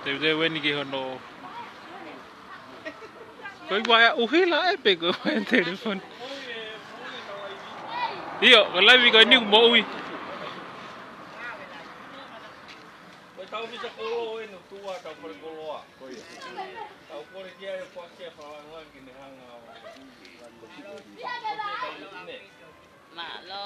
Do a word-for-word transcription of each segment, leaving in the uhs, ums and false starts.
Teuteu eni ki hono. Ko e ʻuhinga ʻe pē ko e telefoni. ʻIo, ko e laivi ko eni kuo moʻui. Ko e tau visa kolo ʻeni ʻo tuʻa tau fale koloa. Tau kole ki ai ʻo fakasia fakalanga ki ne hanga ʻo. Mālō.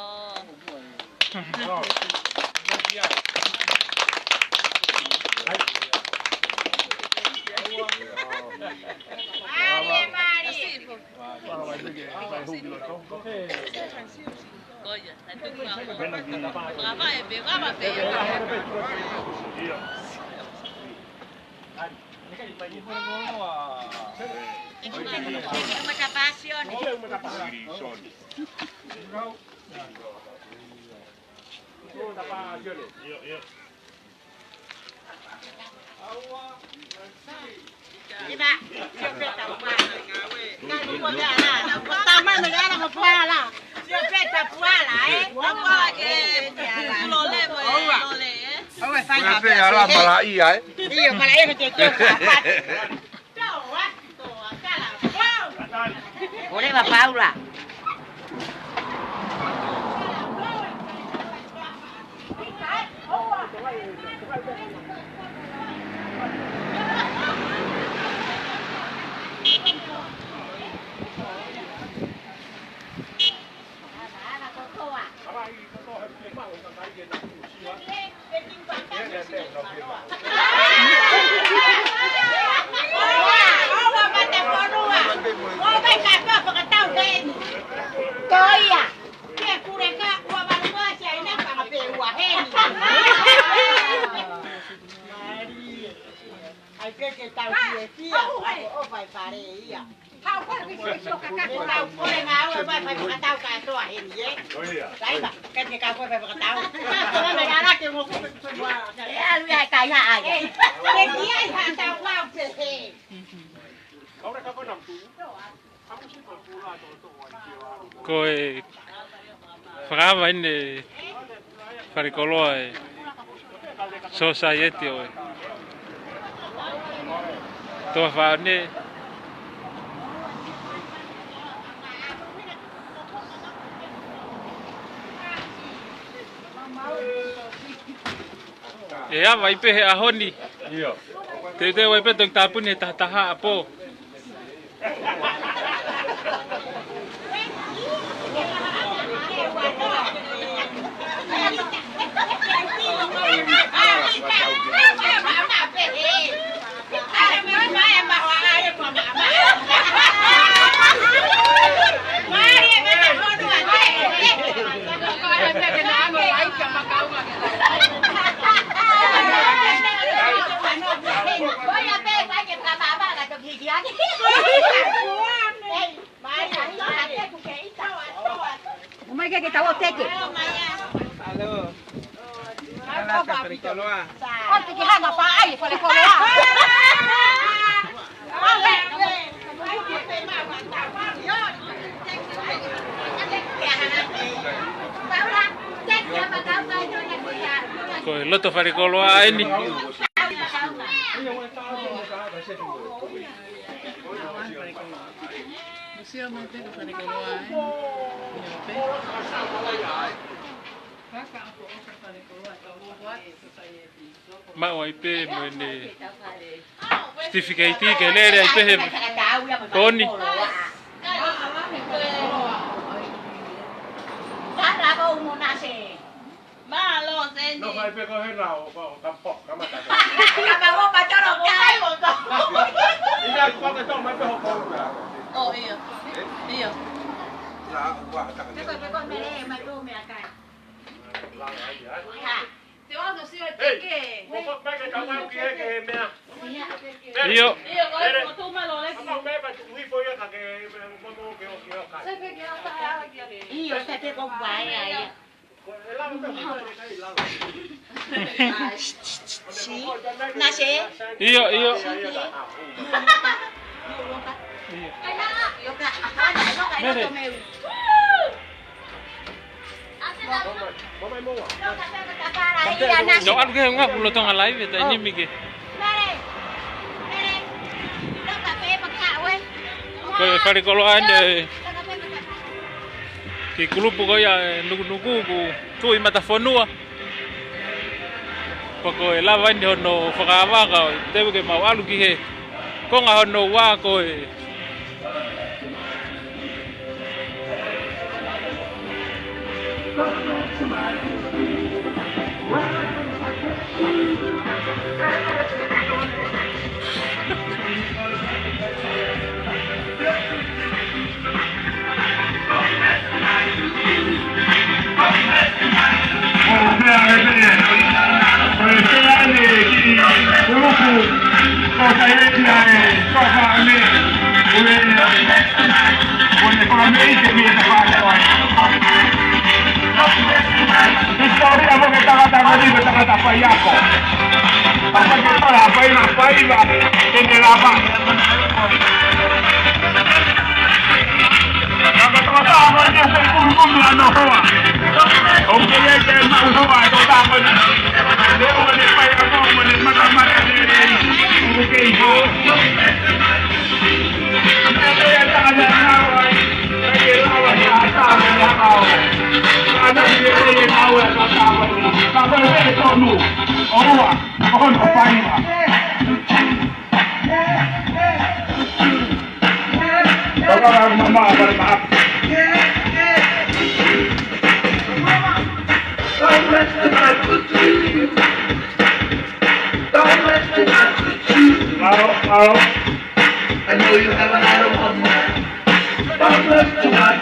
Ole va Paula. Ai ke ke tau ki e fia, ʻo fai fale ia. Hau kole ki sio sio kakako. Ke tau kole ngā ue mai fai fakatau kātoa heni, ē? Saiba, ke ke kau koe fai fakatau. Kole me ngā lake mo kupe kupe mua. E alu ia e kai ha ai. Ke ki ai ha tau mau pehē. Ko e fakaava ʻeni e falekoloa e sōsaieti ʻo e Toa Faone. ʻE ava ai pē he ʻaho ni. Teuteu ai pē toki tāpuni he taha taha ʻapō. ʻOmai ke ke tau o teke. ʻAlo. ʻAlo, ka falekoloa. O te ke hanga paʻai, falekoloa. Ko e loto falekoloa ʻeni. Museo mai pē ka falekoloa, ē. Maʻu ai pē mo ʻene certificate ke lele ai pē he poni. Mālō, Seni. No fai pē ko hena o, o, o, ka po, ka mata. Ka po, ka tolo, ka. Ina, ko ke tau mai pē ho po. ʻO, ʻio. ʻIo. Te ko, te ko, mele, mai pē meʻakai. Ha. Te o no sio teke. Ko ko mai ke tau mai ki he, ki he meʻa. ʻIo. ʻIo, ko, ko tu ma lo le ki. Ama me pa tu hui po ia ka ke, mo, mo ke o ki o ka. Sai pē ke a ta ala ki a le. ʻIo, sai pē ko vai ai. Si. Na se. ʻIo, ʻio. ʻIo. Mele. Tau ʻalu ki he ngaahi lolotonga live, taimi ni ke. Ko e fale koloa eni, ki he kulupu ko ia ʻe Nukunuku, ko Tuʻi Matafonua. Pea ko e lava eni hono fakaava ka te u ke mau ʻalu ki he konga hono ua ko e Historia mo e tangata ko eni ko e tangata faiako. Pasa ke pala faiva, faiva, ʻene lava. Ka ko e tangata ko eni ʻoku kumi kumi ʻa hono hoa. ʻOku ʻikai ke maʻu hoa e tangata ko eni. Leo mo ʻene faiako mo ʻene matamata lelei. ʻOku kei hoa. Lao, lao. I know you have a lot of fun. But let's do it.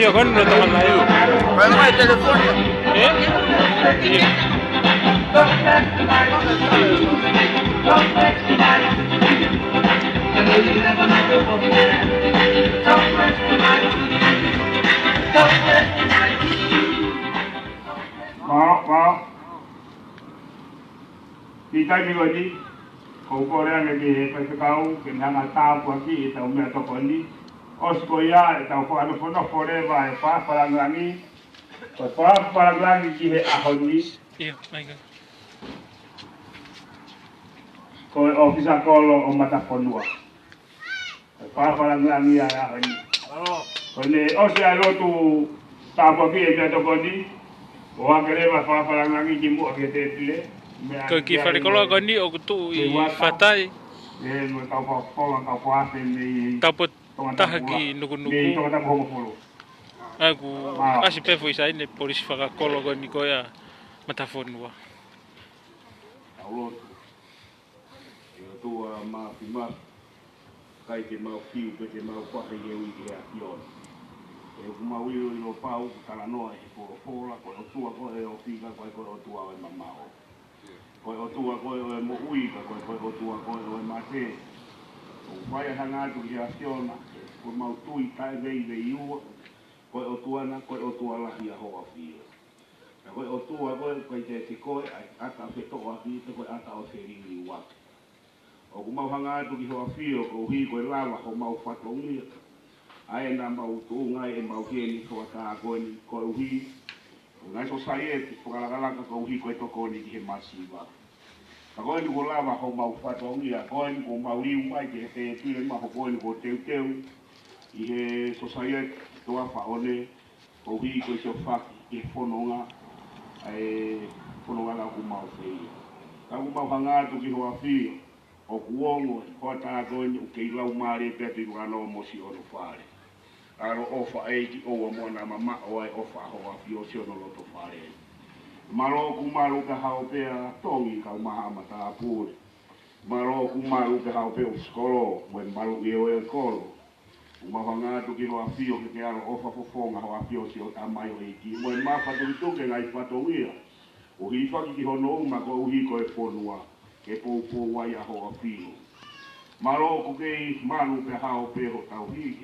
Ia, ko eni lolotonga live. Ē? Mao, mao. ʻI he taimi ko eni, ʻoku ou kole ange ki he faifekau ke ne hanga ʻo tāpuakiʻi ʻetau meʻatokoni. ʻOsi ko ia ʻetau fakanofonofo leva e fakafalangilangi, ko e fakafalangilangi ki he ʻaho ni. Ia, mai ka. Ko e ʻōfisa kolo ʻo Matafonua. Fakafalangilangi ia ʻa e ʻaho ni. Ko ʻene ʻosi ʻa e lotu tāpuakiʻi e meʻatokoni, ʻohake leva fakafalangilangi ki muʻa ki he tēpile. Ko e kiʻi fale koloa ko eni ʻoku tuʻu ʻi Fatai. Ē, mo e kau fakafofonga, kau fakaafe mei Taupo Taha ki Nukunuku. Mei Tongatapu hongofulu. ʻA ia kuo ʻasi pē foʻi saini e polisi fakakolo ko eni ko ia Matafonua. Tau lotu. ʻE ʻOtua Mafimafi, ʻikai ke mau fiu pe ke mau fahi he ui ki he ʻAfiona. ʻOku mau ʻiloʻilo pau ʻoku talanoa he folofola, ko e ʻOtua koe ʻo e ofi ka ʻoku ʻikai ko e ʻOtua ʻo e mamaʻo. Ko e ʻOtua koe ʻo e moʻui ka ʻoku ʻikai ko e ʻOtua koe ʻo e mate. ʻOku fai ʻa e hanga atu ki he ʻAfiona, ko ʻemau tui taʻeveiveiua, ko e ʻOtua na, ko e ʻOtua lahi ʻa hoʻo ʻAfio. Ka ko e ʻOtua koe ʻoku ʻikai te te koe ʻa e ʻata ʻo e fetoʻoaki, pe ko e ʻata ʻo e feliliuaki. ʻOku mau hanga atu ki hoʻo ʻAfio koeʻuhi ko e lava homau fatongia. ʻA ia naʻa mau tuʻunga ai ʻemau heni ko e ʻata ko eni koeʻuhi ko e ngaahi sosaieti fakalakalaka koeʻuhi ko e tokoni ki he masiva. Ka ko eni kuo lava homau fatongia, ko eni kuo mau liu mai ki he tēpile maho ko eni kuo teuteu ʻi he sosaieti Toafa One, koeʻuhi ko e siʻi ʻofaki ki he fononga. ʻa e fononga ʻoku mau feia. Ka ʻoku mau hanga atu ki hoʻo ʻAfio, ʻoku ongo e hoʻatā ko eni ʻoku kei laumālie pē ʻi he vakanō mo siʻono fale. ʻAloʻofa ʻEiki, ʻoua muʻa naʻa mamaʻo ʻa e ʻofa hoʻo ʻAfio siʻono loto fale. Mālō ʻoku malu pē haʻo pea tongi kau maha matāpule. Mālō ʻoku malu pē haʻo pea ʻosikolo, mo e malu ʻi he ʻo e kolo. ʻOku mau hanga atu ki hoʻo ʻAfio ke ke ʻaloʻofa fofonga hoʻo ʻAfio siʻo tamai ʻo ʻEiki. Mo e mafatukituki e ngaahi fatongia. ʻO hifaki ki hono uma koeʻuhi ko e fonua. Ke poupou ai ʻa hoʻo ʻAfio. Mālō ʻoku kei malu pē haʻo pea ho tauhi.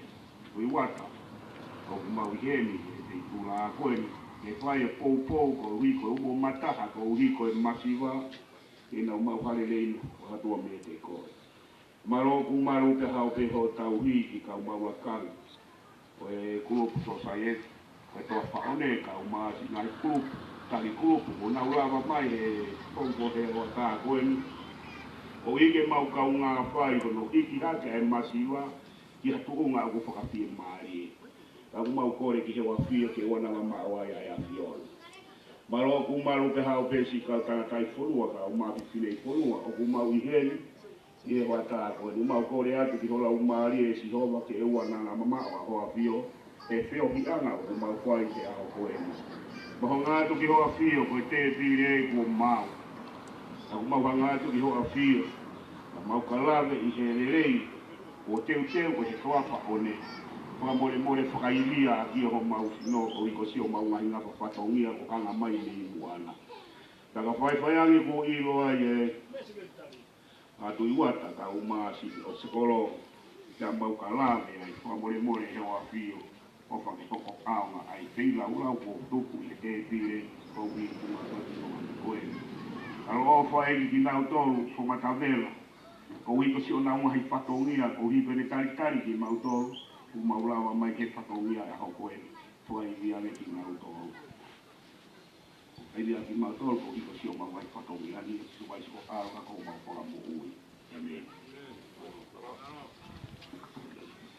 Ko e uata. ʻOku mau ʻi heni, he te itula ko eni. Ke fai e poupou koeʻuhi ko e umo mataha koeʻuhi ko e masiva. Ke nau mau hale leino, ʻoatu mei he koe. Mālō ʻoku malu pē haʻo pea ho tauhi ki kau maʻu ʻakau. Ko e kulupu sōsaieti, ko e toafa ʻo e kau maʻu siʻi ngaahi kulupu, tali kulupu, ʻoku nau lava mai he pongipongi he hoʻatā ko eni. ʻO ʻikai ke mau kaungā fai hono hiki hake e masiva, ki ha tuʻunga ʻoku fakafiemālie. Ka ʻoku mau kole ki hoʻo ʻAfio ke ʻoua naʻa mamaʻo ai ʻa e ʻAfiona. Mālō ʻoku malu pē haʻo pea siʻi kau tangata ʻi fonua, kau maʻu fefine ʻi fonua, ʻoku mau ʻi heni, ʻi he hoʻatā ko eni. ʻOku mau kole atu ki ho Laumālie ʻe Sihova ke ʻoua naʻa mamaʻo ʻa hoʻo ʻAfio, he feohiʻanga ʻoku mau fai he ʻaho ko eni. Mau hanga atu ki hoʻo ʻAfio, ko e tēpile kuo maau. Ka ʻoku mau hanga atu ki hoʻo ʻAfio, ka mau ka lave ʻi he lelei, ʻo teuteu ko e he toafa ʻo e fakamolemole fakaivia ʻaki ʻo homau sino koeʻuhi ko siʻomau ngaahi ngafa fatongia ʻoku hanga mai mei muʻa na. Ka ka faifai ange kuo ʻilo ai ʻe ʻAtuiuata kau maʻu siʻi ʻosikolo, ka mau ka lave ai fakamolemole he hoʻo ʻAfio, ʻofa ke hoko ʻaonga ʻa e feilaulau kuo tupu ʻi he tēpile, koeʻuhi ko e ngaahi fatongia ko ē. ʻAloʻofa ʻEiki kinautolu, ko e matavela, koeʻuhi ko siʻonau ngaahi fatongia, koeʻuhi ko ʻene talitali kimautolu, ʻoku mau lava mai ki he fatongia ʻo e ʻaho ko eni. Fakaivia ange kimautolu. Fakaivia kimautolu, koeʻuhi ko siʻomau ngaahi fatongia ni, Sīsū Kalaisi ko e ʻAlo ka ko homau Fakamoʻui. ʻĒmeni.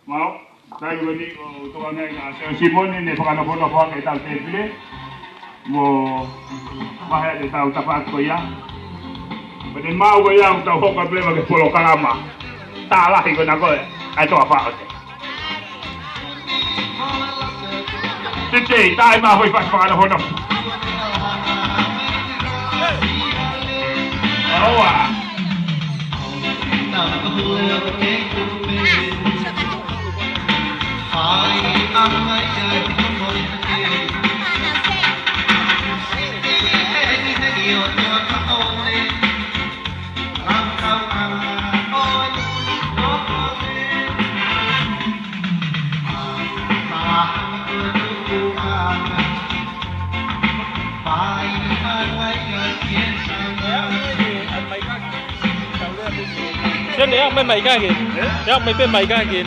Mālō, taimi ko eni ʻoku tokanga ai ʻa Sir Simon ne fakanofonofo ange ʻetau tēpile. Mo vahe ʻetau tafaʻaki ko ia. Ko ʻene maʻu ko ia ʻoku tau hoko atu leva ki he polokalama. Tālahi ko ena ko ē, ʻa e toafa ʻo e. Tete, tai mā hoi fai fakanofonofo. Aua. Sene, ʻeʻa mai mai kake. ʻEʻa mai pē mai kake.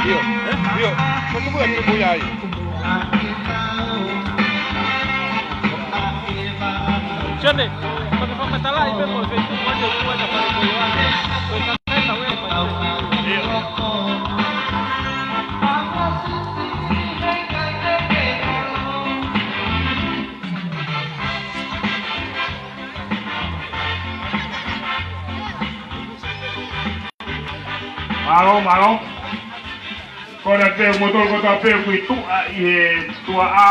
ʻIo. ʻIo. Ko tuku e tuku ia ai. Sene, ko e fakamatalaʻi pē mo e Facebook, ko e tuku e fale ko ia. Ko e kakai na we mai. ʻIo. Mālō, mālō. Kole atu kiate kimoutolu kotoa pē ʻoku ʻi tuʻa ʻi he tuʻa ʻa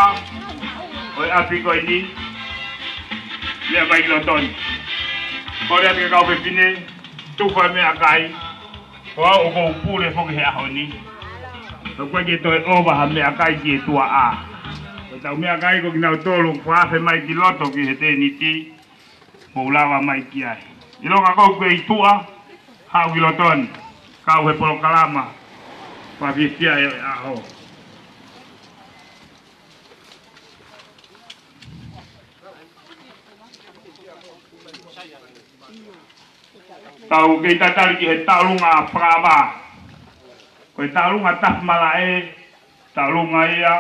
ʻo e ʻapi ko eni. Lea mai ki loto ni. Kole atu ki he kau fefine, tufa e meʻakai. Ko au ʻoku ou pule foki he ʻaho ni. Ka ʻoku ʻikai ke toe ʻova ha meʻakai ki he tuʻa ʻa. Ko ʻetau meʻakai ko kinautolu ʻoku fakaafe mai ki loto ki he tēniti. Mou lava mai ki ai. ʻIlonga ʻoku ke ʻi tuʻa, haʻu ki loto ni. Kau he polokalama. Fakafiefia e ʻaho. Tau kei tatali ki he tauʻolunga fakavā. Ko e tauʻolunga tafi malaʻe, tauʻolunga ia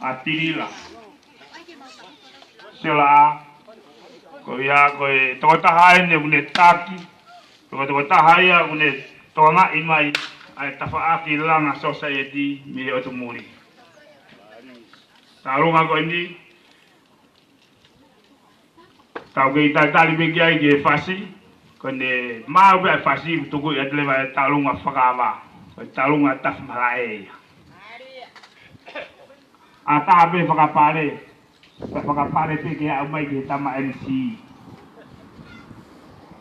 ʻa Tilila. Sela, ko ia ko e tokotaha eni ʻoku ne taki, ko e tokotaha ia ʻoku ne tokangaʻi mai ʻa e tafaʻaki langa sōsaieti mei he ʻotu muli. Taulunga ko eni, tau kei talitali pē ki ai ki he fasi, ko ʻene maʻu pē ʻa e fasi, tuku ia ʻe leva e taulunga fakaava, ko e taulunga tafi malaʻe ia. ʻA taha pē fakapale, ka fakapale pē ke aʻu mai ki he tama M C.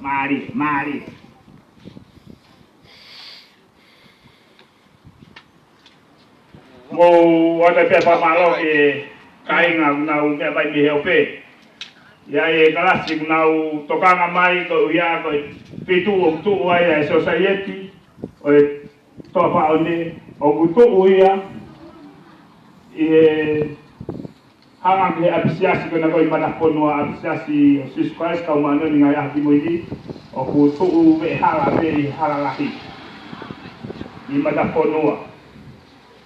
Mālie, mālie. Mou ʻoatu pē fakamālō ki he kāinga ʻoku nau meʻa mai mei he ope. ʻI ai e kalasi ʻoku nau tokanga mai koeʻuhi ko e feituʻu ʻoku tuʻu ai ʻa e sōsaieti ʻo e Toa Faʻone, ʻoku tuʻu ia ʻi he hanga ki he ʻapisiasi ko ena ko ē ʻi Matafonua, ʻapisiasi ʻo Sīsū Kalaisi ʻo e Kau Māʻoniʻoni ʻi he Ngaahi ʻAho Kimui Ni, ʻoku tuʻu veʻehala pē ʻi he hala lahi ʻi Matafonua.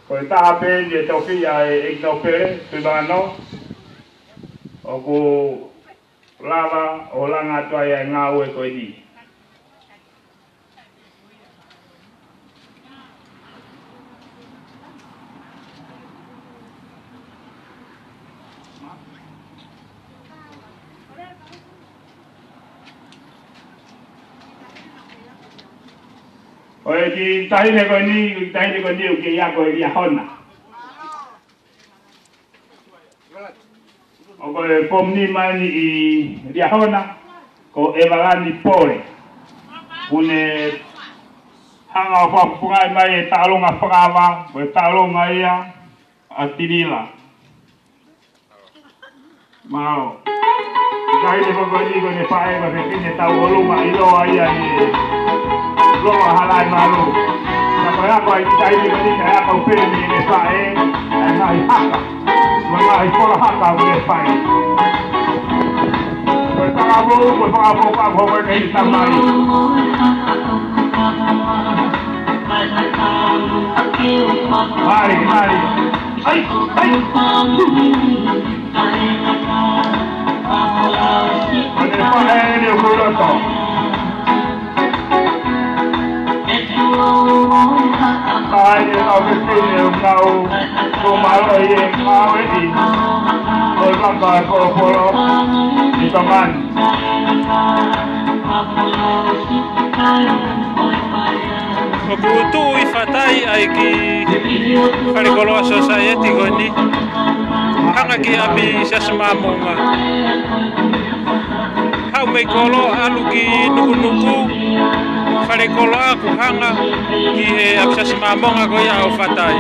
Ko e taha pē ʻi he tofiʻa ʻa e ʻEiki Nōpele Tuʻivangano, ʻoku lava ʻo langa atu ai ʻa e ngāue ko eni. Ko e kiʻi taʻahine ko eni, kiʻi taʻahine ko eni ʻoku kei ako ʻi Liahona. ʻOku ʻi he Form Nima eni ʻi Liahona, ko ʻEvalani Pole. ʻOku ne hanga ʻo fakapupungaʻi mai e taulunga fakaava, ko e taulunga ia ʻa Tilila. Mālō. Kae ʻi he pō ko eni ko ʻene faʻē ko e fefine taʻu ʻolunga ʻiloa ia ʻi Loʻau Halaevalu. Ka ko e ako ʻa e kiʻi taʻahine ko eni, ko e ako pē mei heʻene faʻē ʻa e ngaahi haka, mo e ngaahi fola haka ʻoku ne fai. Ko e fakavou, ko e fakavou, fakavou, ko e kiʻi tamai. Mālie, mālie. ʻAi, ʻai. ʻOku ne faʻē eni ʻoku loto. ʻAi, ʻe au ke tini ʻo kau, ko mālō ʻi he ngāue ʻi, ko e vaka e kolopolo ʻi Tamani. ʻOku tuʻu ʻi Fatai ʻa e kiʻi falekoloa sōsaieti ko eni. Hanga ki ʻApi Siasi Māmonga. Haʻu mei kolo ʻalu ki Nukunuku. Falekoloa ʻoku hanga ki he ʻApi Siasi Māmonga ko ia ʻo Fatai.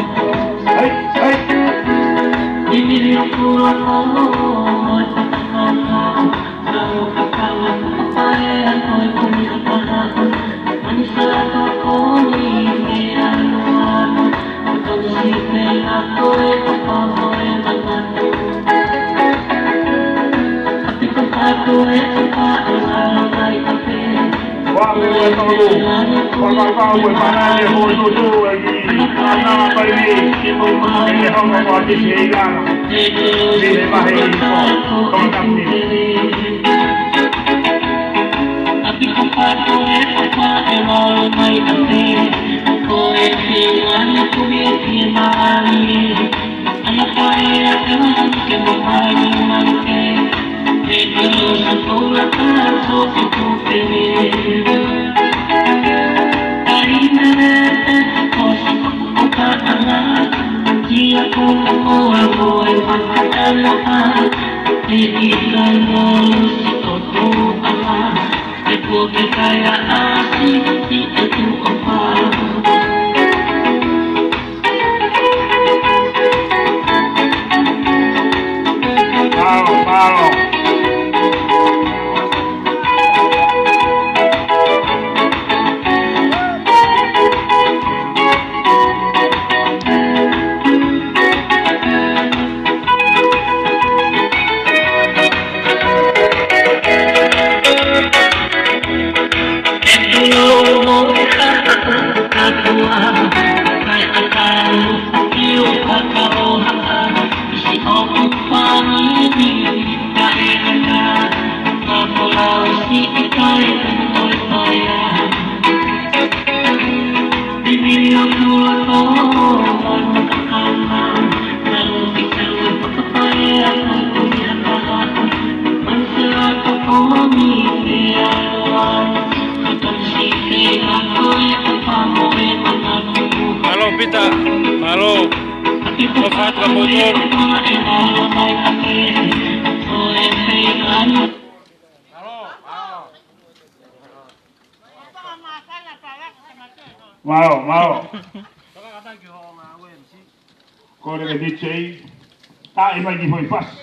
Hai, hai. Ua me ua tolu. Fakakau e mana e hoi tutu e ki ana pai ni. E ne hongo ko ati se i gana. Ni he mahe i ko. Tō tamni. Mālō, mālō. Mālō Pita, mālō. Ko fatu ka moto. Mālō, mālō. Kole ke D J. Taaʻi mai ki he foʻi fasi.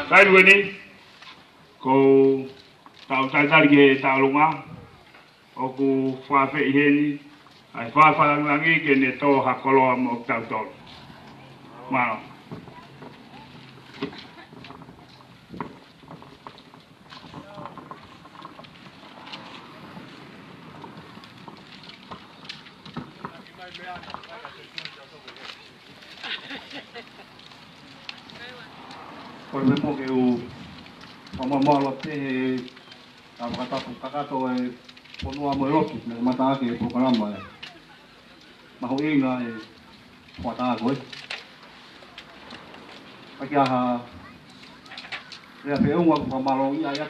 Sai lueni, ko tau talitali ki he tauʻolunga, ʻoku fakaafeʻi heni ʻa e fakalāngilangi ke ne tō ha koloa mo kitautolu. Mālō. Ko e meʻa pē ke u fakamālō atu he fakatapu kakato e fonua mo e lotu, ne kamata ʻaki e polokalama ē. Mahuʻinga e fakataha ko ē. ʻAki ʻa ha lea feʻunga ʻoku fakamālō ai ʻa e ʻOtua.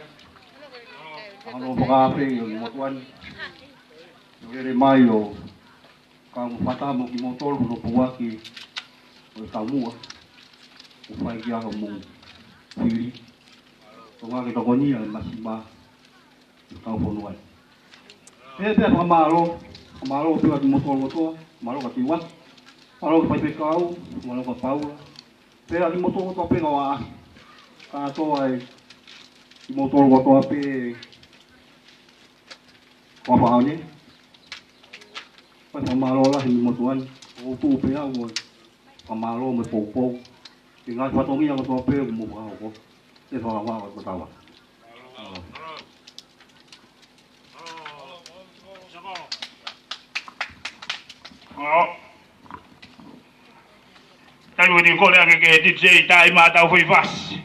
ʻA hono fakaafe ʻi he motuʻa ni. ʻO lele mai ʻo kau mo fata mo kimoutolu hono puaki ʻo e taumuʻa. ʻO fai ki ai hoʻomou fili. Tonga ke tokonia e masima ʻi he kau fonua ni. Pea, pea fakamālō, fakamālō pē kia kimoutolu kotoa, mālō kia Tiuati, mālō kia Faifekau, mālō kia Paula. Pea kimoutolu kotoa pē kau ʻaʻahi. Kātoa e kimoutolu kotoa pē kau ʻaʻahi. Pea fakamālō lahi ki he motuʻa ni. ʻOku ou tuʻu pē au mo e fakamālō mo e poupou ki he ngaahi fatongia kotoa pē ʻoku mou fakahoko. Ke fakavā ko tava. ʻO. Tau ni kole ake ki he D J taaʻi mai ʻetau foʻi fasi.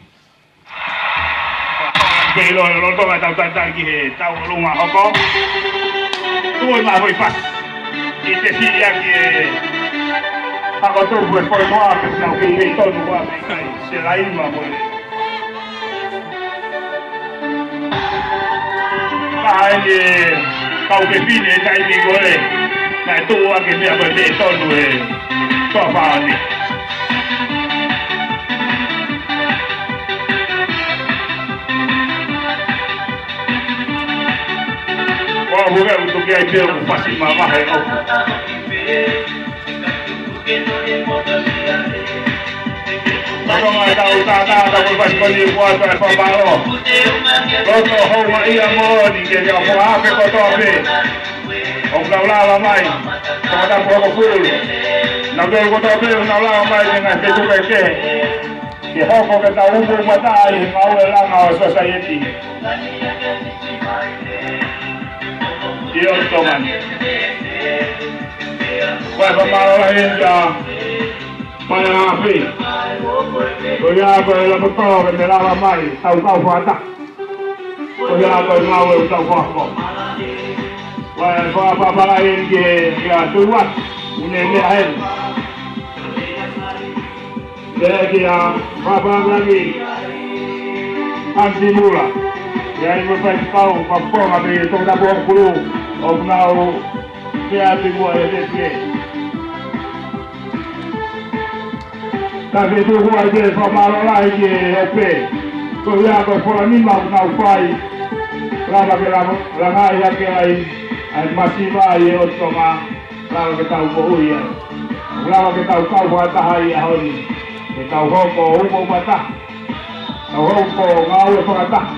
Pea ʻi loto, lolotonga ʻetau talitali ki he tauʻolunga hoko. Tuʻu mai e foʻi fasi. ʻI he siʻi ʻaki e hako tupu e foʻi moa pe tau kei lei tonu ʻa e kai se lai ma mo e. Ka ʻi he kau fefine taimi ko ē, naʻe tuʻu ʻaki e meʻa ko e meʻa tonu e toa fāne. Ko au ʻoku tuki ai pē ʻoku fasi mavahe ʻoku. Mālō mai tau tātā, tau fasi ko eni ʻoku ʻoatu e fakamālō. Loto houngaʻia moʻoni ke ne ʻofa ake kotoa pē. ʻOku nau lava mai, tangata Puakopulu. Nau tolu kotoa pē, ʻoku nau lava mai, ne ngai te tupe ke. Ke hoko ke tau umu mata ai, he ngāue langa ʻo e sōsaieti. ʻIo Tonga ni. Ko e fakamālō lahi eni kia Paeafe. Ko ia ko e lava tau ke ne lava mai, tau kau fakataha. Ko ia ko e ngāue ʻoku tau fakahoko. Ko e fakapapala eni ke, kia Tuʻa, ʻoku ne meʻa heni. Pea kia Papalagi, Anti Mula. Pea ʻi mo Faifekau, Paponga, pea ʻi he Tongatapu Puakopulu, ʻoku nau meʻa atu mo e F P A. Ka ke tuku ai pē fakamālō lahi ki he ope. Ko ia ko e fola nima ʻoku nau fai. Lava ke lava, langaʻi hake ai, ʻa e masiva ʻi he ʻOtu Tonga. Lava ke tau moʻui ai. Lava ke tau kau fakataha ʻi he ʻaho ni. Ke tau hoko ʻo umo fakataha. Tau hoko ʻo ngāue fakataha.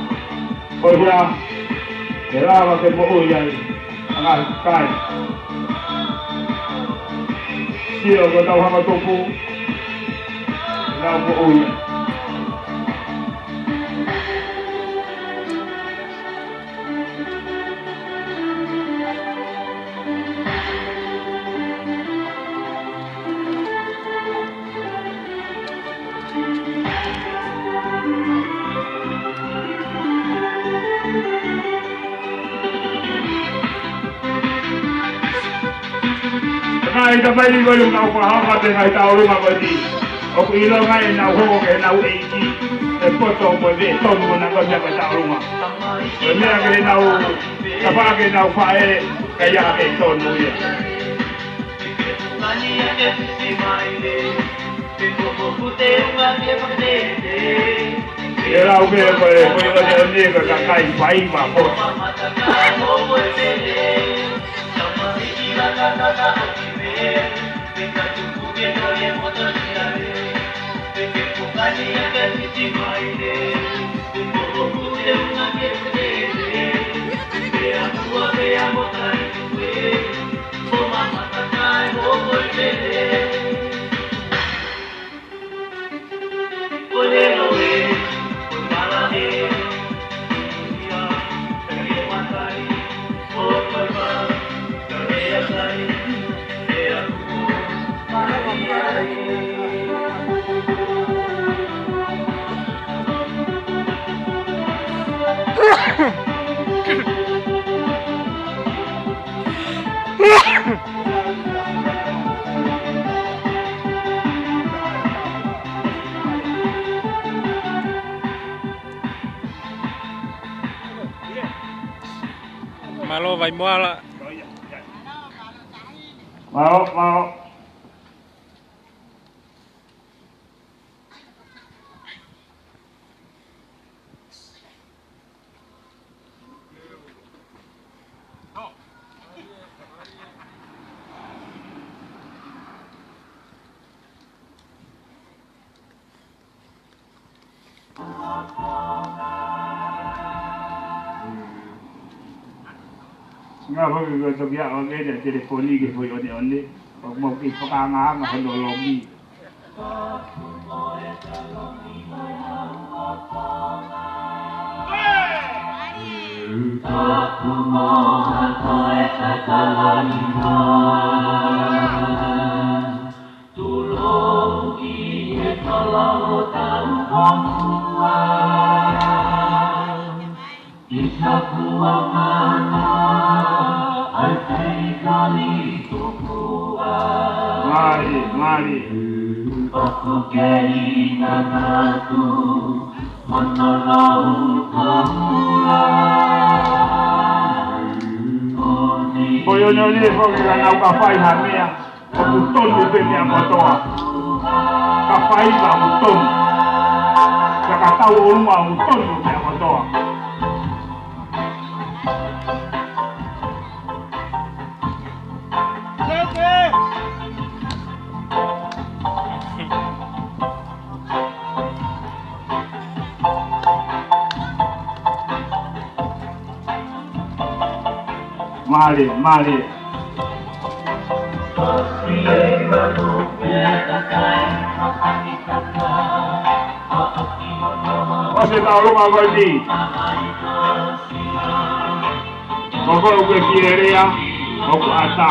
Ko ia, ke lava ke moʻui ai. Anga kai. Sio ko tau hanga tupu. Nau moʻui. Ngaahi tafaʻaki ko eni ʻoku tau fakahā atu he ngaahi tauʻolunga ko eni. ʻOku ʻilonga ʻenau hoko ke nau ʻeiki, ʻe poto mo e tonu mo nau ko e meʻa ko e tauʻolunga. Ko e meʻa ke nau, tafaʻaki ke nau faʻē, ka ia ke tonu ia. Ke lau pē ko e, ko e, ko e, ko e, ko e kakai faiva ko. Mālō Vaimoala. Mālō, mālō. Ngā hoki ko e toki aʻu ange ʻa e telefoni ki he foʻi ʻoneʻone. ʻOku mau kei fakaangaanga hono lomi. Tulou ki he koloa tau konua. Ki he kuangana, ʻa e fekali tupua. Mālie, mālie. ʻOku kei kakatu, mana lau kahua. Ko e ʻoneʻone foki ka nau ka fai ha meʻa. ʻOku tonu pē meʻa kotoa. Ka faiva ʻoku tonu. Ka ka tauʻolunga ʻoku tonu meʻa kotoa. Mālie, mālie. ʻOsi e tauʻolunga ko eni. Ko koe ʻoku ke kiʻi lea, ʻoku ʻatā.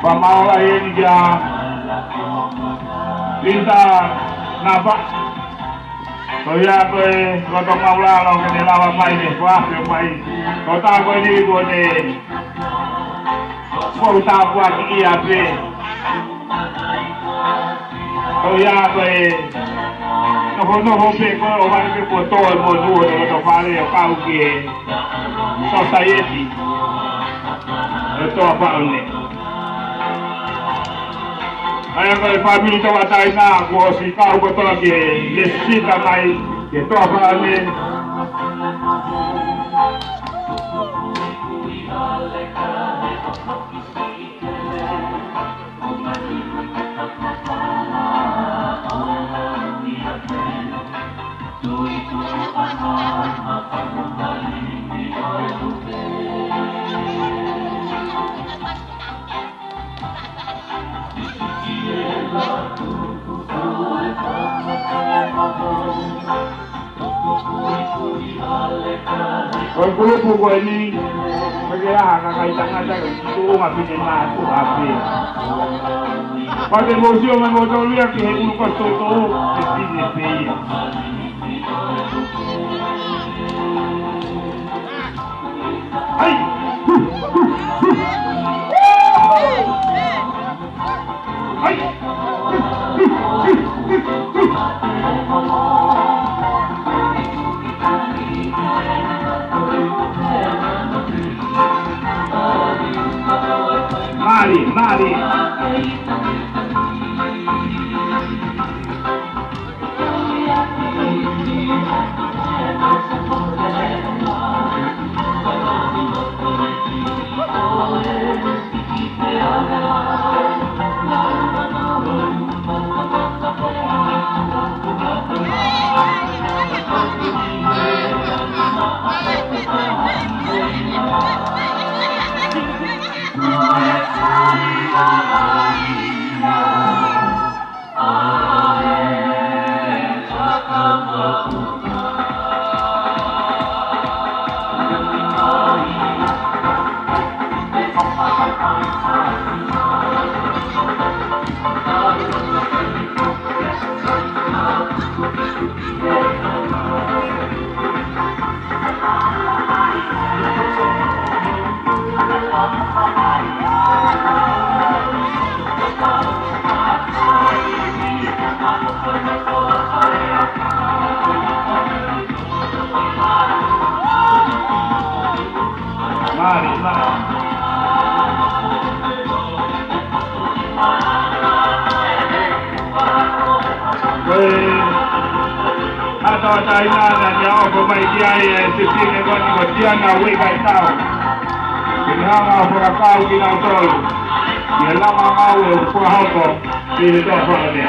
Fakamālō eni kia Linda Napa. Ko ia ko e loto maulalo ke ne lava mai ne fua ke mai. Ko tā ko eni ko ne. Ko tā kua ki ia pē. Ko ia ko e noho noho pē ko ʻo vale pē ko tō e mo nuo e loto fale ʻo kau ki e society. ʻE toa paʻu ne. ʻA ia ko e fāmili tauʻatāina, kuo ʻosi kau kotoa ki he lēsisita mai ki he toa fale. Ko e kulupu ko eni, ko e ʻa e kakai tangata ko e tuʻunga pine mātuʻa pē. Pea te mou sio mai moutolu ia ki he ʻulu ko e toto, ʻe pine pē ia. ʻAi! ʻAi! Mālie, mālie. Mālie, mālie. Ko e tauʻatāina naʻa ne ofo mai ki ai e sisine ko eni ko Tiana Uekaitau. Ke ne hanga ʻo fakakau kinautolu ki he langa ngāue ʻoku fakahoko ʻi he toa fale.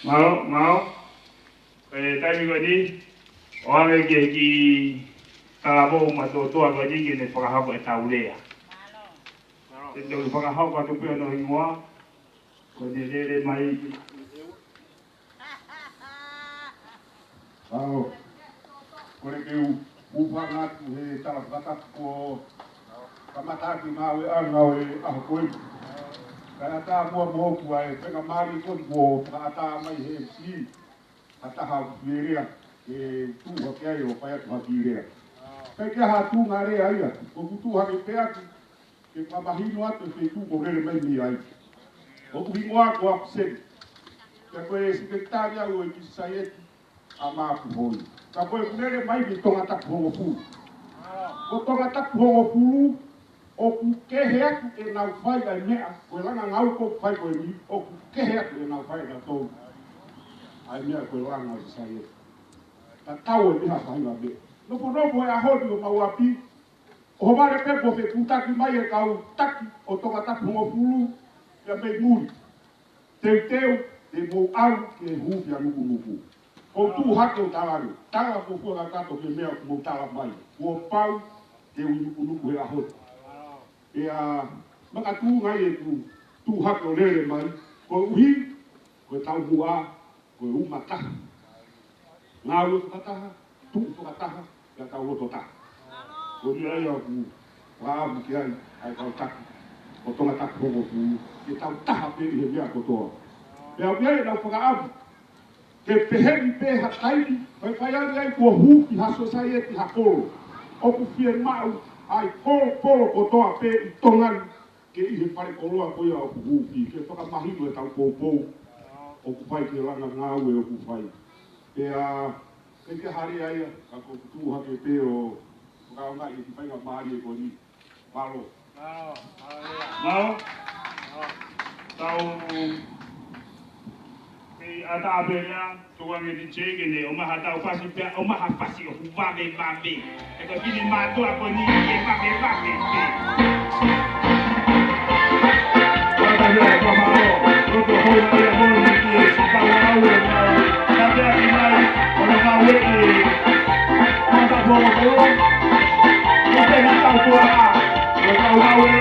Mālō, mālō. Ko e taimi ko eni, ʻoange ki he kiʻi talavou matuʻotuʻa ko eni ke ne fakahoko ʻetau lea. Te u fakahoko atu pē hono hingoa, ko ʻene lele mai. Ao, kole ke u hūfanga atu he tala fakatapu kuo kamata ʻaki e ngāueʻanga ʻo e ʻaho ko eni. Kae ʻatā muʻa moʻoku ʻa e faingamālie ko eni kuo fakaʻatā mai he M C, ha taha ʻoku fie lea, ke tuʻu hake ai ʻo fai atu ha kiʻi lea. ʻIkai ke ʻi ai ha tuʻunga lea ia, ʻoku tuʻu hake pē ʻaki, ke fakamahino atu e feituʻu ʻoku lele mai mei ai. ʻOku hingoa ko Apiseni. Pea ko e sekelitali au ʻo e kiʻi saieti ʻa Mapuhoi. Ka ko ʻeku lele mai mei Tongatapu hongofulu. Ko Tongatapu hongofulu, ʻoku kehe atu ʻenau fai ʻa e meʻa, ko e langa ngāue ʻoku fai ko eni, ʻoku kehe atu ʻenau fai ʻe nautolu ʻa e meʻa ko e langa ʻo e saieti. Tatau e meʻa fai ʻa meʻa. Nofonofo e ʻaho ni ʻo mau ʻapi, ʻohovale pē kuo fekutaki mai e kau taki ʻo Tongatapu hongofulu, ia mei muli. Teuteu, te mou ʻalu ki he hū fia nukunuku. Ko u tuʻu hake ʻo tala ange, tala fuofua kakato ki he meʻa ʻoku mou tala mai. Kuo pau ke u nukunuku he ʻaho ni. Pea makatuʻunga ai ʻeku tuʻu hake ʻo lele mai, koeʻuhi ko e taumuʻa Ko e uma taha. Ngāue fakataha, tuʻu fakataha, pea tau loto taha. Ko ia ia ʻoku fakaʻamu ki ai ʻa e kau taki ʻo Tongatapu Hongofulu, ke tau taha pē ʻi he meʻa kotoa. Pea ʻoku ʻi ai ʻenau fakaʻamu ke peheni pē ha taimi, faifai ange ai kuo hū ki ha sōsaieti ha kolo. ʻOku fiemaʻu ʻa e kolo kotoa pē ʻi Tonga ni ke ʻi he fale koloa ko ia ʻoku hū ki, ke fakamahino ʻetau poupou ʻoku fai ki he langa ngāue ʻoku fai. Pea, ʻikai ke hale ai, ka ko e tuʻu hake pē ʻo fakaʻaongaʻi e kiʻi faingamālie ko eni. Mālō. Mālō. Tau ʻi ʻata apelea, tuku ange D J ke ne ʻomai haʻatau fasi pea, ʻomai ha fasi ʻoku vave vave. He ko e kiʻi mātuʻa ko eni ke vave vave pē. Loto hou mai ia moni ki he sipau au e mau. Ka te aki mai, ʻo na mau e ki. Mata polo polo. Ko te na tau tua. Mālō, mālō,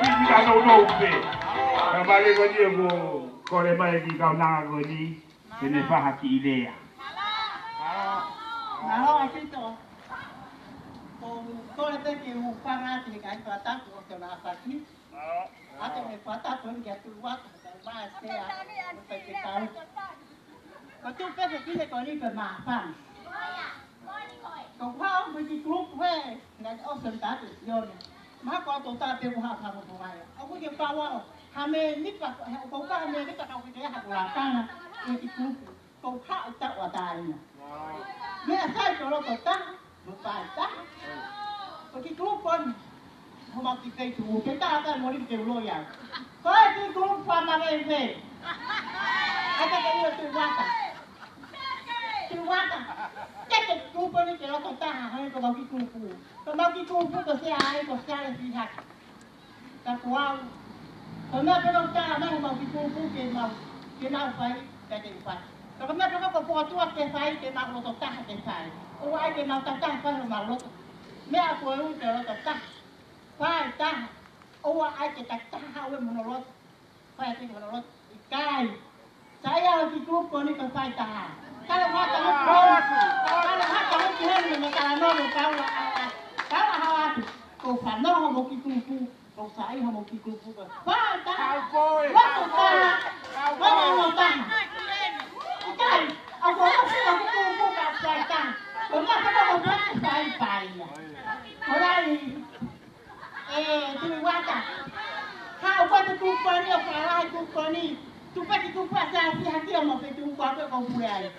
piki ka nounou pē. Ka vale ko eni ʻoku kole mai ki he kaunanga ko eni, ke ne fai ha kiʻi lea. Mālō ʻaupito. Ko u kole pē ke u hūfanga atu he kakai fakatapu ʻo Tonga Faki. Ake me fakatapu eni kia Tuluaki, ka u mai sea, ʻo pē ke kau. Ko tu pē ke kile ko ni pe māfana. Ko u haʻu mo e kiʻi kulupu he, naʻe ʻosi ʻo tāpē Sione. Mahalo ko au tō tāpē mo ha fanga ko ai. ʻOku ke pau au, ha meʻa nipa, he ʻoku ou ka ha meʻa nipa ka ʻoku ke ha ko lakanga, e kiʻi kulupu. Ko u haʻu taʻu ʻa tāina. Meʻa sai ko loto taha, mo fai taha. Ko e kiʻi kulupu ni, homau kiʻi feituʻu, ke taha pē mo li ke ulo ia. Ko e kiʻi kulupu fakamālō pē. ʻAi ke ke ua Tuluaki. Tuluaki. Ke ke kulupu ni ke loto taha, hangē ko homau kiʻi kulupu. Ko homau kiʻi kulupu ko Sea ai, ko Sea le fihaki. Ka ko au. Ko e meʻa pē ʻoku taha mai homau kiʻi kulupu ke mau, ke mau fai, pea te u fai. Ka ko e meʻa pē ko e pokotuʻa ke fai, ke mau loto taha ke fai. ʻOua ʻai ke mau tataha fai homau loto. Meʻa ko e ui ke loto taha. Fai taha. ʻOua ʻai ke tataha ʻa e mono loto. Fai ʻaki hono loto, ʻikai. Sai au ki kulupu ni ka fai taha. Kalo mata mo kulupu. Kalo mata mo ki heni mo kala nono kaula awa. Kaula hawa atu. Ko fanoho mo ki kulupu. ʻOku sai ha mo ki kupu ka. Paita. Kaupoi, Loto kaupoi, taha. Kaupoi. Loto taha. ʻIkai, ʻoku ʻosi ʻa ki kupu ka paita. Ko ma ka ko pa sai paia. Ko lai. E, Tuʻi Uata. Ha, ʻoku ʻa te kupu ni, ʻoku ʻa lai kupu ni. Tupe ki kupu a sa si haki a mo pe tupu a pe ko pule ai.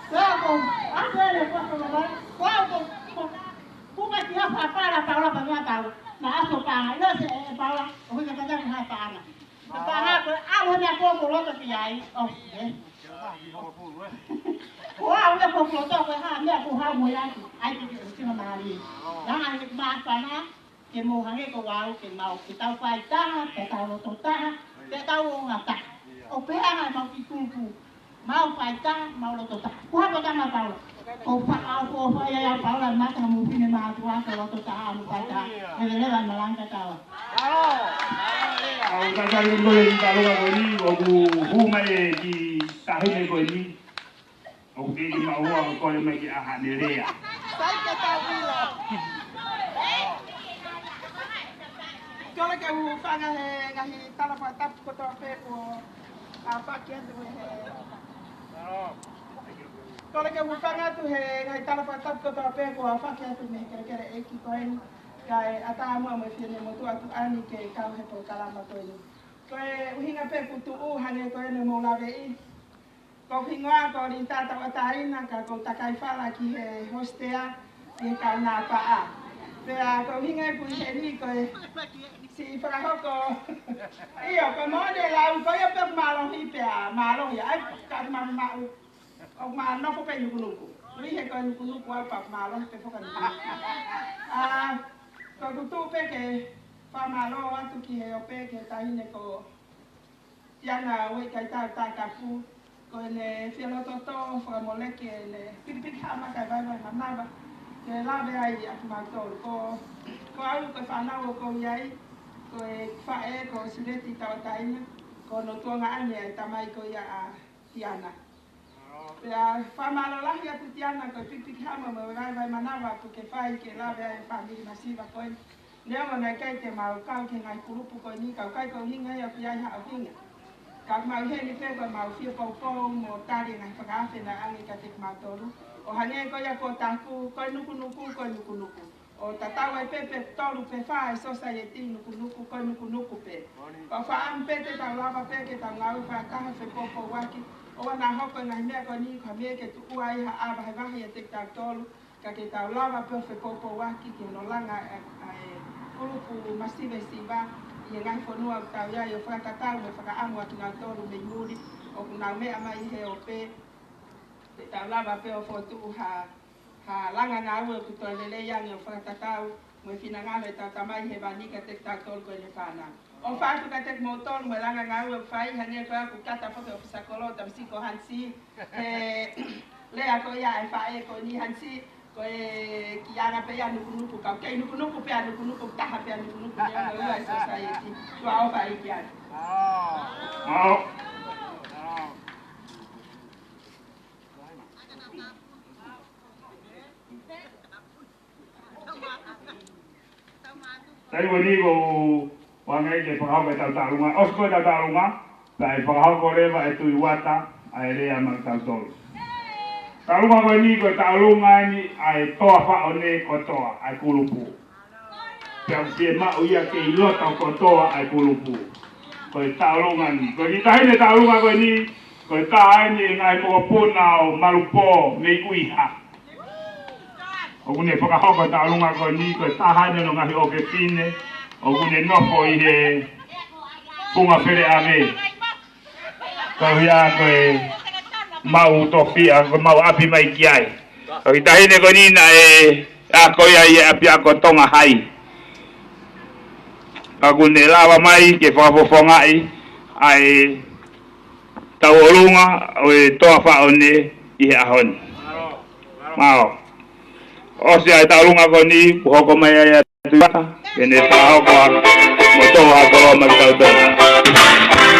Ko, ko, a ko le ko ko ko. Ko, ko, ko. Kuka ki ha fafala paula pa mea paula. Na aso pa, ina se e paula, o hina kata ki ha paula. Paula ko, a hina ko ko loto ki ai. O, e. Ko a hina ko ko loto ko ha mea ko ha mo ya ki. Ai ki ki sina mali. Na ai ma fana, ke mo hange ko wau, ke mau, ke tau fai taha, ke tau loto taha, ke tau onga taha. O pe anga mau ki kupu. Mau fai taha, mau loto taha. Ko hako taha ma paula. Ko pa au ko fai ai au paula, mata mu pine ma tua, ko loto taha, mu fai taha. He lele la malanga tawa. Au tatali ko le ki taloka ko ni, ʻoku hū mai e ki tahine ko ni. ʻOku ke ki maua ko le mai ki aha ne lea. Sai ke tau ʻilo. Kole ke u hūfanga he ngaahi tala fakatapu kotoa pē kuo ʻafaki atu he. Kole ke u hūfanga atu he ngaahi tala fakatapu kotoa pē kuo ʻafaki atu mei he kelekele ʻeiki ko eni. Kae ʻatā muʻa mo e finemotuʻa tuʻa ni ke kau he polokalama ko eni. Ko e ʻuhinga pē kuo tuʻu hangē ko eni mo laveʻi. Ko hoku hingoa ko Linitā Tauʻatāina, ka ko e takai fala ki he hostea, ki he kaunā paʻa. Pea ko hoku ʻuhinga ʻeku ʻi heni ko e siʻi fakahoko. ʻIo, ko e moʻoni e lau, ko ia pē mālohi pea, mālohi, ai, ka ma, ma, ʻo ma nofo pē nukunuku. Ui he ko e nukunuku au pea mālohi pē fakanukunuku. ʻA, ko kutu pē ke fakamālō atu ki he ope ki he taʻahine ko Tiana Ueʻikaitau Takafu, ko ʻene fia loto tō fakamoleki ʻene pikipiki hama kae vaivai manava, ke lave ai ʻa kimautolu. Ko, ko au ko e fānau ʻoku ou ʻi ai, ko e faʻē ko Sileti Tauʻatāina, ko hono tuongaʻane ʻa e tamai ko ia ʻa Tiana. Pea fakamālō lahi atu Tiana ko e pikipiki hama mo e vaivai manava ʻoku ke fai ke lave ai e fāmili masiva ko eni. Neongo naʻe ʻikai te mau kau ki he ngaahi kulupu ko eni, ka ʻoku ʻikai ko e ʻuhinga ia ʻoku ʻi ai ha ʻuhinga. Ka mau ʻi heni pē ko e mau fie poupou mo tali e ngaahi fakaafe naʻe ʻange kiate kimautolu. ʻO hangē ko ia kuo taku, ko e nukunuku, ko e nukunuku. ʻO tatau ai pē pe tolu pe fā e sōsaieti, nukunuku, ko e nukunuku pē. Pea ʻoku ou fakaʻamu pē te tau lava pē ke tau ngāue fakataha fepoupouaki. ʻOua naʻa hoko e ngaahi meʻa ko eni ko ha meʻa ke tuʻu ai ha ʻā vahevahe ʻiate kitautolu. Ka ke tau lava pē ʻo fepoupouaki ki hono langa ʻa e, ʻa e kulupu masiva siva ʻi he ngaahi fonua ʻoku tau ʻi ai, ʻo fakatatau mo e fakaʻamu ʻa kinautolu mei muli ʻoku nau meʻa mai he ope. Ke tau lava pē ʻo fokotuʻu ha, ha langa ngāue ʻoku toe lelei ange ʻo fakatatau mo e finangalo ʻetau Tamai Hēvani kiate kitautolu ko ʻene fānau. ʻOfa atu kiate kimoutolu mo e langa ngāue ʻoku fai, hangē ko ia ʻoku kata foki ʻo fisakolo tamasiʻi ko Hansi. He lea ko ia ʻa e faʻē ko eni Hansi, ko e kiʻi anga pē ia nukunuku, ka ʻoku kei nukunuku pē ʻa nukunuku, taha pē ʻa nukunuku, neongo ʻoku ʻi ai e sōsaieti. Tuʻa ʻofa ʻEiki atu. Mālō. Taimi ko eni ʻoku ou hanga ai ke fakahoko ʻetau taʻalunga. ʻOsi ko ʻetau taʻalunga, pea ʻe fakahoko leva ʻe Tuʻi Uata ʻa e lea maʻa kitautolu. Taʻalunga ko eni ko e taʻalunga eni ʻa e toa faʻo ne kotoa ʻa e kulupu. Pea ʻoku fiemaʻu ia ke ʻi loto kotoa ʻa e kulupu. Ko e taʻalunga ni. Ko e kiʻi taʻahine taʻalunga ko eni, ko e taha eni ʻi he ngaahi mokopuna ʻo Malupō mei ʻUiha. ʻOku ne fakahoko e taʻalunga ko eni, ko e taha eni ʻo e ngaahi ʻofefine ʻoku ne nofo ʻi he Funga Feleʻave. Ko ia ko e mau tofiʻa, ko e mau ʻapi mai ki ai. Ko e kiʻi taʻahine ko eni naʻe ako ia ʻi he ʻapiako Tonga Hai. Ka ʻoku ne lava mai ke fakafofongaʻi ʻa e tauʻolunga ʻo e toa faʻo ne ʻi he ʻaho ni. Mālō. ʻOsi ʻa e taʻalunga ko eni, kuo hoko mai ai ʻa Tuʻi Uata, ke ne fakahoko ʻa e motuʻa koloa maʻa kitautolu.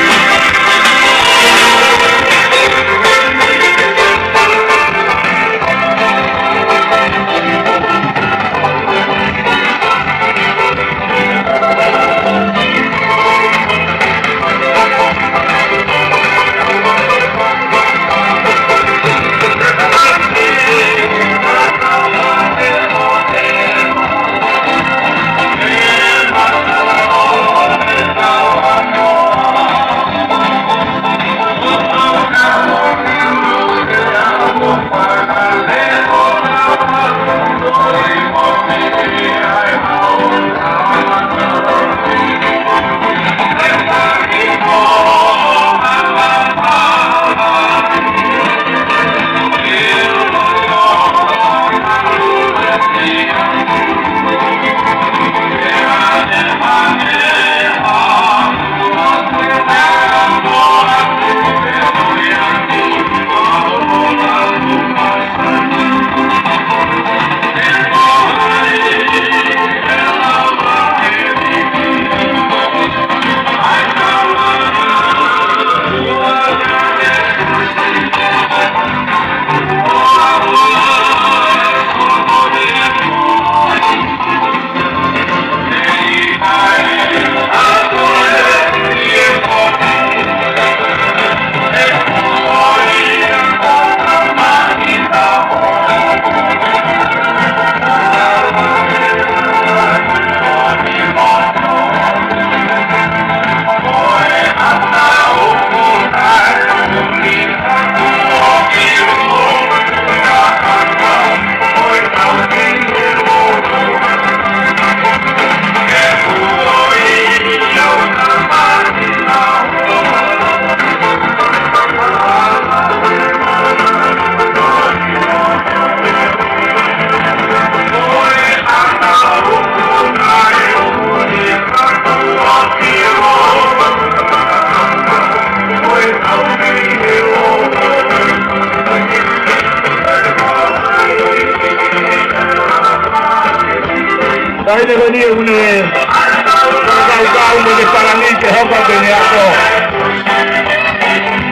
Fakakaukau mo e palani ke hoko atu ʻene ako.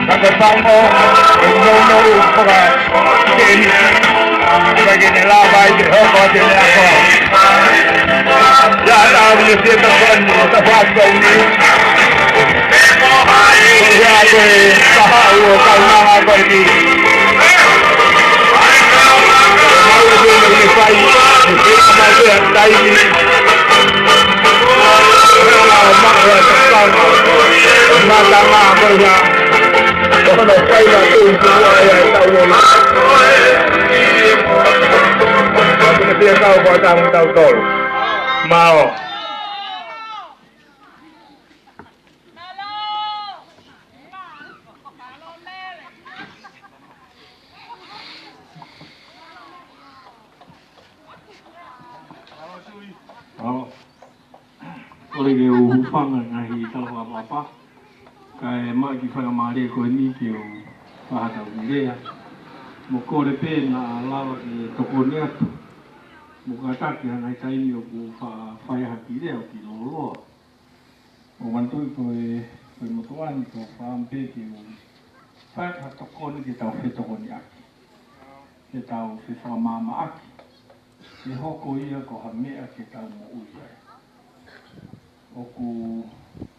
Ka ko e pango, ʻe nounou fakaʻenikini, ʻikai ke ne lava ai ke hoko atu ʻene ako. ʻIa, ʻa e ʻaho ni, ʻe tokoni ʻo tafaʻaki ko eni. Ko ia ko e kahaʻu ʻo e kaunanga ko eni. Mau ʻi he meʻa ʻoku fai, ʻe fai mai pē ʻa e taimi. Pea maʻu ʻa e tokanga, mātanga ko ia. Ko hono fai ʻa e tuʻu ʻa e tau ona. Ko e pia kau ko e tau tau tolu. Mao. ʻAo. Kole ke u hūfanga he ngaahi talafakapapa. Kae maʻu e kiʻi faingamālie ko eni ke u fai ha kiʻi lea. Mo kole pē naʻa lava ke tokoni atu. Mo kātaki ha ngaahi taimi ʻoku fa-, fai ha kiʻi lea ʻoku kiʻi lōloa. ʻO manatuʻi ko e, ko e motuʻa ni ko e fakaʻamu pē ke u fai ha tokoni ke tau fetokoniʻaki. Ke tau fefakamāmaʻaki. Ke hoko ia ko ha meʻa ke tau moʻui ai. ʻOku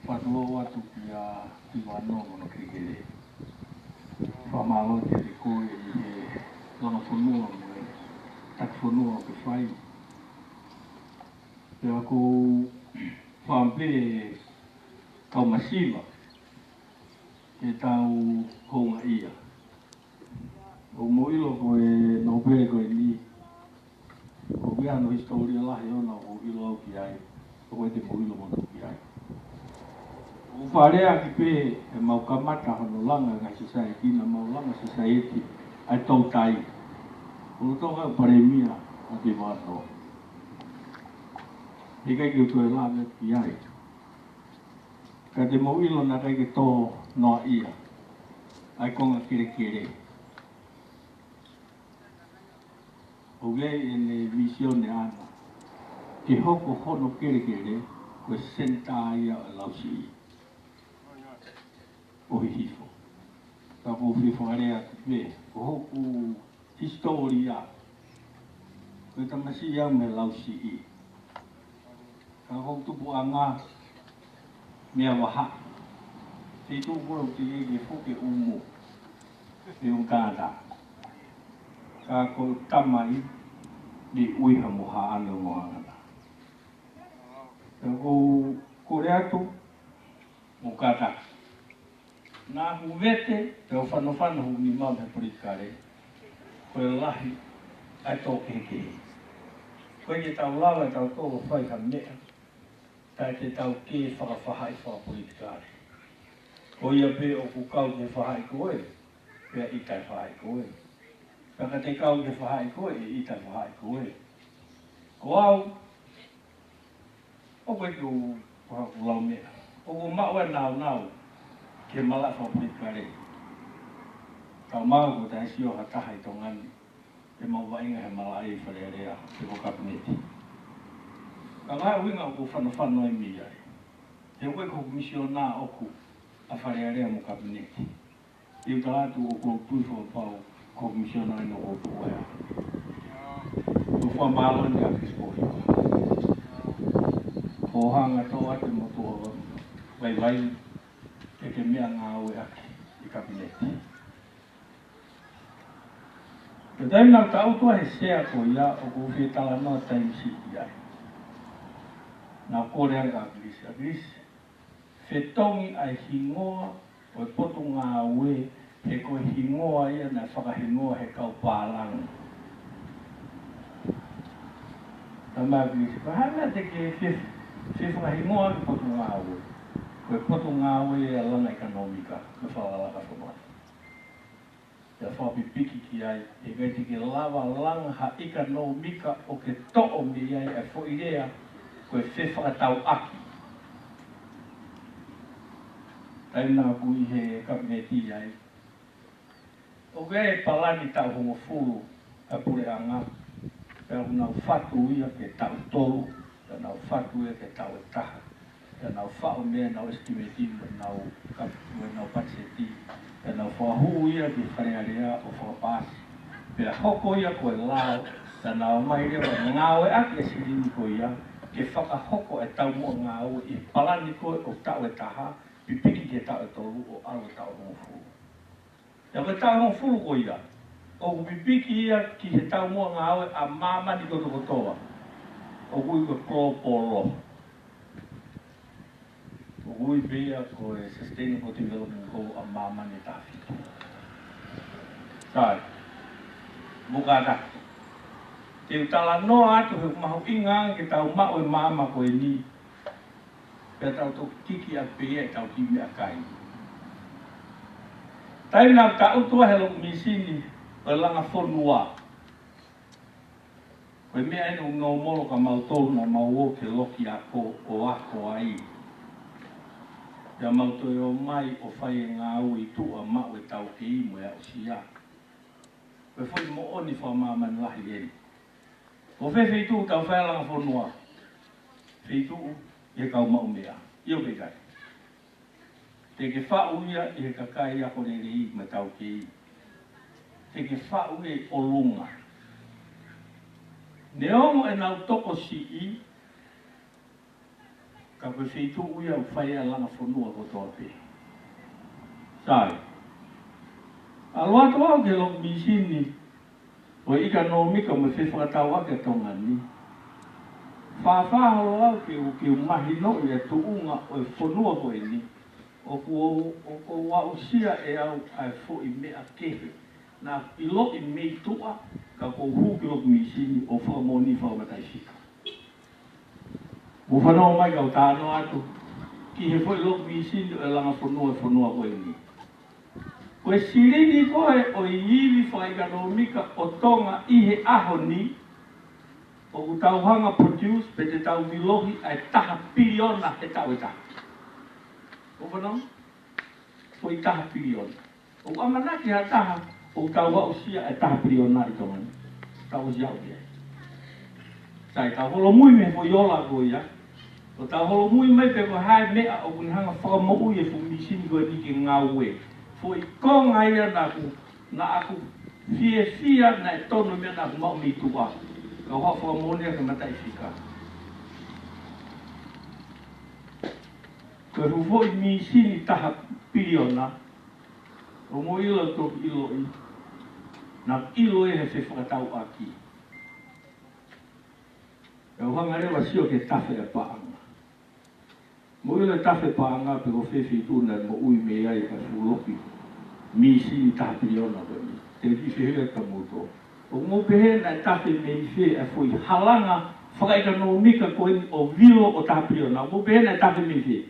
fakatulou atu kia Tuʻivānoa mo hono kelekele. Fakamālō kiate koe ʻi he langa fonua mo e taki fonua ʻoku ke fai. Pea ʻoku ou fakaʻamu pē kau masiva ke tau houngaʻia. ʻOku mou ʻilo ko e nōpele ko eni, ʻoku ʻi ai hono hisitōlia lahi ʻona ʻoku ou ʻilo au ki ai, ʻoku ʻikai te mou ʻilo moutolu ki ai. ʻOku fakalea ʻaki pē ʻemau kamata hono langa e ngaahi sosaieti, naʻa mau langa sosaieti ʻa e toutai. ʻO lolotonga ʻeku palēmia ʻa Tuʻivānoa. Heʻikai ke u toe lave ki ai. Ka te mou ʻilo naʻe ʻikai ke tō noaʻia ʻa e konga kelekele. ʻOku ʻi ai ʻene vīsone ʻana ke hoko hono kelekele ko e senitā ia ʻo e Lausiʻi ʻo Hihifo. Ka ʻoku ou fie fakalea atu pē, ko hoku hisitōlia. Ko e tamasiʻi au mei Lausiʻi. Ka ko hoku tupuʻanga mei Vahaʻi. Te u tuʻu ko ē ʻo teʻeki ke fuke umu. Mei ʻUtana. Ka ko e tamai mei ʻUiha mo Haʻane mo Hangata. Ka ʻoku ou kole atu mo kātaki. Naʻa ku vete, pea u fanofano hoku nima mei he politikale, ko e lahi ʻa e tō kehekehe. ʻOku ʻikai ke tau lava ʻe tautolu ʻo fai ha meʻa, taʻe te tau kei fakafaʻahi fakapolitikale. Ko ia pē ʻoku kau ki he faʻahi ko ē, pea ʻita e faʻahi ko ē. Pea ka te kau ki he faʻahi ko ē, ʻe ʻita e faʻahi ko ē. Ko au, ʻoku ʻikai ke u, ko haʻaku lau meʻa. ʻOku ou maʻu e nāunau ki he malaʻe fakapolitikale. Ka u maʻu ko e taʻe sio ha taha ʻi Tonga ni ʻe maʻu vaʻinga he malaʻe ʻi Fale Alea, pe ko Kapineti. Ka ko e hā e ʻuhinga ʻoku ou fanofano ai mei ai? He ʻoku ʻikai ko hoku misiona ʻoʻoku ʻa Fale Alea mo Kapineti. ʻI he tala atu ʻoku ou tui fakapapau ko e misiona ʻeni ʻoku ou tuʻu ai. ʻOku ou fakamālō ʻeni ʻa Kisi Pōhiva. Ko e hanga ʻo toʻo atu e motuʻa vaivai ke ke meʻangāueʻaki ʻi Kapineti. Ko e taimi naʻa ku tangutu ai he sea ko ia ʻoku ou fie talanoa taimi siʻi ai. Naʻa ku kole ange kia ʻAkilisi, ʻAkilisi, fetongi ʻa e hingoa ʻo e Potungāue, he ko e hingoa ia naʻe fakahingoa he kau pālangi. Talamai ʻe ʻAkilisi, ko e hā e meʻa te ke fie, fie fakahingoa ʻaki Potungāue? Ko e Potungāue ia e langa ʻekonōmika mo e fakalakalaka fonua. Pea fakapipiki ki ai, ʻe ʻikai te ke lava langa ha ʻekonōmika ʻo ke toʻo mei ai e foʻi lea ko e fefakatauʻaki. Taimi naʻa ku ʻi he Kapineti ai, ʻoku ʻi ai e palani taʻu hongofulu ʻa e puleʻanga, pea ʻoku nau fatu ia ki he taʻu tolu, ʻi Pea nau fatu ia ki he taʻu ʻe taha. Pea nau faʻu mei ai ʻenau estimate, mo ʻenau ka-, mo ʻenau patiseti. Pea nau fakahū ia ki Fale Alea ʻo fakapaasi. Pea hoko ia ko e lao, pea nau ō mai leva ʻo ngāueʻaki e silini ko ia ke fakahoko e taumuʻa ngāue ʻi he palani ko ē ʻo e taʻu ʻe taha, pipiki ki he taʻu ʻe tolu ʻo ʻalu ki he taʻu ʻe hongofulu. Pea ko e taʻu ʻe hongofulu ko ia, ʻoku pipiki ia ki he taumuʻa ngāue ʻa māmani kotokotoa. ʻOku ui ko e global law. ʻOku ui pē ia ko e Sustainable Development Goal ʻa māmani ʻe taha fitu. Sai. Mou kātaki. Te u talanoa atu he ʻoku mahuʻinga ange ke tau maʻu e maama ko eni. Pea tau toki kiki ʻaki pē ia ʻetau kiʻi meʻakai. Taimi naʻa ku tangutu ai he loki mīsini ʻo e langa fonua, ko e meʻa eni ʻoku nōmolo kia mautolu naʻa mau ō ki he loki ako ʻo ako ai. Pea mau toe ō mai ʻo fai e ngāue ʻi tuʻa, maʻu e taukei mo e aʻusia. Ko e foʻi moʻoni fakamāmani lahi eni. Ko fē feituʻu ʻoku tau fai ai e langa fonua? Feituʻu ʻi he kau maʻu meʻa, ʻio pe ʻikai? Te ke faʻu ia ʻi he kakai ako lelei mo e taukei. Te ke faʻu ia ʻi ʻolunga. Neongo ʻenau tokosiʻi, ka ko e feituʻu ia ʻoku fai ai e langa fonua kotoa pē. Sai. ʻAlu atu au ki he loki mīsini ʻo e ʻikanōmika mo e fefakatauʻaki ʻa Tonga ni. Fāfā holo au ke u, ke u mahinoʻi e tuʻunga ʻo e fonua ko eni. ʻOku ou, ʻoku ou aʻusia ʻe au ʻa e foʻi meʻa kehe naʻa ku ʻiloʻi mei tuʻa, ka ʻoku ou hū ki he loki mīsini ʻo fakamoʻoni fakamataʻifika. Mou fanongo mai kau talanoa atu ki he foʻi loki mīsini ʻo e langa fonua ʻo e fonua ko eni. Ko e silini ko ē ʻo e ivi fakaʻikanōmika ʻo Tonga ʻi he ʻaho ni, ʻoku tau hanga ʻo produce pe te tau vilohi ʻa e taha piliona he taʻu ʻe taha. Mou fanongo? Foʻi taha piliona. ʻOku ʻamanaki ha taha ʻoku tau aʻusia e taha piliona ʻi Tonga ni? Tau aʻusia ʻo pia. Sai, tau holomui mei he foʻi ola ko ia. ʻO tau holomui mai pe ko e hā e meʻa ʻoku ne hanga ʻo fakamoʻui e fuʻu mīsini ko eni ke ngāue. Foʻi konga ia naʻa ku, naʻa ku fiefia naʻe tonu e meʻa naʻa ku maʻu mei tuʻa. Kau haʻu ʻo fakamoʻoni ʻaki e mataʻifika. Ko e fuʻu foʻi mīsini taha piliona, ʻoku mou ʻilo, toki ʻiloʻi, naʻa ku ʻilo ia he fefakatauʻaki. Pea u hanga leva ʻo sio ki he tafe ʻa e paʻanga. Mou ʻilo e tafe paʻanga pe ko fē feituʻu naʻe moʻui mei ai ʻa e fuʻu loki mīsini taha piliona ko eni? Te u kiʻi fehuʻi atu kia moutolu. ʻOku mou pehē naʻe tafe mei fē ʻa e foʻi halanga fakaʻekonōmika ko eni ʻo vilo ʻo taha piliona? ʻOku mou pehē naʻe tafe mei fē?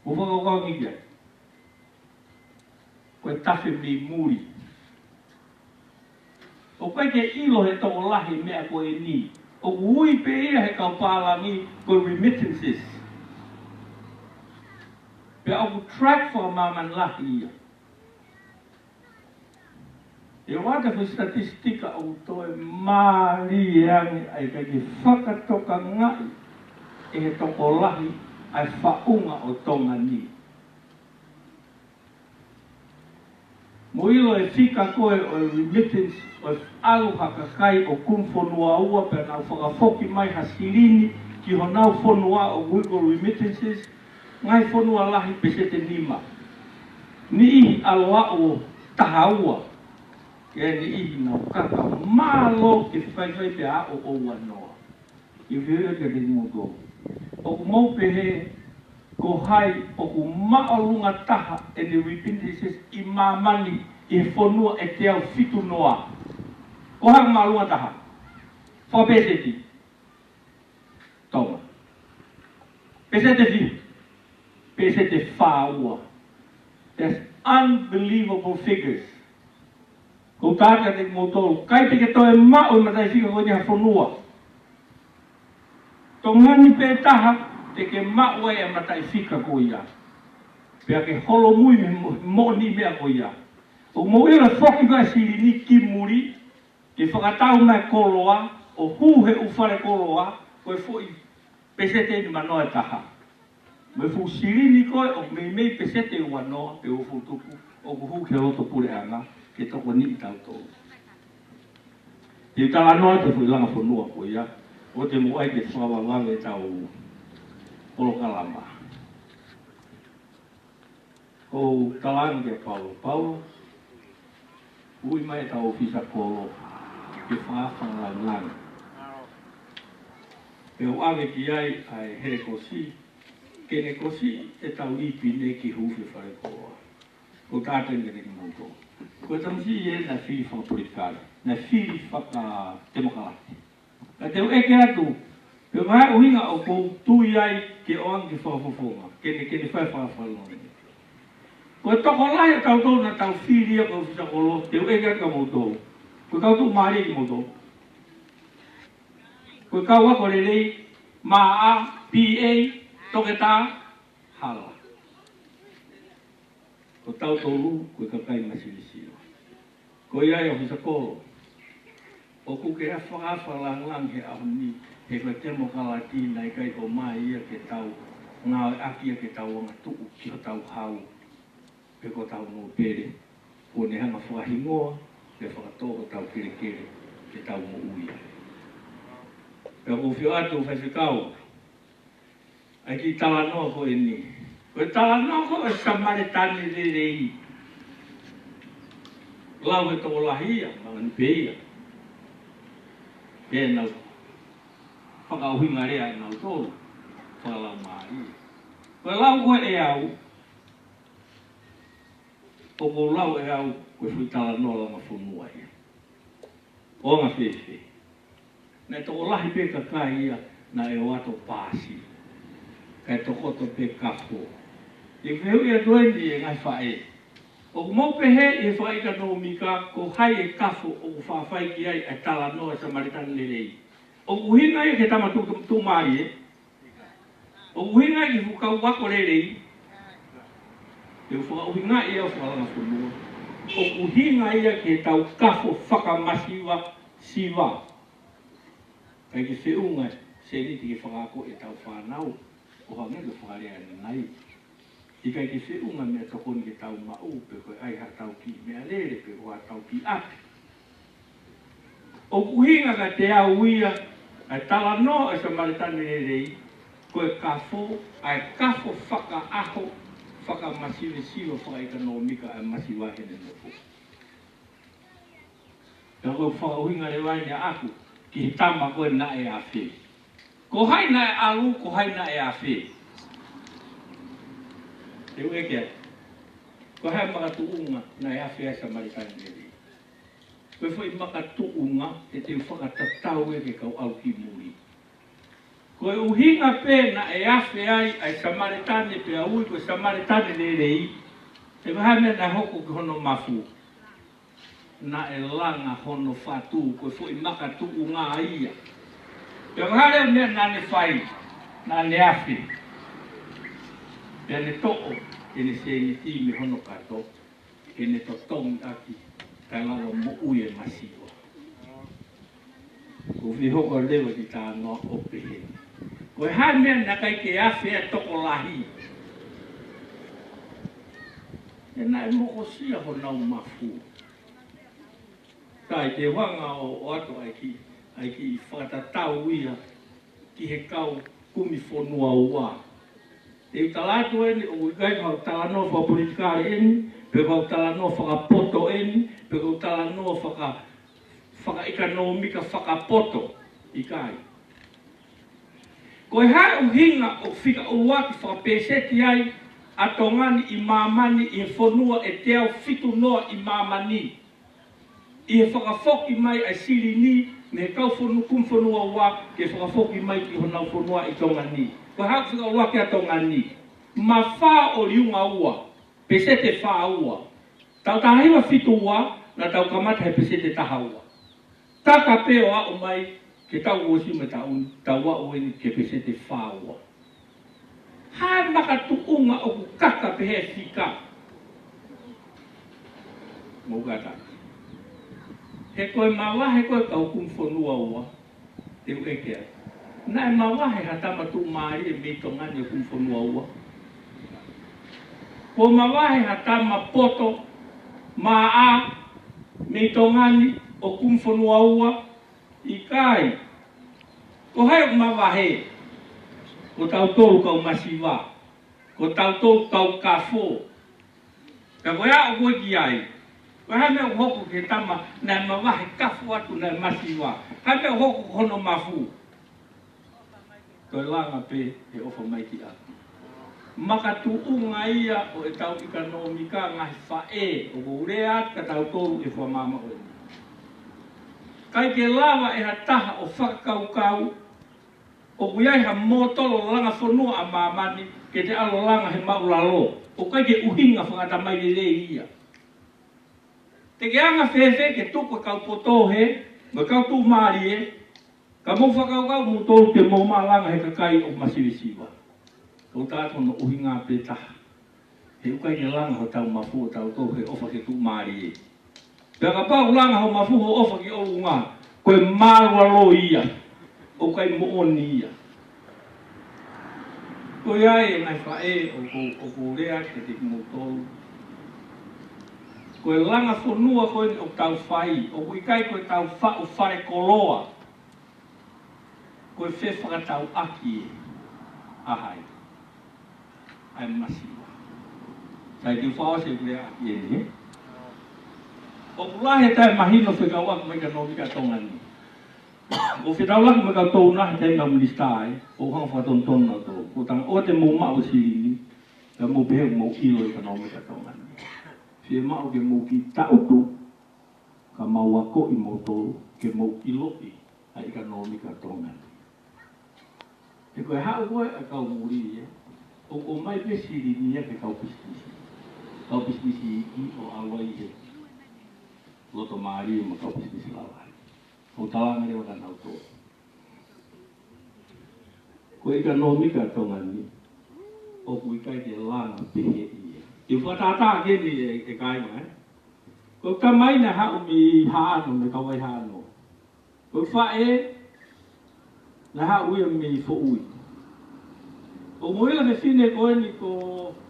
Mou fakakaukau ange ki ai. Ko e tafe mei muli. ʻOku ʻikai ke ʻilo he tokolahi e meʻa ko eni. ʻOku ui pē ia he kau pālangi ko e remittances. Pea ʻoku track fakamāmani lahi ia. ʻE ʻoatu e foʻi statistika ʻoku toe mālie ange ʻa e ʻikai ke fakatokangaʻi ʻe he tokolahi ʻa e faʻunga ʻo Tonga ni. Mou ʻilo e fika ko ē ʻo e remittance ʻo e ʻalu ha kakai ʻo kumi fonua ua pea nau fakafoki mai ha silini ki honau fonua ʻoku ui ko e remittances, ngaahi fonua lahi peseti ʻe nima. Niʻihi ʻalu ʻo taha ua. Ke niʻihi nau kaka mālō ke faifai pea aʻu ʻo ua noa. ʻI he ʻeke atu kiate kimoutolu, ʻoku mou pehē ko hai ʻoku māʻolunga taha ʻene remittances ʻi māmani ʻi he fonua ʻe teau fitu noa? Ko hai ʻoku māʻolunga taha? Fakapeseti. Tonga. Peseti fiha? Peseti fā ua. That's unbelievable figures. Ko u tala atu kiate kimoutolu, ʻikai te ke toe maʻu e mataʻifika ko eni ha fonua. Tonga ni pē taha te ke maʻu ai e mataʻifika ko ia. Pea ke holomui mei he mo-, moʻoni meʻa ko ia. ʻOku mou ʻilo e foki ko ē e silini ki muli, ke fakatau mai e koloa, ʻo hū he ʻū fale koloa, ko e foʻi peseti ʻe nimanoa ʻe taha. Mo e fuʻu silini ko ē ʻoku meimei peseti ʻe uanoa pe ua fuʻu tupu, ʻoku hū ki he loto puleʻanga ke tokoniʻi tautolu. Te u talanoa ki he foʻi langa fonua ko ia, ʻo te mou ʻai ke fakavavevave ʻetau polokalama. Ko u talaange kia Paulo, Paulo, ui mai ʻetau ʻōfisa kolo ke fakaafeʻi langilangi. Pea u ʻave ki ai ʻa e helekosi, ke ne kosi ʻetau ipi ne ki hufe fale koloa. Ko u tāteni ke ne ki moutolu. Ko e tamasiʻi ē naʻe fili fakapolitikale, naʻe fili fakatemokalati. Ka te u ʻeke atu, pe ko e hā e ʻuhinga ʻoku ou tui ai ke ʻoange ke fakafofonga, ke ne, ke ne fai fakafofonga. Ko e tokolahi ʻo tautolu naʻa tau fili ia ko e ʻōfisa kolo, te u ʻeke atu kia moutolu. Ko e kau tuʻumālie kimoutolu. Ko e kau ako lelei, maʻa, P A, toketā, hala. Ko tautolu, ko e kakai masilisili. Ko ia ia ʻōfisa kolo. ʻOku ke fakaafeʻi langilangi he ʻaho ni, he ko e temokalati naʻe ʻikai ʻomai ia ke tau ngāueʻaki ia ke tau angatuʻu ki hotau hau, pe ko hotau nōpele. Kuo ne hanga fakahingoa, pe fakatō hotau kelekele, ke tau moʻui ai. Pea ʻoku ou fie ʻoatu faifekau, ʻa e kiʻi talanoa ko eni. Ko e talanoa ko ē ʻo e Samaletane lelei. Lau he tokolahi ia, māmani pē ia. Pea nau fakaʻuhinga lea ʻe nautolu, fakalaumālie. Ko e lau ko ē ʻe au, ʻoku ou lau ʻe au, ko e foʻi talanoa langa fonua ia. ʻO anga fēfē? Naʻe tokolahi pē kakai ia naʻe ō atu ʻo paasi. Kae tokoto pē kafo. ʻI he fehuʻi atu eni e ngaahi faʻē. ʻOku mou pehē ʻi he fakaʻekonōmika ko hai e kafo ʻoku faʻa fai ki ai ʻa e talanoa Samaletane lelei? ʻOku ʻuhinga ia ki he tama tuʻu, tuʻu, tuʻumālie, ē? ʻOku ʻuhinga ia ki he fuʻu kau ako lelei, te u fakaʻuhingaʻi ia ʻo fakalanga fonua. ʻOku ʻuhinga ia ki heʻetau kafo fakamasiva, siva. ʻIkai ke feʻunga e sēniti ke fakaako ʻetau fānau, ʻo hangē ko e fakalea ʻanenai. ʻIkai ke feʻunga e meʻatokoni ke tau maʻu, pe ko e ʻai haʻatau kiʻi meʻalele, pe ko haʻatau kiʻi ʻapi. ʻOku ʻuhinga kiate au ia, ʻa e talanoa ʻo e Samaletane lelei, ko e kafo, ʻa e kafo fakaʻaho, fakamasivesiva, fakaʻekonōmika, ʻa e masiva heʻene nofo. Pea ko e fakaʻuhinga leva eni ʻaʻaku ki he tama ko ē naʻe afe. Ko hai naʻe ʻalu, ko hai naʻe afe? Te u ʻeke atu. Ko e hā e makatuʻunga naʻe afe ai e Samaletane lelei? Ko e foʻi makatuʻunga te teu fakatatau ia ki he kau ʻalu ki muli. Ko e ʻuhinga pē naʻe afe ai ʻa e Samaletane pea ui ko e Samaletane lelei, he ko e hā e meʻa naʻe hoko ki hono mafu? Naʻe langa hono fatu, ko e foʻi makatuʻunga ia. Pea ko e hā leva e meʻa naʻa ne fai? Naʻa ne afe. Pea ne toʻo ʻene sēniti mei hono kato, ke ne totongi ʻaki, kae lava moʻui e masiva. ʻOku ou fie hoko leva ki he talanoa ʻo pehē. Ko e hā e meʻa naʻe ʻikai ke afe ai e tokolahi? He naʻe mokosia honau mafu. Sai, te u hanga ʻo, ʻoatu ʻa e kiʻi, ʻa e kiʻi fakatatau ia ki he kau kumi fonua ua. Te u tala atu eni, ʻoku ʻikai ko haʻaku talanoa fakapolitikale eni, pe ko haʻaku talanoa fakapoto eni, pe ko haʻaku talanoa faka-, fakaʻekonōmika fakapoto, ʻikai. Ko e hā e ʻuhinga ʻoku fika ʻuluaki fakapēseti ai ʻa Tonga ni ʻi māmani ʻi he fonua ʻe teau fitu noa ʻi māmani? ʻI he fakafoki mai ʻa e silini mei he kau fonu-, kumi fonua ua ke fakafoki mai ki honau fonua ʻi Tonga ni. Ko e hā ʻoku fika ʻuluaki ʻa Tonga ni? Mafao liunga ua, pēseti fā ua. Taʻu taha hiva fitu ua, naʻa tau kamata he pēseti taha ua. Kaka pē ʻo aʻu mai ki he taʻu ʻosi mo e taʻu ni, tau aʻu eni ki he pēseti fā ua. Hā e makatuʻunga ʻoku kaka pehē e fika? Mou kātaki. He ko e mavahe ko ē kau kumi fonua ua, Te u ʻeke atu. Naʻe mavahe ha tama tuʻumālie mei Tonga ni ʻo Kumu Fonua Ua? Kuo mavahe ha tama poto maʻa mei Tonga ni ʻo Kumu Fonua Ua? ʻIkai. Ko hai ʻoku mavahe? Ko tautolu kau masiva. Ko tautolu kau kafo. Ka ko e aʻu ko ē ki ai, ko e hā e meʻa ʻoku hoko ki he tama naʻe mavahe, kafo atu, naʻe masiva? Hā e meʻa ʻoku hoko ki hono mafu? Ko e langa pē he ʻofa mai ki ʻapi. Makatuʻunga ia ʻo ʻetau ʻikanōmika, ngaahi faʻē, ʻoku ou lea atu kia tautolu he fuʻu maama ko eni. ʻIkai ke lava ʻe ha taha ʻo fakakaukau ʻoku ʻi ai ha mōtolo langa fonua ʻa māmani ke te ʻalu ʻo langa he māʻulalo. ʻOku ʻikai ke ʻuhinga fakatamai lelei ia. Te ke anga fēfē ke tuku e kau poto hē mo e kau tuʻumālie, ka mou fakakaukau moutolu ke mou malanga he kakai ʻoku masivesiva? Ko e taha hono ʻuhinga pē taha. He ʻoku ʻikai ke langa hotau mafu ʻo tautolu he ʻofa ki he tuʻumālie. Pea kapau ʻoku langa ho mafu hoʻo ʻofa ki ʻolunga, ko e māʻulalo ia, ʻoku ʻikai moʻoni ia. Ko ia ai e ngaahi faʻē, ʻoku, ʻoku ou lea kiate kimoutolu. Ko e langa fonua ko eni ʻoku tau fai, ʻoku ʻikai ko ʻetau faʻu fale koloa. Ko e fefakatauʻaki ē ʻa hai? ʻA e masiva. Sai, te u fakaʻosi ʻeku lea ʻaki eni, ē? ʻOku lahi e taʻemahino fekauʻaki mo e ʻikanōmika ʻa Tonga ni. ʻOku fetaulaki mo e kau touna he taimi ʻa e minisitā, ē? ʻOku hanga ʻo fakatonutonu nautolu. Ko e tangata ʻoku te mou maʻu e silini, ka mou pehē ʻoku mou ʻilo e ʻikanōmika ʻa Tonga ni. Fiemaʻu ke mou kiʻi taʻutu, ka mau akoʻi moutolu ke mou ʻiloʻi ʻa e ʻikanōmika ʻa Tonga ni. He ko e haʻu ko ē ʻa e kau muli, ē, ʻoku ʻomai pē silini ia ki he kau pisinisi. Kau pisinisi iiki ʻo ʻalu ai he loto mālie mo e kau pisinisi lalahi. ʻOku ou talanga leva kia nautolu. Ko e ʻikanōmika ʻa Tonga ni, ʻoku ʻikai ke langa pehē ia. Te u fakatātā ʻaki eni e, e kāinga, ē. Ko e tamai naʻe haʻu mei Haʻano, mei Kauai Haʻano. Ko e faʻē naʻe haʻu ia mei Foʻui. ʻOku mou ʻilo e fefine ko eni ko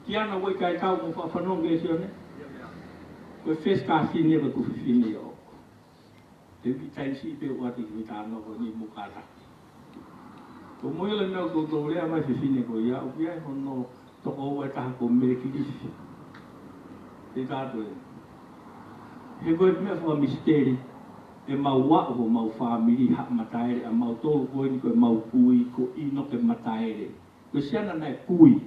Tiana Uaikaetau, mo faʻa fanongo ki ai, Sione? Ko e first cousin ia ko ē ʻeku fefine ʻo. Te u kiʻi taimi siʻi pē ʻoatu e kiʻi talanoa ko eni mo kātaki. ʻOku mou ʻilo e meʻa ʻoku ou lea mai e fefine ko ia, ʻoku ʻi ai hono tokoua ʻe taha ko Melekilifi. Te u taʻu ē. He ko e meʻa fakamisiteli, ʻemau aʻu homau fāmili, Haʻa Mataele, ʻa mautolu ko eni ko ʻemau kui, ko ʻInoke Mataele. Ko e siana naʻe kui.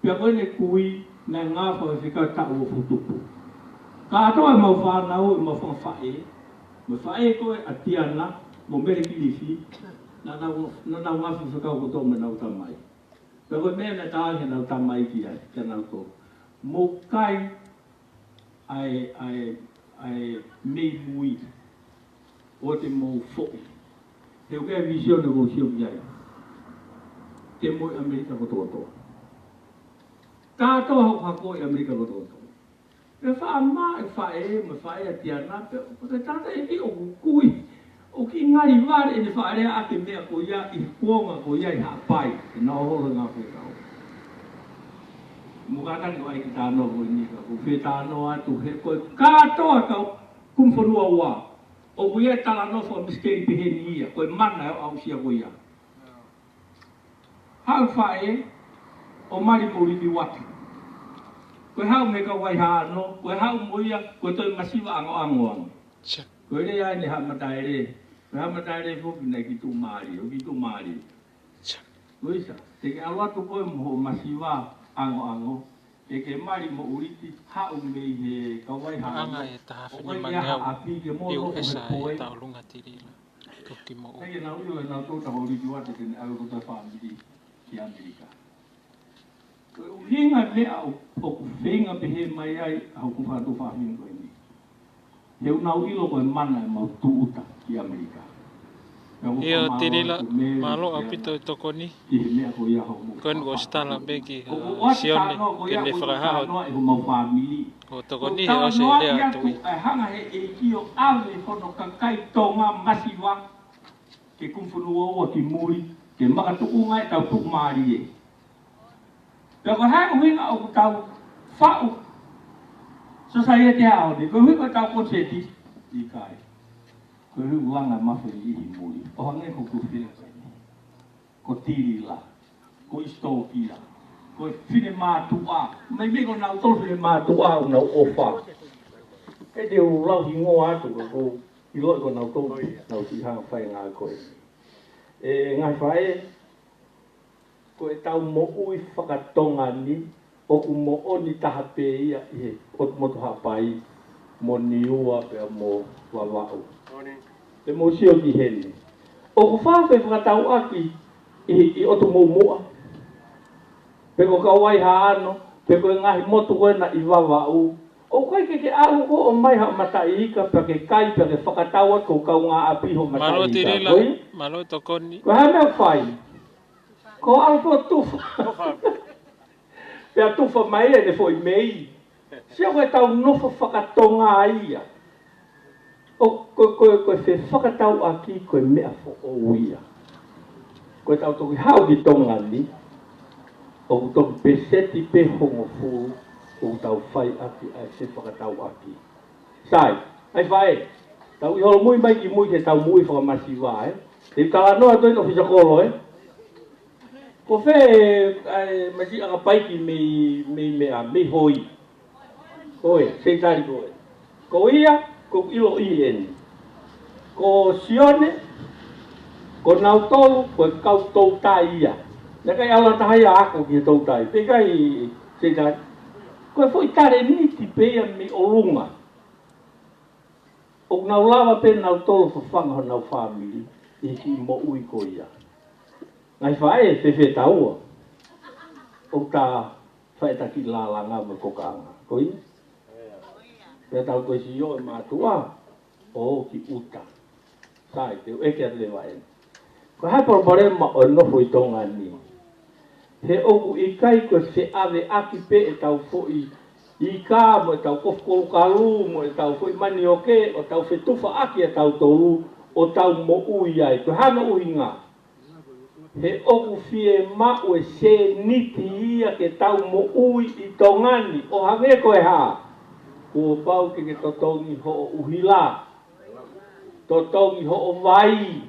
Pea ko ʻene kui, naʻe ngāue fakafaifekau taʻu hongofulu tupu. Kātoa ʻemau fānau, ʻemau fanga faʻē, mo e faʻē ko ē ʻa Tiana, mo Melekilifi, naʻa nau, naʻa nau ngāue fakafaifekau kotoa mo ʻenau tamai. Pea ko e meʻa naʻe tala ʻe heʻenau tamai ki ai, kia nautolu: Mou kai ʻa e, ʻa e, ʻa e meimui ʻo te mou foʻi. He ʻoku ʻi ai e vīsone ʻoku ou sio ki ai. Te mou ʻi ʻAmelika kotokotoa. Kātoa hoʻo hako ʻi ʻAmelika kotokotoa. Pea faʻa maʻu e faʻē, mo e faʻē ʻa Tiana, pea ko e tangataʻeiki ʻoku kui. ʻOku kiʻi ngali vale ʻene faʻa lea ʻaki e meʻa ko ia ʻi he kuonga ko ia ʻi Haʻapai, ʻenau holo e ngāue fakafaifekau. Mou kātaki ʻo ʻai e kiʻi talanoa ko eni ka ʻoku ou fie talanoa atu he ko e kātoa kau Kumu Fonua Ua, ʻoku ʻi ai e talanoa fakamisiteli pehē ni ia, ko e mana ʻo e aʻusia ko ia. Haʻu e faʻē ʻo mali mo Liliuata. Ko e haʻu mei Kauai Haʻano, ko e haʻu mo ia, ko e toe masiva ʻangoʻango ange. Ko e lea eni Haʻa Mataele, ko e Haʻa Mataele foki naʻe kiʻi tuʻumālie, ʻoku kiʻi tuʻumālie. Ko e isa, te ke ʻalu atu koe mo hoʻo masiva ʻangoʻango, ʻe ke mali mo ʻUliti, haʻu mei he Kauai Haʻano. Anga e taha ʻo fini kai mani au Haʻapai ke mou ʻi nofo he ʻEusa ʻi poe. Taulunga Tilila. Ko ki mo. Te ke nau ʻilo ʻe nautolu ʻa ʻUliti ʻoku ʻikai te ne ʻave kotoa e fāmili ki ʻAmelika. Ko e ʻuhinga e meʻa ʻoku, ʻoku feinga pehē mai ai ʻa hoku fatu fāmili ko eni. He ʻoku nau ʻilo ko e mana ʻemau tūʻuta ki ʻAmelika. ʻIo, Tilila, mālō ʻaupito e tokoni. Ki he meʻa ko ia hoʻomou ko eni ko Sitala Beki, ʻoku ʻosi Sione, talanoa ko ia, ke ne ʻoku fakahā talanoa ʻe homau fāmili. ʻO tokoni he ʻosi e lea atu ʻi. ʻE hanga he ʻEiki ʻo ʻave hono kakai Tonga masiva. ke kumi fonua ua ki muli, ke makatuʻunga ʻetau tuʻumālie. Pea ko e hā e ʻuhinga ʻoku tau faʻu sōsaieti ʻaho ni? Ko e ʻuhinga ʻetau konseti? ʻIkai. Ko e ʻuhinga e mafu ʻi muli. ʻO hangē ko e kufine ko eni. Ko Tilila, ko ʻIsitōkia, ko e finemātuʻa, mai mei ko nautolu finemātuʻa ʻoku nau ʻofa. He te u lau hingoa atu ka ʻoku ou ʻiloʻi ko nautolu, nau siʻi hanga fai e ngāue ko eni. ʻE ngaahi faʻē, ko ʻetau moʻui fakatonga ni, ʻoku moʻoni taha pē ia ʻi he ʻotu motu Haʻapai mo Niua pea mo Vavaʻu. Pea mou sio ki heni. ʻOku fēfē e fakatauʻaki ʻi, ʻi ʻOtu Moʻomoʻa? Pe ko Kauaihaʻano, pe ko e ngaahi motu ko ena ʻi Vavaʻu. ʻOku ʻikai ke ke ʻalu koe ʻo ʻomai haʻo mataʻi ika pea ke kai pea ke fakatau atu ki ho kaungāʻapi ho mataʻi ika. Ko ia? Ko e hā e meʻa ʻoku fai? Ko e ʻalu ʻo tufa. Pea tufa mai ʻene foʻi mei. Sio ko ʻetau nofo fakatonga ia. ʻO ko, ko, ko e fefakatauʻaki ko e meʻa foʻou ia. Ko ʻetau toki haʻu ki Tonga ni, ʻoku toki peseti pē hongofulu ʻoku tau fai ʻaki ʻa e fefakatauʻaki. Sai, ngaahi faʻē, tau ʻi holomui mai ki mui ke tau moʻui fakamasiva, ē? Te u talanoa atu ʻi he ʻōfisa kolo, ē? Ko fē, ʻa e masiʻi ʻakapaiki mei, mei meʻa, mei hoi? Ko e, seitani ko e. Ko ia, ko ʻilo ʻi eni. Ko Sione, ko nautolu, ko e kau toutai ia. Naʻe ʻikai ʻalu ha taha ia ʻo ako ki he toutai. Pea ʻikai seitani. Ko e foʻi talēniti pē ia mei ʻolunga. ʻOku nau lava pē nautolu ʻo fafanga honau fāmili ʻi he kiʻi moʻui ko ia. Ngaahi faʻē, fēfē taua? ʻOku ta faʻitaki lālanga mo e kokaʻanga. Ko ia? Pea tau toe sio e mātuʻa ʻo ō ki ʻuta. Sai, te u ʻeke atu leva eni. Ko e hā e palopalema ʻo e nofo ʻi Tonga ni? He ʻoku ʻikai ko e feʻaveʻaki pē ʻetau foʻi ika mo ʻetau kofu kolukalu mo ʻetau foʻi manioke ʻo tau fetufaʻaki ʻa tautolu ʻo tau moʻui ai. Ko e hā hono ʻuhinga? He ʻoku fiemaʻu e sēniti ia ke tau moʻui ʻi Tonga ni, ʻo hangē ko e hā? Kuo pau ke ke totongi hoʻo ʻuhila, totongi hoʻo vai,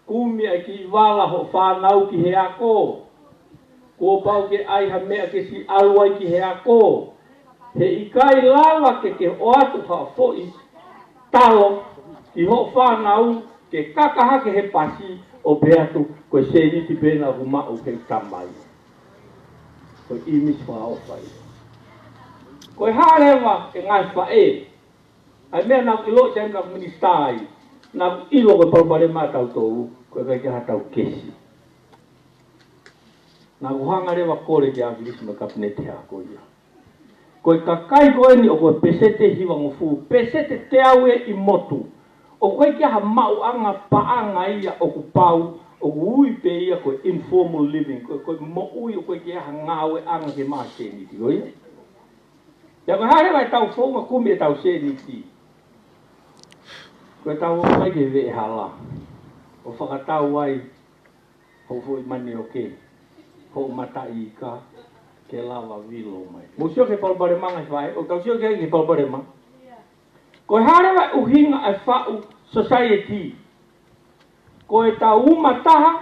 kumi ʻa e kiʻi vala hoʻo fānau ki he ako. Kuo pau ke ʻai ha meʻa ke siʻi ʻalu ai ki he ako. He ʻikai lava ke ke ʻoatu ha foʻi talo ki hoʻo fānau ke kaka hake he pasi ʻo pehē atu ko e sēniti pē ena ʻoku maʻu he tamai. Ko e ʻīmisi fakaʻofa ia. Ko e hā leva e ngaahi faʻē? ʻA e meʻa naʻá ku ʻilo ʻi he taimi naʻá ku minisitā ai, naʻá ku ʻilo ko e palopalema ʻa tautolu, ko e ʻikai ke ʻi ai haʻatau kesi. Naʻá ku hanga leva ʻo kole ki he ʻAkilisi mo e Kapineti he ʻaho ko ia. Ko e kakai ko eni ʻoku peseti hivangofulu, peseti teau ʻi he motu. ʻOku ʻikai ke ʻi ai ha maʻuʻanga paʻanga ia ʻoku pau, ʻoku ui pē ia ko e informal living, ko e, ko e moʻui ʻoku ʻikai ke ʻi ai ha ngāueʻanga ke maʻu ha sēniti, ko ia? Pea ko e hā leva ʻetau founga kumi ʻetau sēniti? Ko ʻetau ō mai ki he veʻehala ʻo fakatau ai hoʻo foʻi manioke, hoʻo mataʻi ika, ke lava vilo mai. Mou sio ki he palopalema, ngaahi faʻē, ʻoku tau sio ki he palopalema. Ko e hā leva e ʻuhinga e faʻu sōsaieti? Ko ʻetau uma taha,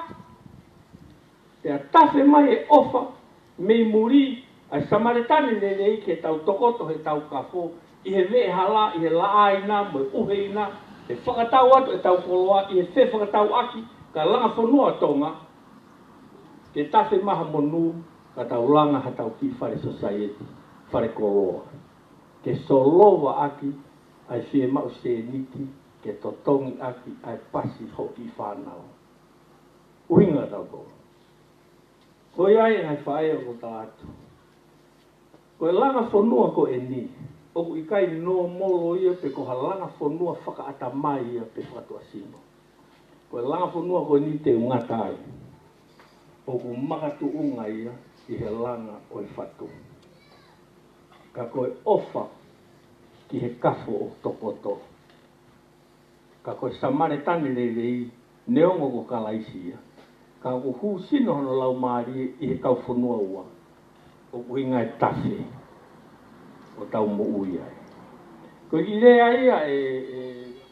pea tafe mai e ʻofa mei muli ʻa e Samaletani lelei ke tau tokoto heʻetau kafo ʻi he veʻehala, ʻi he laʻaina mo e ʻuheina, ke fakatau atu ʻetau koloa ʻi he fefakatauʻaki, ka langa fonua Tonga, ke tafe mai ha monū, ka tau langa haʻatau kiʻi fale sōsaieti, fale koloa. Ke solova ʻaki ʻa e fiemaʻu sēniti, ke totongi ʻaki ʻa e pasi hoʻo kiʻi fānau. ʻUhinga tautolu. Ko ia ai ngaahi faʻē ʻoku ou tala atu. Ko e langa fonua ko eni, ʻoku ʻikai nōmolo ia pe ko ha langa fonua fakaʻatamai ia pe fakatuʻasino. Ko e langa fonua ko eni te u ngata ai. ʻOku makatuʻunga ia ʻi he langa ʻo e fatu. Ka ko e ʻofa ki he kafo ʻoku tokoto. Ka ko e Samaletani lelei, Neongo ko Kalaisi ia, ka ʻoku hū sino hono laumālie ʻi he kau fonua ua, ʻoku ʻi ai e tafe ʻo tau moʻui ai. Ko e kiʻi lea ia ʻe, ʻe,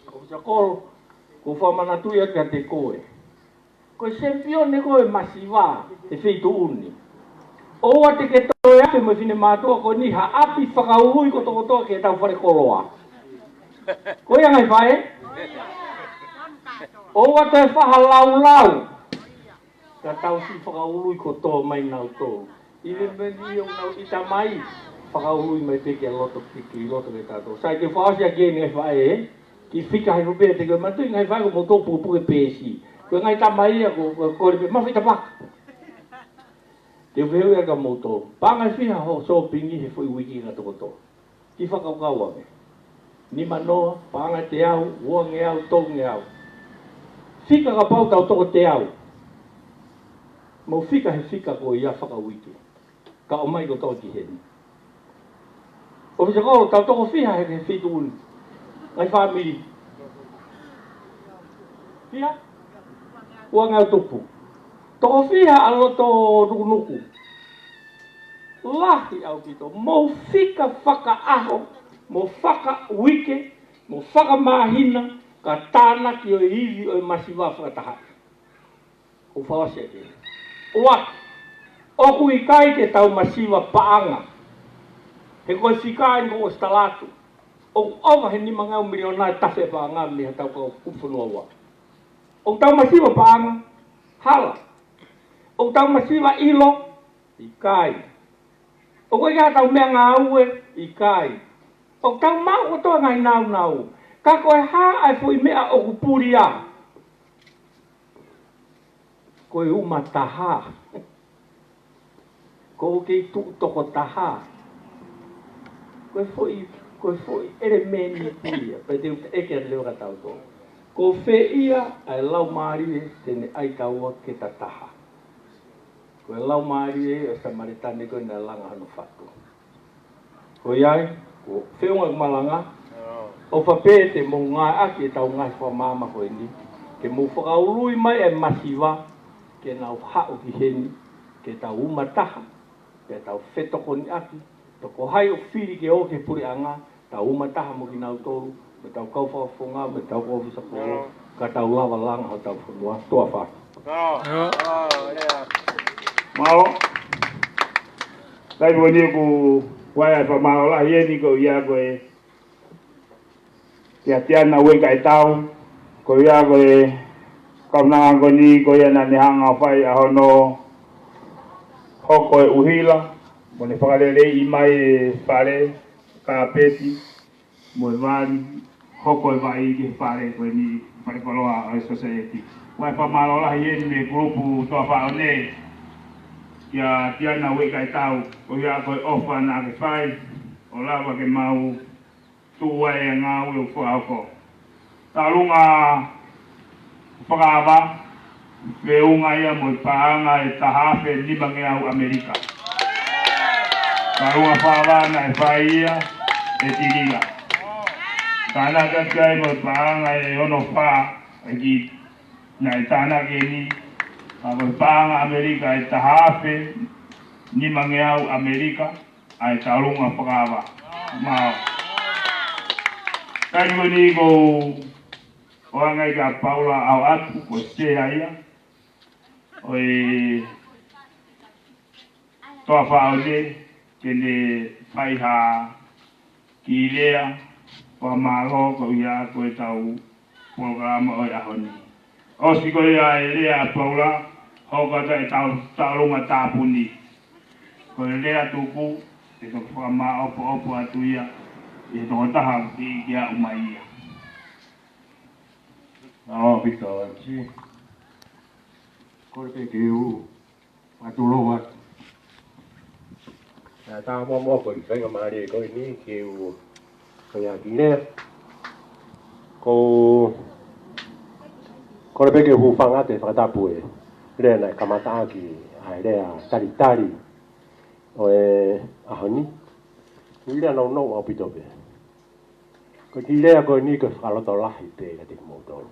ʻo Sakolo, ʻoku ou fakamanatu ia kiate koe. Ko e sempione koe masiva he feituʻu ni. ʻOua te ke toe afe mo e finemātuʻa ko eni ha ʻapi fakaului kotokotoa ki he tau fale koloa. Ko ia ngaahi faʻē. ʻOua toe fai ha laulau. Ka tau siʻi fakaului kotoa mai nautolu. ʻI he meʻa ni ʻoku nau ʻita mai, fakaului mai pē ki loto ki, ki loto ke tato. Sai ke fakaʻosi ʻaki eni ngaahi faʻē, ki fika hai fupe te ke matu ngaahi faʻē ko moto pupuke pēsi. Ko e ngaahi tama ia ko, ko, ko le pe mafita paka. Te u fehuʻi atu kia moto. Paʻanga ʻe fiha hoʻo sōpingi he foʻi uike ka tokoto. Ki fakakaukau ange. Nima noa, paʻanga ʻe teau, uangeau, tolungeau. Fika kapau tau toko teau. Mou fika he fika ko ia fakauike. Ka ʻomai kotoa ki heni. ʻOfisa ko tau toko fiha he, he feituʻu ni. Ngaahi fāmili. Fiha? Uangeau tupu. Toko fiha ʻa loto nukunuku. Lahi ʻaupito. Mou fika fakaʻaho, mou fakauike, mou fakamāhina, ka tānaki ʻo e ivi ʻo e masiva fakataha. ʻOku ou fakaʻosi ʻaki. ʻUa, ʻoku ʻikai ke tau masiva paʻanga. He ko e fika eni ko ʻOstalatu. ʻOku ʻova he nimangeau miliona e tafe paʻanga mei ha tau kau kupu fonua ua. ʻOku tau masiva paʻanga, hala. ʻOku tau masiva ʻilo, ʻikai. ʻOku ʻikai ha tau meʻangāue, ʻikai. ʻOku tau maʻu kotoa ngaahi nāunau. Ka ko e hā ʻa e foʻi meʻa ʻoku pulia? Ko e uma taha. Ko e kei tuʻu toko taha. Ko e foʻi, ko e foʻi ʻelemēniti ia. Pea te u ʻeke atu leva kia tautolu. Ko fē ia ʻa e laumālie te ne ʻai taua ke ta taha? Ko e laumālie ʻo e Samaletane ko ē naʻe langa hono fatu. Ko ia ai, ko e feʻunga ʻeku malanga, ʻofa pē te mou ngāueʻaki ʻetau ngaahi fakamaama ko eni, ke mou fakaului mai e masiva, ke nau haʻu ki heni, ke tau uma taha, ke tau fetokoniʻaki, toko hai ʻoku fili ke ō ki he puleʻanga, tau uma taha mo kinautolu, mo ʻetau kau fakafofonga, mo ʻetau kau ʻofisa kolo, ka tau lava langa hotau fonua, toafa. Mālō. Kai ko eni ʻoku ʻi ai e fakamālō lahi eni ko ia ko e kia Tiana Uekaʻetau, ko ia ko e kaunanga ko eni ko ia naʻa ne hanga ʻo fai ʻa hono hoko e ʻuhila, mo ne fakaleleiʻi mai e fale, kāpeti, mo e vali, hoko e vai ki he fale ko eni, fale koloa ʻo e sōsaieti. ʻOku ʻi ai e fakamālō lahi eni mei he kulupu Toafa One, kia Tiana Uekaʻetau, ko ia ko e ʻofa naʻa ke fai, ʻo lava ke mau tuʻu ai e ngāue ʻoku fakahoko. Talunga fakaava, feʻunga ia mo e paʻanga ʻe taha afe nimangeau ʻAmelika. Talunga fakaava naʻe fai ia ʻe Tilia. Tānaki atu ai mo e paʻanga ʻe ono fā, ʻe ki naʻe tānaki eni, ka ko e paʻanga ʻAmelika ʻe taha afe nimangeau ʻAmelika, ʻa e talunga fakaava. Mālō. Kai ko eni ʻoku ou ʻoange kia Paula ʻAoatu, ko e sea ia ʻo e Toafa One, ke ne fai ha kiʻi lea fakamālō koeʻuhi ko ʻetau polokalama ʻo e ʻaho ni. ʻOsi ko ia e lea ʻa Paula, hoko atu ʻetau talunga tāpuni. Ko e lea tuku, ʻe toki fakamāʻopoʻopo atu ia ʻe he tokotaha ʻoku kiʻi aʻu mai ia. Mālō ʻaupito, M C. Kole pē ke u fakatulou atu. Naʻe tā muʻa muʻa ko e faingamālie ko eni ke u fai ha kiʻi lea. Ko, kole pē ke u hūfanga atu he fakatapu e lea naʻe kamataʻaki ʻa e lea talitali ʻo e ʻaho ni. Ko e lea nounou ʻaupito pē. Ko e kiʻi lea ko eni ko e fakalotolahi pē kiate kimoutolu.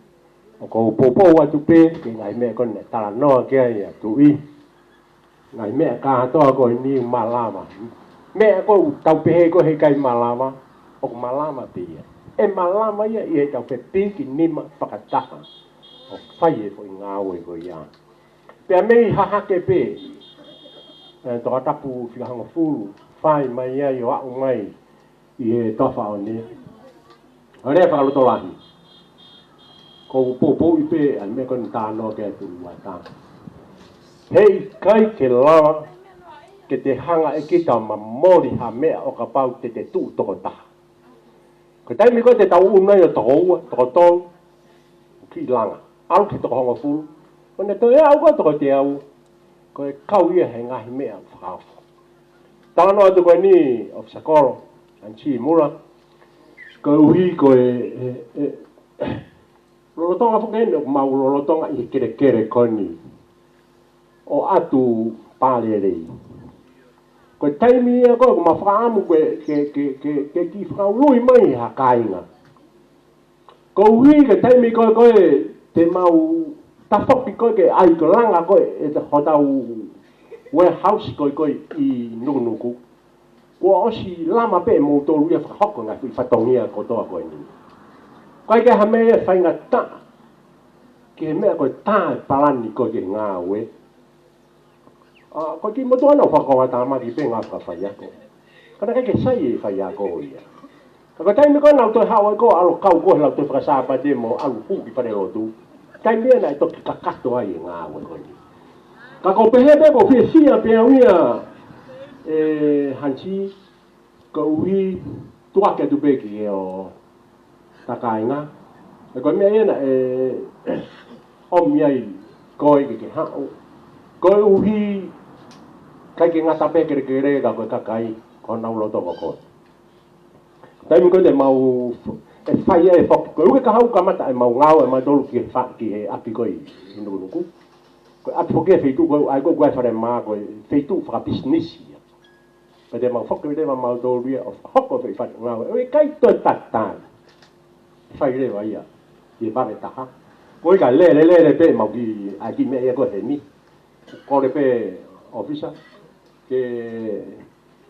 ʻOku ou poupou atu pē ki he ngaahi meʻa ko eni naʻe talanoa ki ai ʻa Tuʻi. Ngaahi meʻa kātoa ko eni malava. Meʻa ko ē ʻoku tau pehē ko ē heʻikai malava, ʻoku malava pē ia. ʻE malava ia ʻi heʻetau fepiki nima fakataha ʻo fai e foʻi ngāue ko ia. Pea mei Hahake pē, ʻe, tokatapu fika hongofulu, fai mai ai ʻo aʻu mai ʻi he Toafa One. ʻO lea fakalotolahi. ʻOku ou poupouʻi pē ʻa e meʻa ko eni naʻe talanoa ki ai ʻa Tuʻi Uata. Heʻikai ke lava ke te hanga ʻe kita ʻo mamoli ha meʻa ʻo kapau te te tuʻu tokotaha. Ko e taimi ko ē te tau ʻunu ai ʻo toko ua, toko tolu, ʻoku kiʻi langa. ʻAlu ki he toko hongofulu. Ko ʻene toe aʻu ko ē toko teau, ko e kau ia he ngaahi meʻa fakaofo. Talanoa atu ko eni ʻOfisa Kolo, ʻAniti Mula, koeʻuhi ko e, e, e, lolotonga foki eni ʻoku mau lolotonga ʻi he kelekele ko eni ʻo ʻatu pālelei. Ko e taimi ia ko ē ʻoku mau fakaʻamu ke, ke, ke, ke, ke kiʻi fakaului mai ha kāinga. Koeʻuhi ko e taimi ko ē ko ē te mau tafoki ko ē ke ʻai ko e langa ko ē ʻe hotau warehouse ko ē ko ē ʻi Nukunuku. Kuo ʻosi lama pē ʻe moutolu ia fakahoko ngaahi foʻi fatongia kotoa ko eni. ʻIkai ke ha meʻa ia faingataʻa ki he meʻa ko e tā e palani ko ē ki he ngāue. ʻA, ko e kiʻi motuʻa naʻa ku fakakonga tāmaki pē ngāue fakafaiako. Ka naʻe ʻikai ke sai e faiako ia. Ka ko e taimi ko ē naʻa ku toe haʻu ai ko ē ʻo ʻalu ʻo kau ko ē he lau toe fakasāpate mo ʻalu hū ki falelotu. Taimi ia naʻe toki kakato ai e ngāue ko eni. Ka ʻoku ou pehē pē ʻoku ou fiefia pē au ia, ʻe, ʻAniti, koeʻuhi tuku atu pē ki he ʻo tā kāinga. ʻE ko e meʻa ia naʻe ʻomi ai koe ke ke haʻu. Koeʻuhi ʻikai ke ngata pē kelekele ka ko e kakai, ko honau loto ko koe. Taimi ko ē te mau f-, ʻe fai ai e foki. Koeʻuhi ka haʻu kamata ʻemau ngāue ʻamautolu ki he fa-, ki he ʻapi ko ē ʻi Nukunuku. Ko e ʻapi foki e feituʻu ko ē ʻai ko ē ko e falemā ko e feituʻu fakapisinisi ia. Pea te mau foki leva mautolu ia ʻo hoko e foʻi fale ngāue. ʻOku ʻikai toe tatali. Fai leva ia ʻi he vave taha. Ko e ka lele, lele pē mau kiʻi, ʻai kiʻi meʻa ia ko ē heni. Kole pē ʻofisa ke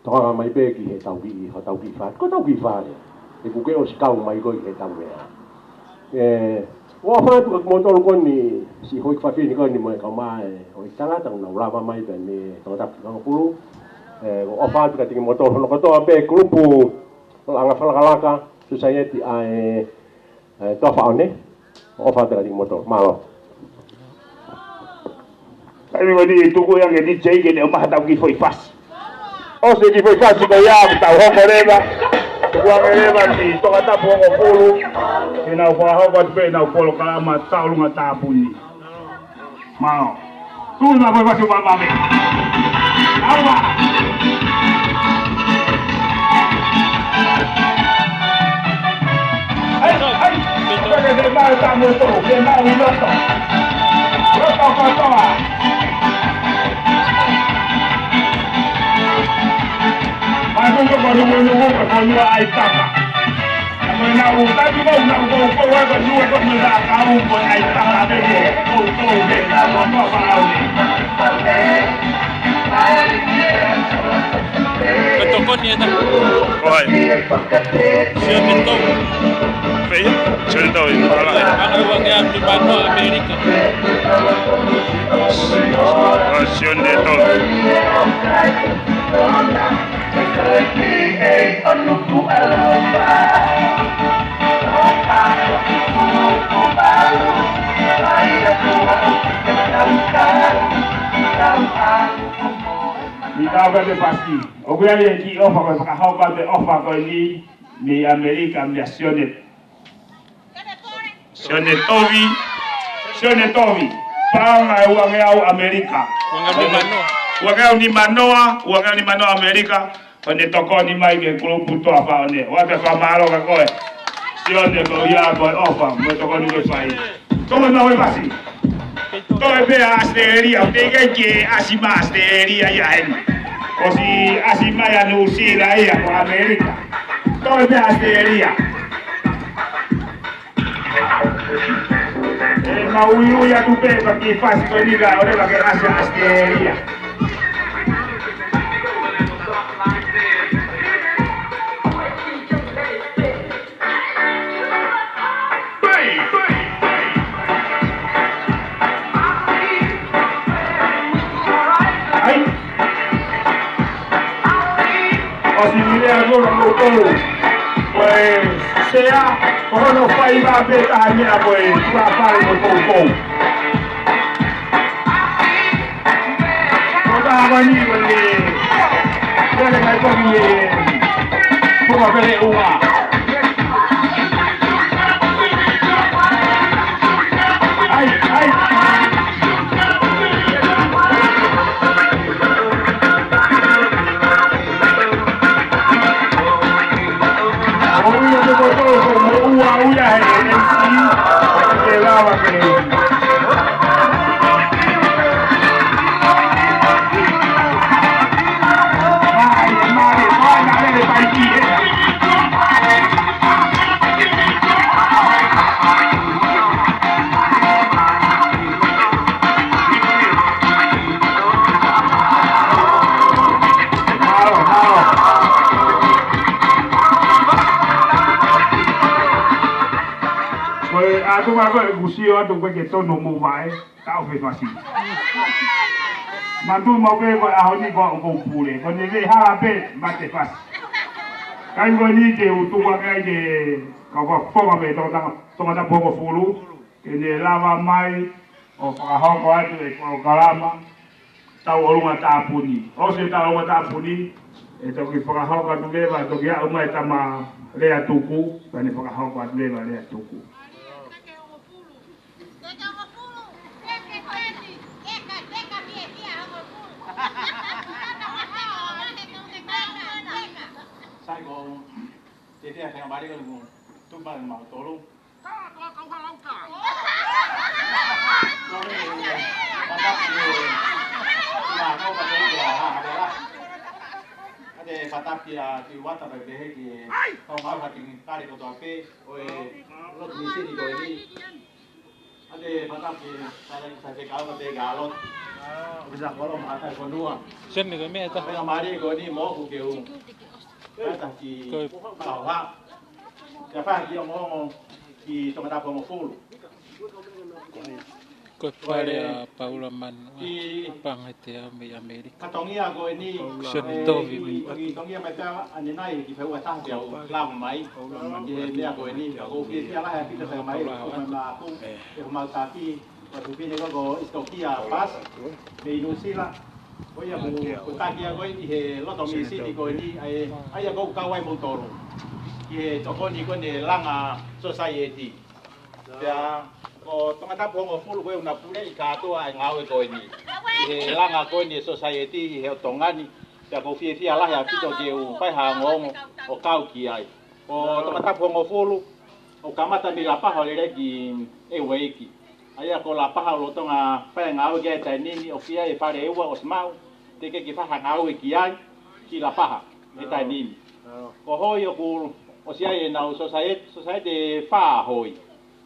tokanga mai pē ki he tau kiʻi, hotau kiʻi fale. Ko hotau kiʻi fale. ʻOku ke ʻosi kau mai ko ē ki he tau meʻa. ʻE, ʻoku ou ʻofa atu kia kimoutolu ko eni, siʻi houʻeiki fafine ko eni mo e kaumātuʻa ʻo e tangata ʻoku nau lava mai pē mei he tangata fika hongofulu. ʻE, ʻoku ou ʻofa atu kiate kimoutolu hono kotoa pē kulupu, anga fakalakalaka, society ʻa e, ʻa e Toafa One. ʻOku ou ʻofa atu kiate kimoutolu. Mālō. Taimi ko eni tuku ia ke D J ke ne ʻomai haʻatau kiʻi foʻi fasi. ʻOsi e kiʻi foʻi fasi ko ia, tau hoko leva. Tuku ange leva ki he tokatapu hongofulu ke nau fakahoko atu pē ʻenau polokalama tauʻolunga tāpuni. Mālō. Tuku mai e foʻi fasi ʻo māmē. ʻAua. ʻAi, ʻai. Ke mau tamu tō, ke mau ʻi loto. Loto kotoa. Mai ko ko ko nuku nuku ko ko nua ʻai papa. Ko e nau tapu ko nau ko ko ko nua ko nua ka u ko ʻai papa pē ko ko ko pē ka nua papa au. Ko e tokoni ʻe taha. Ko hai? Sione Tovi. Pea ia? Sione Tovi, mālō. Ana ua ngeau ni manoa ʻAmelika. Ko Sione Tovi. Ni ka pē pasi. ʻOku ʻi ai e kiʻi ʻofa ko e fakahoko atu e ʻofa ko eni mei ʻAmelika meia Sione. Sione Tovi. Sione Tovi. Paʻanga ʻe ua ngeau ʻAmelika. Ua ngeau ni manoa. Ua ngeau ni manoa, ua ngeau ni manoa ʻAmelika. Ko ʻene tokoni mai ki he kulupu Toafa One. ʻOatu e fakamālō kia koe. Sione, ko ia ko e ʻofa mo e tokoni kuo ke fai. Toe maʻu e fasi. Toe pē ʻa ʻAositelēlia, ʻoku teʻeki ai ke ʻasi mai ʻAositelēlia ia heni. ʻOsi ʻasi mai ʻa Nuʻusila ia mo ʻAmelika. Toe pē ʻa ʻAositelēlia. ʻE mau uiui atu pē ʻa e kiʻi fasi ko eni kae ʻoua ke ʻasi ʻa ʻAositelēlia. ʻAi. ʻOsi ni lea ʻa Lolo mo Tolu. Ko e sea, ko hono faiva pē taha meʻa ko e tuʻapale mo Tolu. Ko taha ko eni ko e, ko e kai ko e, ko e pele ua. ʻAi, ʻai. ʻO ia te koto, ko mo ua uia he M C, ke lava ke. Mai, mai, mai, mai, mai, mai, mai. Ko e ʻatu mai ko e kusi ʻo atu ko e ke tono mo vae, ka ʻoku fefasi. Manatu maʻu pē ko e ʻaho ni ko ʻoku ou pule, ko ʻene veʻe hala pē mate fasi. Kai ko eni te u tuku ake ai ke kau fafonga pē Tongatapu, Tongatapu hongofulu, ke ne lava mai ʻo fakahoko atu e polokalama Tauʻolunga Tāpuni. ʻOsi e Tauʻolunga Tāpuni, ʻe toki fakahoko atu leva, toki aʻu mai Tama Lea Tuku, pea ne fakahoko atu leva Lea Tuku. Sai ko, te te a fenga mari ko mo, tu mari mo Tolu. Ka, ka, ka, ka, ka. ʻAte fatapi a ki wata pai pehe ki kau mau hati kare kotoa pē, ʻo e lotu misini ko eni. ʻAte fatapi, tala ki sa te kau ka te ka lotu. Bisa kolo ma ata konua. Semi ko e meʻa ta. Pea mari ko eni mo ku ke u. Kata ki ko e kau ha. Kia fai ki ongo ongo ki Tongatapu hongofulu. Ko e pale ʻa Paula Manu, ki Pangete ʻa mei ʻAmelika. Katongia ko eni, Sione e, Tovi ki, mei ki Tongia mai pea ʻanenai ki feu a taha pea u lava mai. Ki he meʻa ko eni, ka ko u fiefia lahi ʻaupito fai mai, ko mai maku, e ko mau taki, ko e fefine ko ko Isitokia Pas, mei Nuʻusila. Ko ia ko, ko taki ia ko eni he loto misini ko eni, ʻa e, ʻa ia ko u kau ai mo Tolu. Ki he tokoni ko eni langa society. Pea, ko Tongatapu hongofulu ko e ʻuna puleʻi kātoa e ngāue ko eni. ʻI he langa ko eni e society, ʻi he ʻo Tonga ni. Pea ko u fiefia lahi ʻaupito ke u fai ha ongoongo ʻo kau ki ai. Ko Tongatapu hongofulu, ʻo kamata mei Lapaha ʻo lele ki ʻEueiki. ʻA ia ko Lapaha ʻo lolotonga fai ngāue ki ai taimi ni, ʻoku ʻi ai e fale ʻe ua ʻosi maʻu, teʻeki ke fai ha ngāue ki ai, ki Lapaha, he taimi ni. Ko Hoi ʻoku ʻosi ʻi ai ʻenau society, society ʻe fā Hoi.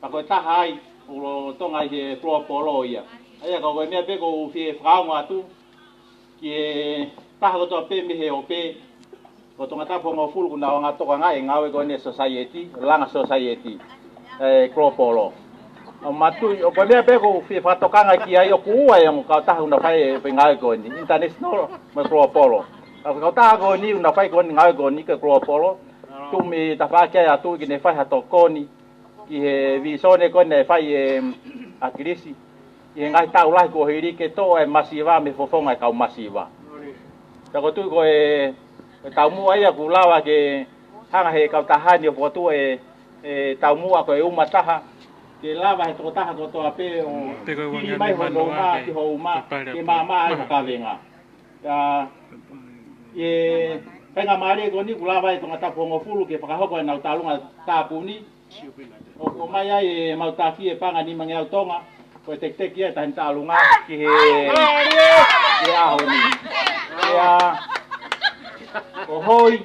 Pea ko e taha ai, ʻoku lolotonga ʻi he Global ia. ʻA ia ko e meʻa pē ko u fie fakaongo atu, ki he taha kotoa pē mei he ope, ko Tongatapu hongofulu ʻoku nau anga tokangaʻi e ngāue ko eni e society, langa society, e Global. ʻO matui, ʻo ko e meʻa pē ko u fie fakatokanga ki ai ʻoku ua e ongo kautaha ʻoku nau fai e ngāue ko eni, international mo e Global. ʻA ko e kautaha ko eni ʻoku nau fai ko eni ngāue ko eni ko e Global, tuʻu mei tafaʻaki ai atu ke ne fai ha tokoni, ki he vīsone ko eni naʻe fai ʻe ʻAkilisi, ʻi he ngaahi taʻu lahi kuo hili ke toʻo e masiva mei he fofonga e kau masiva. Pea ko u tui ko e, e taumuʻa ia ʻoku lava ke hanga he kautaha ni ʻo fokotuʻu e, e taumuʻa ko e uma taha, ke lava he tokotaha kotoa pē ʻo hili mai hono uma ki ho uma, ke maʻamaʻa ai ho kavenga. Pea, ʻi he faingamālie ko eni ʻoku lava e Tongatapu hongofulu ke fakahoko ʻenau Tauʻolunga Tāpuni. ʻOku ʻomai ai e mau taki e paʻanga nimangeau Tonga, ko e tekiteki ia e Taʻahine Taʻalunga ki he, ki he ʻaho ni. Pea, ko Hoi,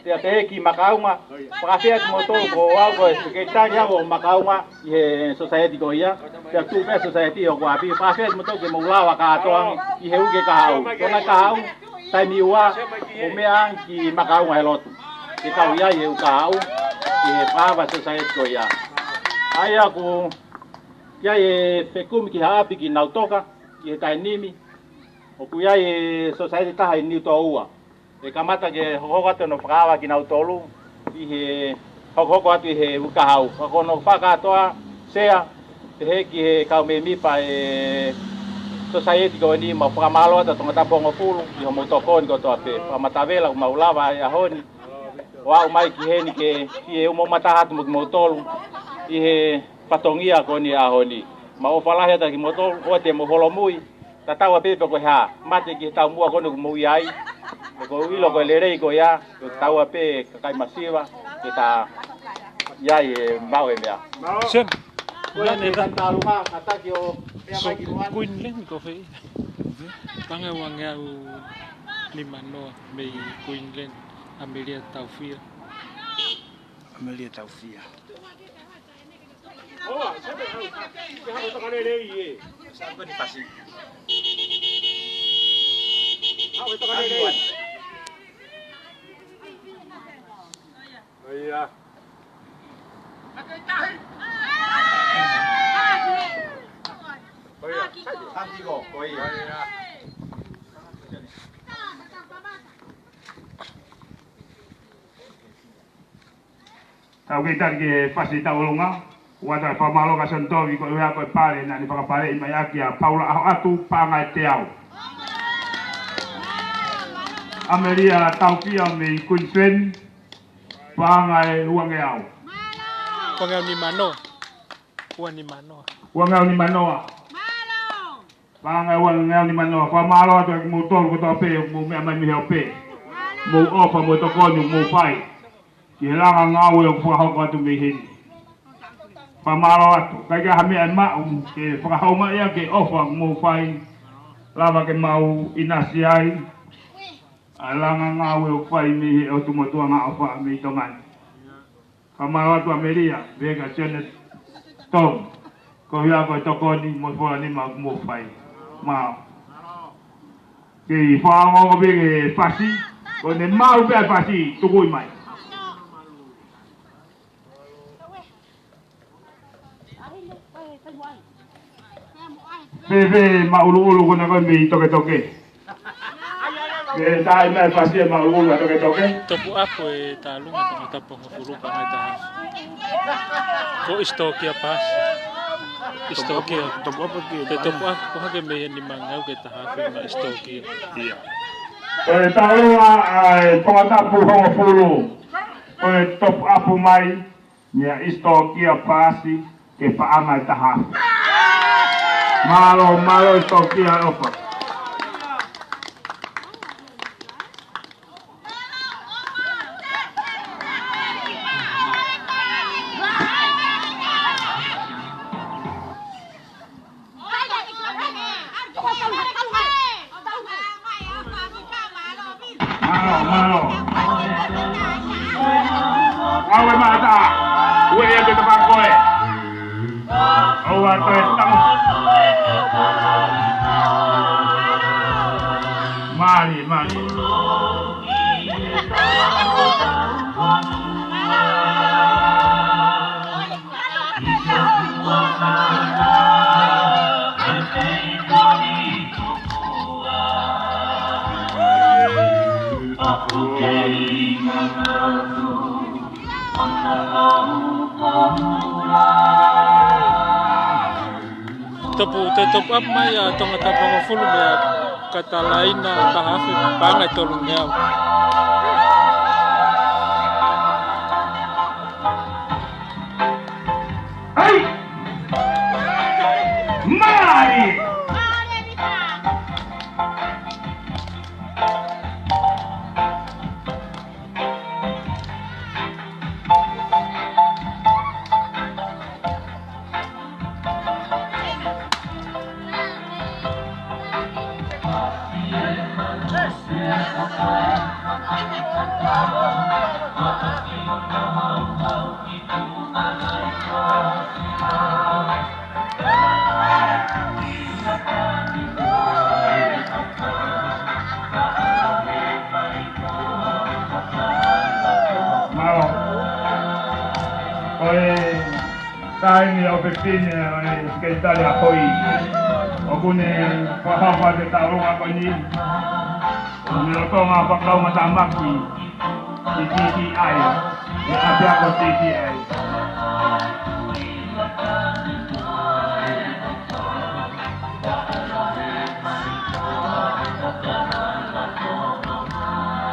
pea Houʻeiki Makaunga, fakafeʻiloaki kimoutolu, ko au ko e sekelitali au ʻo Makaunga ʻi he sosaieti ko ia, pea tuʻu pē sosaieti ʻo Kuapi, fakafeʻiloaki kimoutolu ke mou lava kātoa ange ʻi he uike kahaʻu. Ko e kahaʻu, taimi ua, ʻo meʻa ange ki Makaunga he lotu. Ke kau ʻi ai he uike kahaʻu, ʻi he fakava sosaieti ko ia. ʻA ia ʻoku ʻi ai e fekumi ki Haʻapi ki Nautoka, ʻi he taimi ni, ʻoku ʻi ai e sosaieti taha ʻi Niutōua. ʻE kamata ke hokohoko atu hono fakaava kinautolu ʻi he hokohoko atu ʻi he uike kahaʻu. Ka ko hono fakakātoa, Sea, pehē ki he kau mēmipa e sosaieti ko eni, mau fakamālō atu Tongatapu hongofulu ʻi hoʻomou tokoni kotoa pē. Fakamatavela ʻoku mau lava he ʻaho ni ʻo aʻu mai ki heni ke fie ʻumaʻuma taha atu mo kimoutolu ʻi he fatongia ko eni he ʻaho ni. Mau ʻofa lahi atu kimoutolu, ʻoua te mou holomui, tatau ai pē pe ko e hā, mate ki he taumuʻa ko eni ʻoku mou ʻi ai, ʻoku ou ʻilo ko e lelei ko ia, ʻoku tatau ai pē kakai masiva, ke ta ʻi ai e maʻu e meʻa. Sen. Ko ia ke tantālunga, kātaki ʻo meʻa mai ki muʻa. Queensland ko fē? Paʻanga ʻe uangeau nimanoa mei Queensland, ʻAmelia Taufia. ʻAmelia Taufia. Tau kei tali ki he fasi tauʻolunga. ʻOatu e fakamālō kia Sione Tovi, ko e ʻuhinga ko e pale naʻa ne fakapaleʻi mai ʻaki ʻa Paula ʻAhoʻatu, paʻanga ʻe teau. ʻAmelia Taufia mei Queensland, paʻanga ʻe uangeau. Uangeau nimanoa. Ua nimanoa. Uangeau nimanoa. Paʻanga ʻe uangeau nimanoa. Fakamālō atu kiate kimoutolu kotoa pē, mou meʻa mai mei he ope. Mou ʻofa mo e tokoni mou fai ki he langa ngāue ʻoku fakahoko atu mei heni. Fakamālō atu. ʻIkai ke ʻi ai ha meʻa ʻe maʻu ke fakahoungaʻia ki he ʻofa ʻoku mou fai. Lava ke mau ʻinasi ai ʻa e langa ngāue ʻoku fai mei he ʻOtu Motuʻa Ngāue ʻOfa mei Tonga ni. Fakamālō atu ʻAmelia, pehē kia Sione Tovi, ko ia ko e tokoni mo e fola nima ʻoku mou fai. Mālō. Kei fakaongoongo pē ki he fasi, ko ʻene maʻu pē ʻa e fasi, tukuʻi mai. Fēfē Maʻuluʻulu ko ena ko ē mei Toketoke? Ke tā mai e fasi ʻa Maʻuluʻulu ʻa Toketoke. Top up e tālunga Tongatapu hongofulu, paʻanga ʻe taha afe. Ko Isitokia Paasi. Isitokia. Top up ki he top up ko hake mei he nimangeau ki he taha afe maʻa Isitokia. ʻIo. Ko e tālunga ʻa e Tongatapu hongofulu, ko e top up mai meia Isitokia Paasi ki he paʻanga ʻe taha afe. Mālō, mālō Isitokia, ʻofa. Mālō, mālō. Awe mata. Ue ia ke tapa koe. Awa toe tama. Mālie, mālie. Topu, te top up mai ʻa Tongatapu hongofulu meia Katalaina taha afe, paʻanga ʻe tolungeau. ʻAi! Mālie! Ni ʻo pepine ʻo e sekelitali ʻa Hoi. ʻOku ne fakahoko atu e tauʻolunga ko eni. Mo e lolotonga fakakaungātāmaki ʻi T T I. ʻI ʻapiako T T I.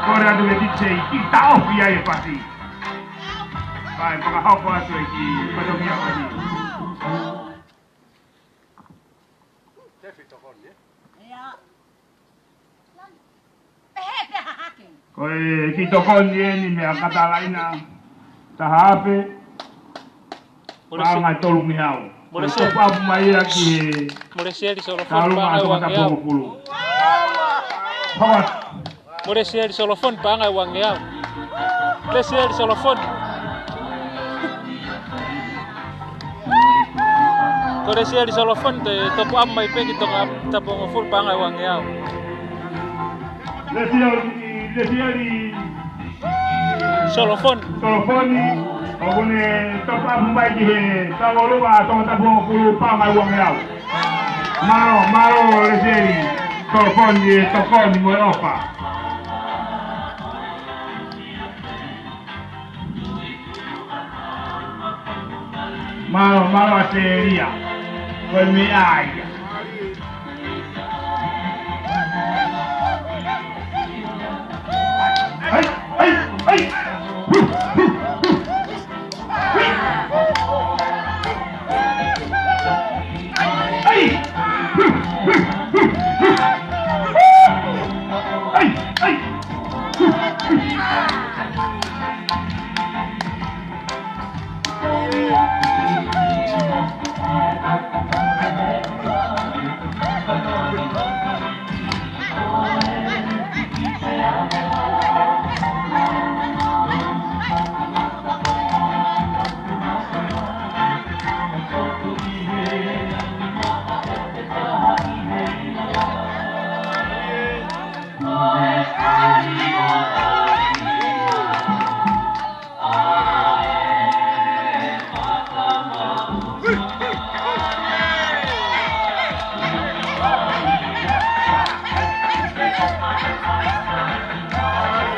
Kole atu ke D J, kiʻi taʻofi ai e pasi. Kae fakahoko atu e kiʻi fatongia ko eni. Ko e kiʻi tokoni eni meia Katalaina Tahaape, paʻanga ʻe tolungeau. Ko e top up mai ia ki he tauʻolunga ʻa Tongatapu hongofulu. Hawat. Mo Lesieli Solofoni, paʻanga ʻe uangeau. Lesieli Solofoni. Ko Lesieli Solofoni, toe top up mai pē ki Tongatapu hongofulu, paʻanga ʻe uangeau. Lesieli, Lesieli Solofoni. Solofoni, ʻoku ne top up mai ki he tauʻolunga ʻa Tongatapu hongofulu, paʻanga ʻe uangeau. Mālō, mālō Lesieli Solofoni e tokoni mo e ʻofa. Mālō, mālō Lesieli. Ko e meʻa ia. Ai, ai, ai.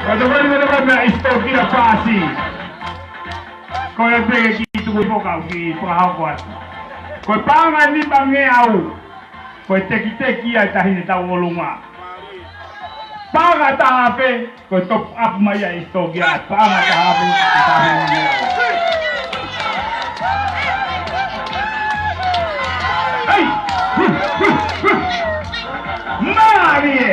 Ko e tokoni, ko e tokoni meia ʻIsitōkia Pasi. Ko e peke ki tuku i pokau ki fakahoko atu. Ko e paʻanga ʻe nimangeau. Ko e tekiteki ia e taʻahine tauʻolunga. Paʻanga ʻe taha pē, ko e top up mai ia ʻa ʻIsitōkia, paʻanga ʻe taha pē, ʻe taha pē. Hei! Mālie!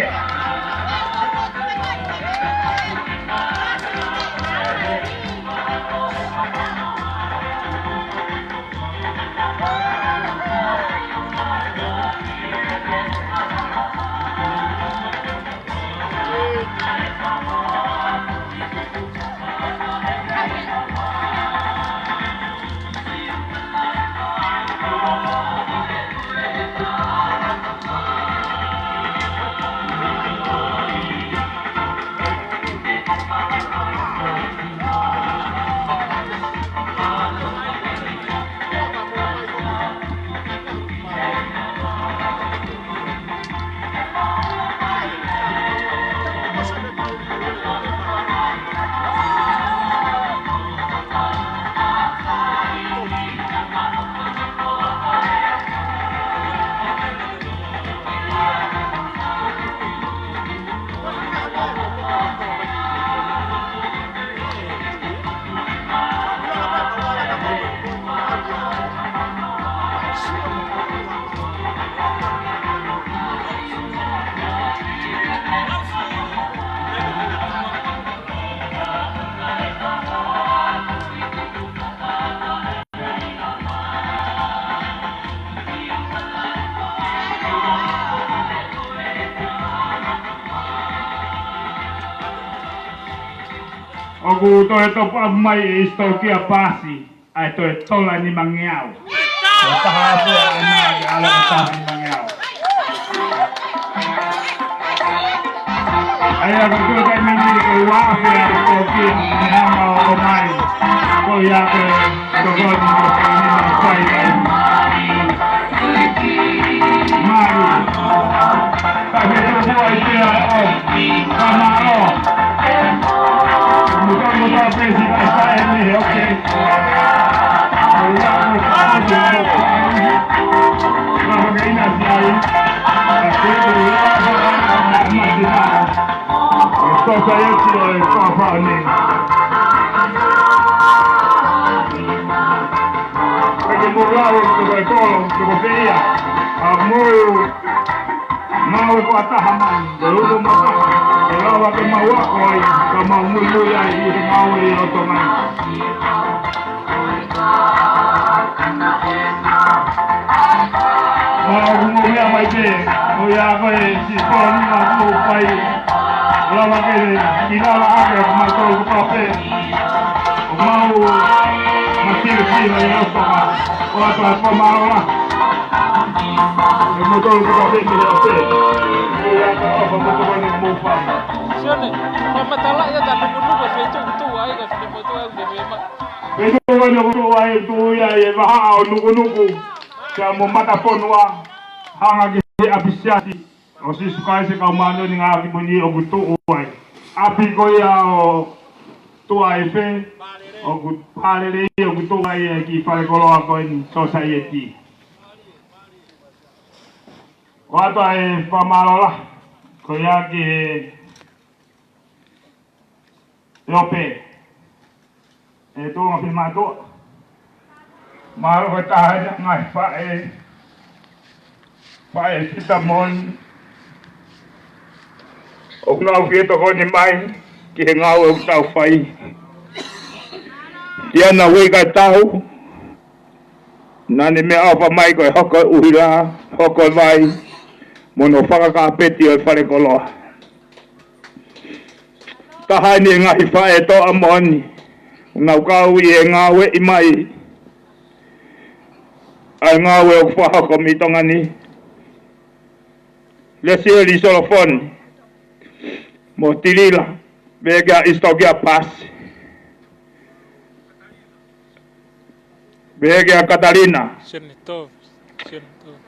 ʻOku toe top up mai ʻe ʻIsitōkia Pasi ʻa e toe tola nimangeau. Ko e taha pē ʻa ʻena ke ʻalu ʻo taha nimangeau. ʻA ia ko e taimi ni ko e ua afe ʻa e toki ni hanga ʻo ʻomai. Ko ia ko e tokoni ko e tokoni ni ʻoku fai ai. Mālō. Ka ke tō ai pea ʻo. Ka mālō. Muka muka pesi ka sa e me he oke. Ko ia ko e tokoni ko e tokoni. Ka ke ina si ai. Ka ke ina si ai. Ko e sōsaieti ʻo e Toa Fānau. Pea ke mou lau, ke mou tolo, ke mou peia. ʻA mou, mau ko ʻataha mai, ke uno mataha, ke lava ke mau ako ai, ka mau muimui ai, ʻi he mau ʻi loto mai. Mau muimui mai pē, ʻo ia ko e si poni mau mou fai. Lava ke le, ki lava ake, mau tau ko pē. ʻO mau, ma tiri tiri, ʻi loto mai. ʻO atu ʻa e fakamālō lahi. ʻE mau tau ko pē, ki lava pē. ʻO ia ko e ʻofa mo e tokoni mou fai. Sione, fakamatala ia ka nukunuku e feituʻu ʻoku tuʻu ai ka fine motu au ke mema. Feituʻu ʻoku tuʻu ai, tuʻu ia ʻi he vahaʻa ʻo Nukunuku. Pea mo Matafonua, hanga ki he ʻapisiasi ʻo Sīsū Kalaisi ʻo e Kau Māʻoniʻoni ʻi he Ngaahi ʻAho Kimui Ni ʻoku tuʻu ai. ʻApi ko ia ʻo Tuʻa ʻi fē, ʻoku Palelei ʻoku tuʻu ai e kiʻi falekoloa ko eni sōsaieti. ʻOatu ʻa e fakamālō lahi, ko ia ki he ʻOpe. ʻE tuʻunga fie mātuʻa. Mālō ko e taha eni ngaahi faʻē, faʻē fita moʻoni. ʻOku nau fie tokoni mai ki he ngāue ʻoku tau fai. ʻI heʻena ueʻi kae tau, naʻá ne meʻaʻofa mai ko e hoko e ʻuhila, hoko e vai, mo hono fakakāpeti ʻo e falekoloa. Taha eni e ngaahi faʻē toʻa moʻoni, ʻoku nau kau ʻi he ngāueʻi mai ʻa e ngāue ʻoku fakahoko mei Tonga ni. Lesieli Solofoni, mo Tilila, pehē kia ʻIsitokia Pasi. Pehē kia Katalina. Senitovi, Senitovi.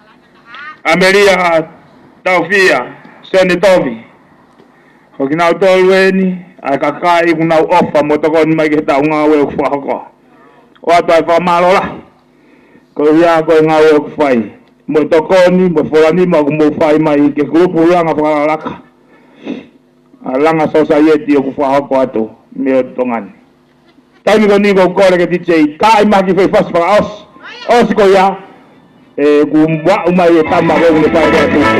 ʻAmelia Taufia, Senitovi. Ko kinautolu eni, ʻa e kakai ʻoku nau ʻofa mo tokoni mai ki heʻetau ngāue ʻoku fakahoko. ʻOatu ʻa e fakamālō lahi. Ko ia ko e ngāue ʻoku fai. Mo e tokoni, mo e fola nima ʻoku mou fai mai ki he kulupu Langa Fakalakalaka. ʻA e langa sōsaieti ʻoku fakahoko atu mei Tonga ni. Taimi ko eni ʻoku ou kole ki he D J, ka ʻi ai ha kiʻi fai fasi fakaʻosi. ʻOsi ko ia, ʻe, kuo maʻu mai e tama ko eni fai ʻa e tuku.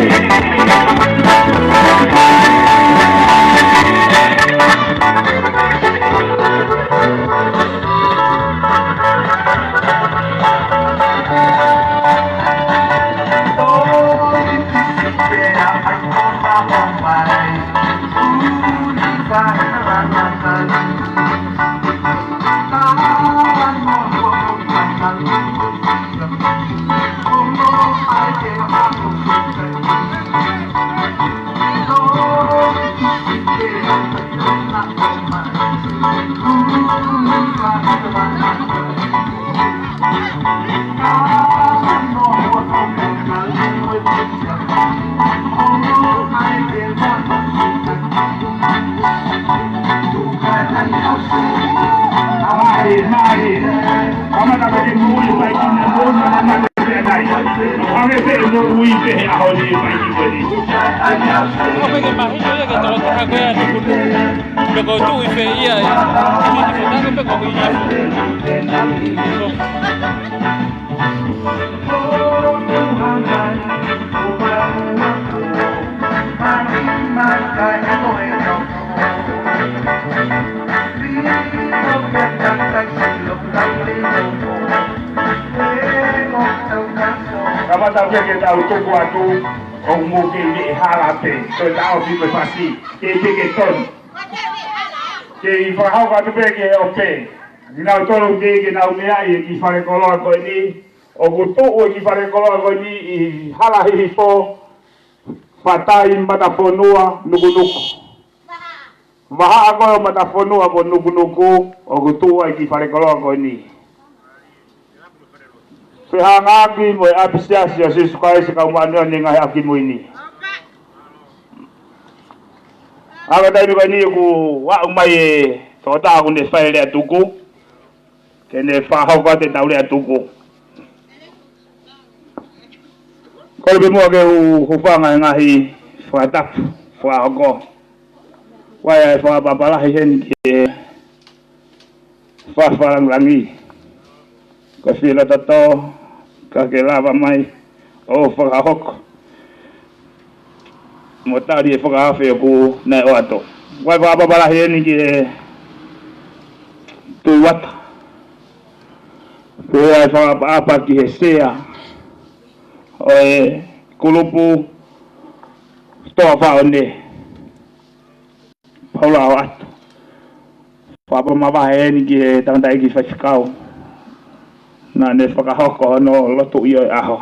Ko e peke mahino ia ke tolo taha ko ē ʻa Nukunuku. Pe ko e tuʻu ʻi fē ia ē. Tini ko taka pe ko ʻi fē. Ka mata pē ke tau tuku atu, ʻoku mou kei ʻi he hala pē, toe taʻofi ko e fasi, kei pē ke tonu. Kei fakahoko atu pē ki he ʻope. Kinautolu kei ke nau meaʻi e kiʻi falekoloa ko eni, ʻoku tuʻu e kiʻi falekoloa ko eni ʻi Hala Hihifo, Fatai, Matafonua, Nukunuku. Vahaʻa ko ē ʻo Matafonua mo Nukunuku ʻoku tuʻu ai ki falekoloa ko eni. Fehangahangai mo e ʻApi Siasi ʻo Sīsū Kalaisi ʻo e Kau Māʻoniʻoni ʻi he Ngaahi ʻAho Kimui ni. ʻA ia ko e taimi ko eni ʻoku aʻu mai e tokotaha ʻoku ne fai e lea tuku, ke ne fakahoko atu ʻetau lea tuku. Kole pē muʻa ke u hūfanga he ngaahi fakatapu fakahoko. Ko e fakaʻapaʻapa lahi heni ki he fakafakalāngilangi. Ko e fie loto tō, ka ke lava mai ʻo fakahoko mo tali e fakaafe ʻoku nau ʻoatu. Ko e fakaʻapaʻapa lahi heni ki he Tuʻi Uata. Pea fakaʻapaʻapa ki he sea ʻo e kulupu Toa Faʻone, Paula ʻOatu. Fakaʻapaʻapa mavahe heni ki he tangataʻeiki faifekau naʻa ne fakahoko hono lotu ʻi he ʻaho.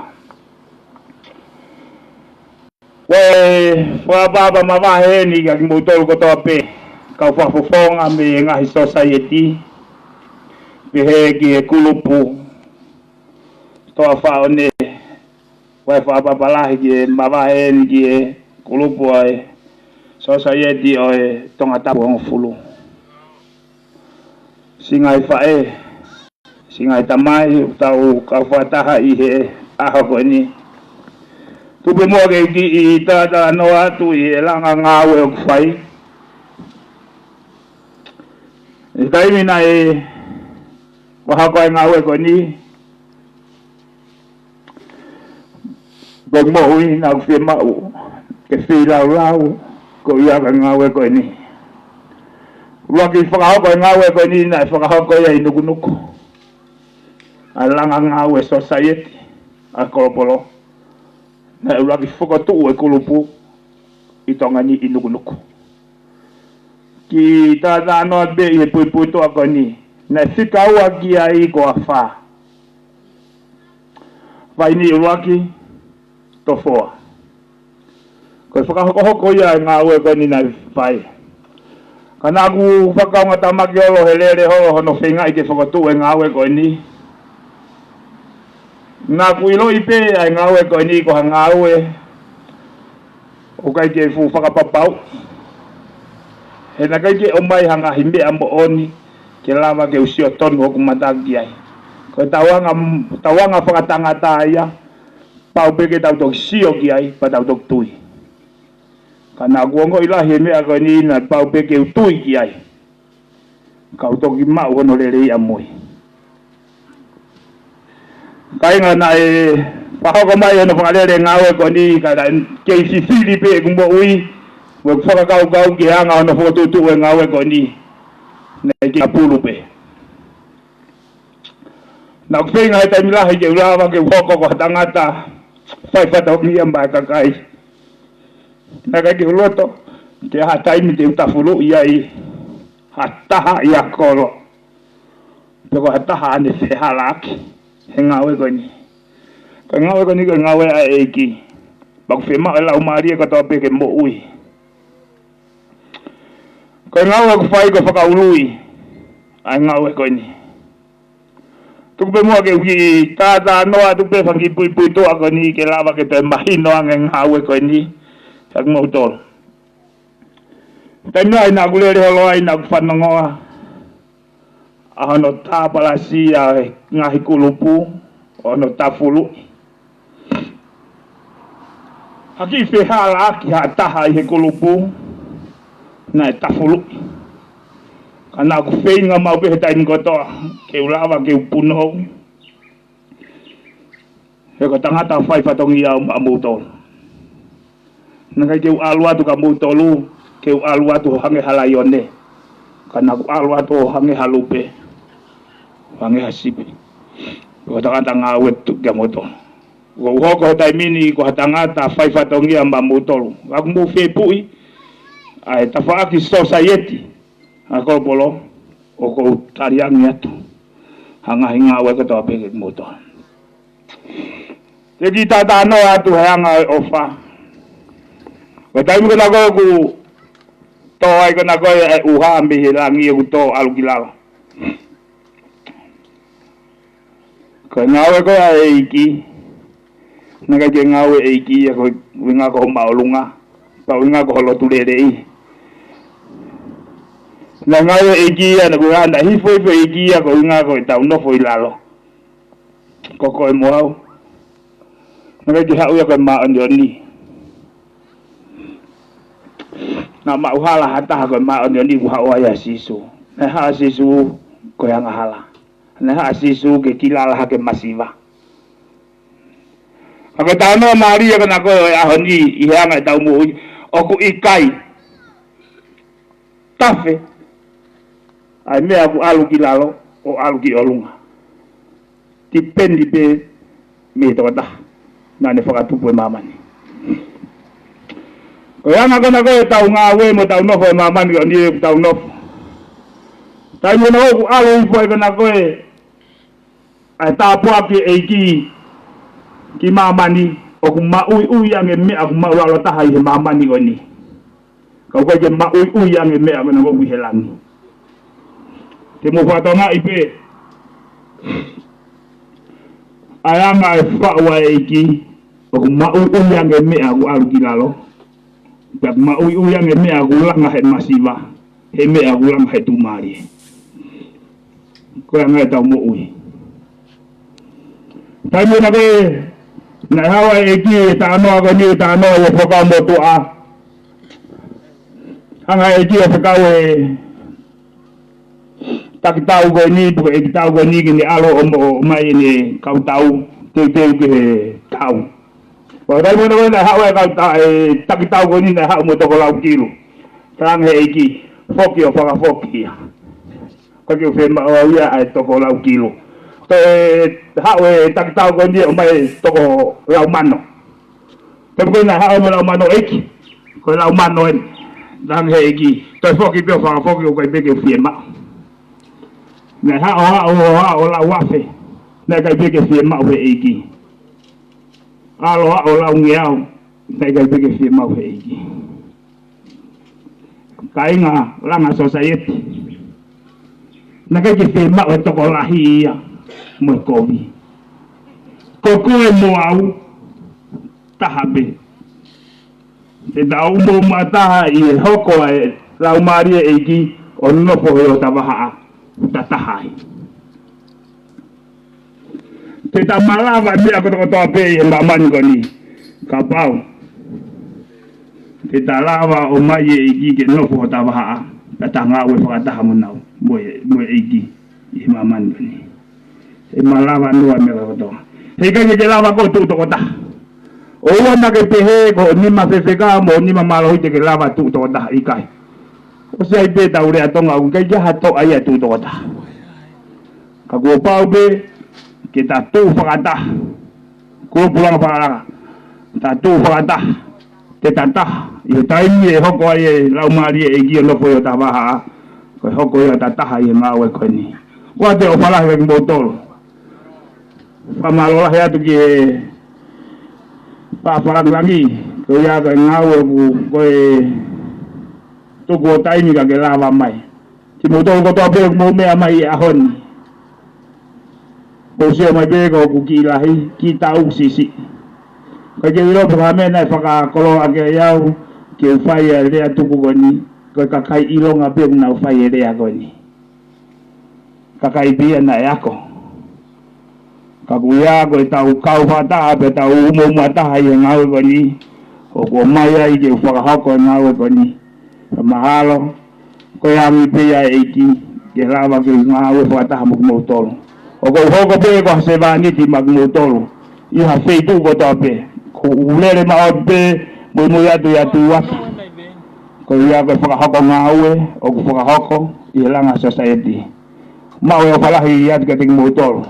Ko e fakaʻapaʻapa mavahe heni kiate kimoutolu kotoa pē, kau fakafofonga mei he ngaahi sosaieti, pehē ki he kulupu Toa Faʻone. Ko e fakaʻapaʻapa lahi ki he mavahe heni ki he kulupu ʻo e sosaieti ʻo e Tongatapu hongofulu. Siʻi ngaahi faʻē, siʻi ngaahi tamai, ʻoku tau kau fakataha ʻi he ʻaho ko eni. Tuku pē muʻa ke u kiʻi talatalanoa atu ʻi he langa ngāue ʻoku fai. ʻI he taimi naʻe fakahoko ai e ngāue ko eni, ko e moʻui naʻa ku fiemaʻu ke feilaulau ko ia ki he ngāue ko eni. ʻUluaki fakahoko e ngāue ko eni naʻe fakahoko ia ʻi Nukunuku. ʻA e langa ngāue sosaieti ʻa Kolopolo naʻe ʻuluaki fokotuʻu e kulupu ʻi Tonga ni ʻi Nukunuku. Kiʻi talatalanoa pē ʻi he puipuituʻa ko eni, naʻe fika ua ki ai ko Afā. Vaini ʻuluaki, Tofoa. Ko e fakahokohoko ia e ngāue ko eni naʻe fai. Ka naʻa ku fakaongoʻi ʻa Tamaki Olo he lele holo hono feingaʻi ke fokotuʻu e ngāue ko eni. Naʻa ku ʻiloʻi pē ʻa e ngāue ko eni ko ha ngāue ʻoku ʻikai ke fuʻu fakapapauʻi. He naʻe ʻikai ke ʻomai ha ngaahi meʻa moʻoni ke lava ke u sio tonu hoku mata ki ai. Ko e tauʻanga, tauʻanga fakatangata ia, pau pē ke tau toki sio ki ai, pea tau toki tui. Ka naʻa ku ongoʻi lahi e meʻa ko eni naʻe pau pē ke u tui ki ai, kau toki maʻu hono lelei ʻamui. Kāinga, naʻe fakahoko mai hono fakalele ngāue ko eni, ka naʻe kei fifili pē ʻeku moʻui mo ʻeku fakakaukau ki he anga hono fokotuʻutuʻu e ngāue ko eni. Naʻe kei pulu pē. Naʻa ku feinga he taimi lahi ke u lava ke u hoko ko ha tangata fai fatongia maʻa e kakai. Naʻe ʻikai ke u loto ke ʻi ai ha taimi te u tafuluʻi ai ha taha ʻi ha kolo, pe ko ha taha ʻa ʻene fehālaaki he ngāue ko eni. Ko e ngāue ko eni ko e ngāue ʻa e ʻEiki. Pea ʻoku fiemaʻu e laumālie kotoa pē ke moʻui. Ko e ngāue ʻoku fai ko e fakaului ʻa e ngāue ko eni. Tuku pē muʻa ke u kiʻi talatalanoa atu pē fanga kiʻi puipuituʻa ko eni ke lava ke toe mahino ange e ngāue ko eni kiate kimoutolu. Taimi lahi naʻa ku lele holo ai naʻa ku fanongoa ʻa hono tāpalasia e ngaahi kulupu, hono tafuluʻi. Ha kiʻi fehālaaki ha taha ʻi he kulupu naʻe tafuluʻi. Ka naʻa ku feinga maʻu pē he taimi kotoa ke u lava ke u punou. He ko e tangata fai fatongia au maʻamoutolu. Naʻe ʻikai ke u ʻalu atu kia moutolu ke u ʻalu atu ʻo hangē ha laione. Ka naʻa ku ʻalu atu ʻo hangē ha lupe, hangē ha sipi. Ko e tangata ngāue atu kia moutolu. Ko u hoko he taimi ni ko ha tangata fai fatongia maʻamoutolu. Ka ʻoku mou fepuʻi ʻa e tafaʻaki sosaieti ʻa Kolopolo, ʻoku ou taliangi atu ha ngaahi ngāue kotoa pē kiate kimoutolu. Te u kiʻi talatalanoa atu he anga e ʻofa. Ko e taimi ko ena ko ē ʻoku Tō ai ko ena ko e ʻuha mei he langi ʻoku tō ʻalu ki lalo. Ko e ngāue ko ē ʻa e ʻEiki, naʻe ʻikai ke ngāue ʻEiki ia ko e ʻuhinga ko ho māʻolunga, pea ʻuhinga ko ho lotu lelei. Naʻe ngāue ʻEiki ia, naʻe ʻikai ke ngata hifo hifo ʻEiki ia ko e ʻuhinga ko ʻetau nofo ʻi lalo. Ko koe mo au. Naʻe ʻikai ke haʻu ia ko e māʻoniʻoni. Naʻe maʻu hala ha taha ko e māʻoniʻoni kuo haʻu ai ʻa Sīsū. Naʻe haʻu ʻa Sīsū ko e angahala. Naʻe haʻu ʻa Sīsū ke kilala hake masiva. Ka ko e talanoa mālie ko ena ko ē ʻo e ʻaho ni ʻi he anga ʻetau moʻui, ʻoku ʻikai tafe ʻa e meʻa ʻoku ʻalu ki lalo ʻo ʻalu ki ʻolunga. Tipendi pē mei he tokotaha naʻa ne fakatupu e māmani. Ko e anga ko ena ko ē ʻetau ngāue mo ʻetau nofo he māmani ko eni ʻoku tau nofo. Taimi ʻoku ʻalu hifo ai ko ena ko ē ʻa e tāpuaki ʻa e ʻEiki ki māmani, ʻoku maʻuiʻui ange meʻa ʻoku maʻulalo taha ʻi he māmani ko eni. Ka ʻoku ʻikai ke maʻuiʻui ange meʻa ko ena ʻoku ʻi he langi. Te mou fakatokangaʻi pē ʻa e anga e faʻu ʻa e ʻEiki, ʻoku maʻuiʻui ange meʻa ʻoku ʻalu ki lalo, pea maʻuiʻui ange meʻa ʻoku langa he masiva, he meʻa ʻoku langa he tuʻumālie. Ko e anga ʻetau moʻui. Taimi ʻoku naʻe haʻu ai e ʻEiki, e talanoa ko eni, e talanoa ʻi he Fuakava Motuʻa. Hanga ʻe he ʻEiki ʻo fekau e takitau ko eni, pe ko e ʻeikitau ko eni ke ne ʻalu ʻo mo-, ʻomai ʻene kau tau, teuteu ki he tau. Ko e taimi ʻoku naʻe haʻu e kau ta-, e takitau ko eni naʻe haʻu mo e toko lau kilu. Talaange ʻe he ʻEiki, foki ʻo fakafoki ia. Ko e ke fie maʻu au ia ʻa e toko lau kilu. Ko e haʻu e takitau ko eni ʻomai e toko lau mano. Taimi ko ē naʻe haʻu mo e lau mano ʻEiki. Ko e lau mano eni. Talaange ʻe he ʻEiki, toe foki pē ʻo fakafoki ʻoku ʻikai pē ke fie maʻu. Naʻe haʻu, haʻu, haʻu ʻo lau afe. Naʻe ʻikai pē ke fie maʻu ʻe he ʻEiki. ʻAlu ʻo lau ngeau. Naʻe ʻikai pē ke fie maʻu ʻe he ʻEiki. Kāinga, langa sōsaieti. Naʻe ʻikai ke fie maʻu e tokolahi ia mo e kovi. Ko koe mo au, taha pē. Te ta ʻumaʻuma taha ʻi he hoko ʻa e Laumālie ʻo e ʻEiki ʻo nofo ʻi hota vahaʻa, ta taha ai. Te ta malava meʻa kotokotoa pē ʻi he māmani ko eni. Kapau te ta lava ʻo ʻomai e ʻEiki ke nofo hota vahaʻa, pea ta ngāue fakataha mo naua, mo e, mo e ʻEiki ʻi he māmani ko eni. ʻE malava noa meʻa kotoa. Heʻikai ke ke lava koe tuʻu tokotaha. ʻOua naʻa ke pehē ko e nima fefeka mo e nima mālohi te ke lava tuʻu tokotaha, ʻikai. ʻOsi ai pē ʻetau lea Tonga ʻoku ʻikai ke ha toʻa ia tuʻu tokotaha. Ka kuo pau pē ke ta tuʻu fakataha. Kuo pulanga fakalanga. Ta tuʻu fakataha. Te ta taha. ʻI he taimi ʻe hoko ai e Laumālie ʻo e ʻEiki ʻo nofo ʻi hota vahaʻa, ko e hoko ia ʻo ta taha ʻi he ngāue ko eni. Ko ia te u ʻofa lahi kia kimoutolu. Fakamālō lahi atu ki he Faʻa Fakalāngilangi, ko ia ko e ngāue ʻoku, ko e tuku ʻo taimi ka ke lava mai. Kimoutolu kotoa pē ʻoku mou meʻa mai he ʻaho ni. Mou sio mai pē ko ʻeku kiʻi lahi, kiʻi tau, siʻisiʻi. ʻIkai ke u ʻilo pe ko e hā e meʻa naʻe fakakoloa ʻaki ai au ke u fai ʻa e lea tuku ko eni, ko e kakai ʻilonga pē ʻoku nau fai e lea ko eni. Kakai pē ia naʻe ako. Ka ko ia ko ʻetau kau fakataha, pea tau ʻumaʻuma taha ʻi he ngāue ko eni, ʻoku ʻomai ai ke u fakahoko e ngāue ko eni. Ka mahalo, ko e ʻangi pē ia ʻa e ʻEiki, ke lava ke ngāue fakataha mo kimoutolu. ʻOku ou hoko pē ko ha sevāniti maʻa kimoutolu. ʻI ha feituʻu kotoa pē. ʻOku ou lele maʻu pē, muimui atu ʻi ha tuʻuaki. Ko ia ko e fakahoko ngāue, ʻoku fakahoko, ʻi he langa sōsaieti. Maʻu e ʻofa lahi atu kiate kimoutolu.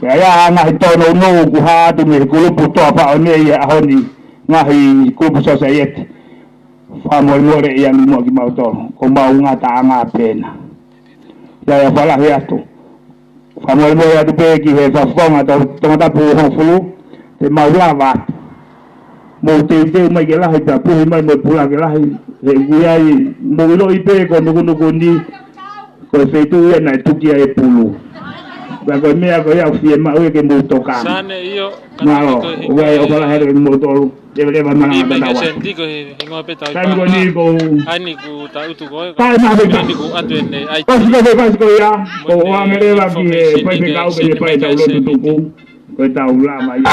Pea ʻi ai ha ngaahi tōnounou kuo hā atu mei he kulupu Toa Faʻo nei ʻi he ʻaho ni, ngaahi kulupu sōsaieti. Fakamolemole ia ni muʻa kimautolu. Ko homau ngataʻanga pē ena. ʻI ai e ʻofa lahi atu. Fakamolemole atu pē ki he fakafofonga Tongatapu hongofulu, te mau lava atu. Mou teuteu mai ke lahi, pea puhi mai mo e pula ke lahi. He ʻoku ʻi ai, mou ʻiloʻi pē ko Nukunuku ni, ko e feituʻu ia naʻe tuki ai e pulu. Pea ko e meʻa ko ia ʻoku fiemaʻu ia ke mou toka. Sane io, Mālō, ʻoku ʻi ai ʻofa lahi ʻa kimoutolu. Leveleva mai. Ui mai ke manawa. Senti ko e hingoa pē tau. Taimi ko eni ko. Ai ni ku ta utu ko e. Tae maha pē. Ai ni ku atu ene ai. Pasi ko e, pasi ko ia. Ko e ʻoange leva ki he faifekau ke ne fai ʻetau lotu tuku. Ko ʻetau lama ia.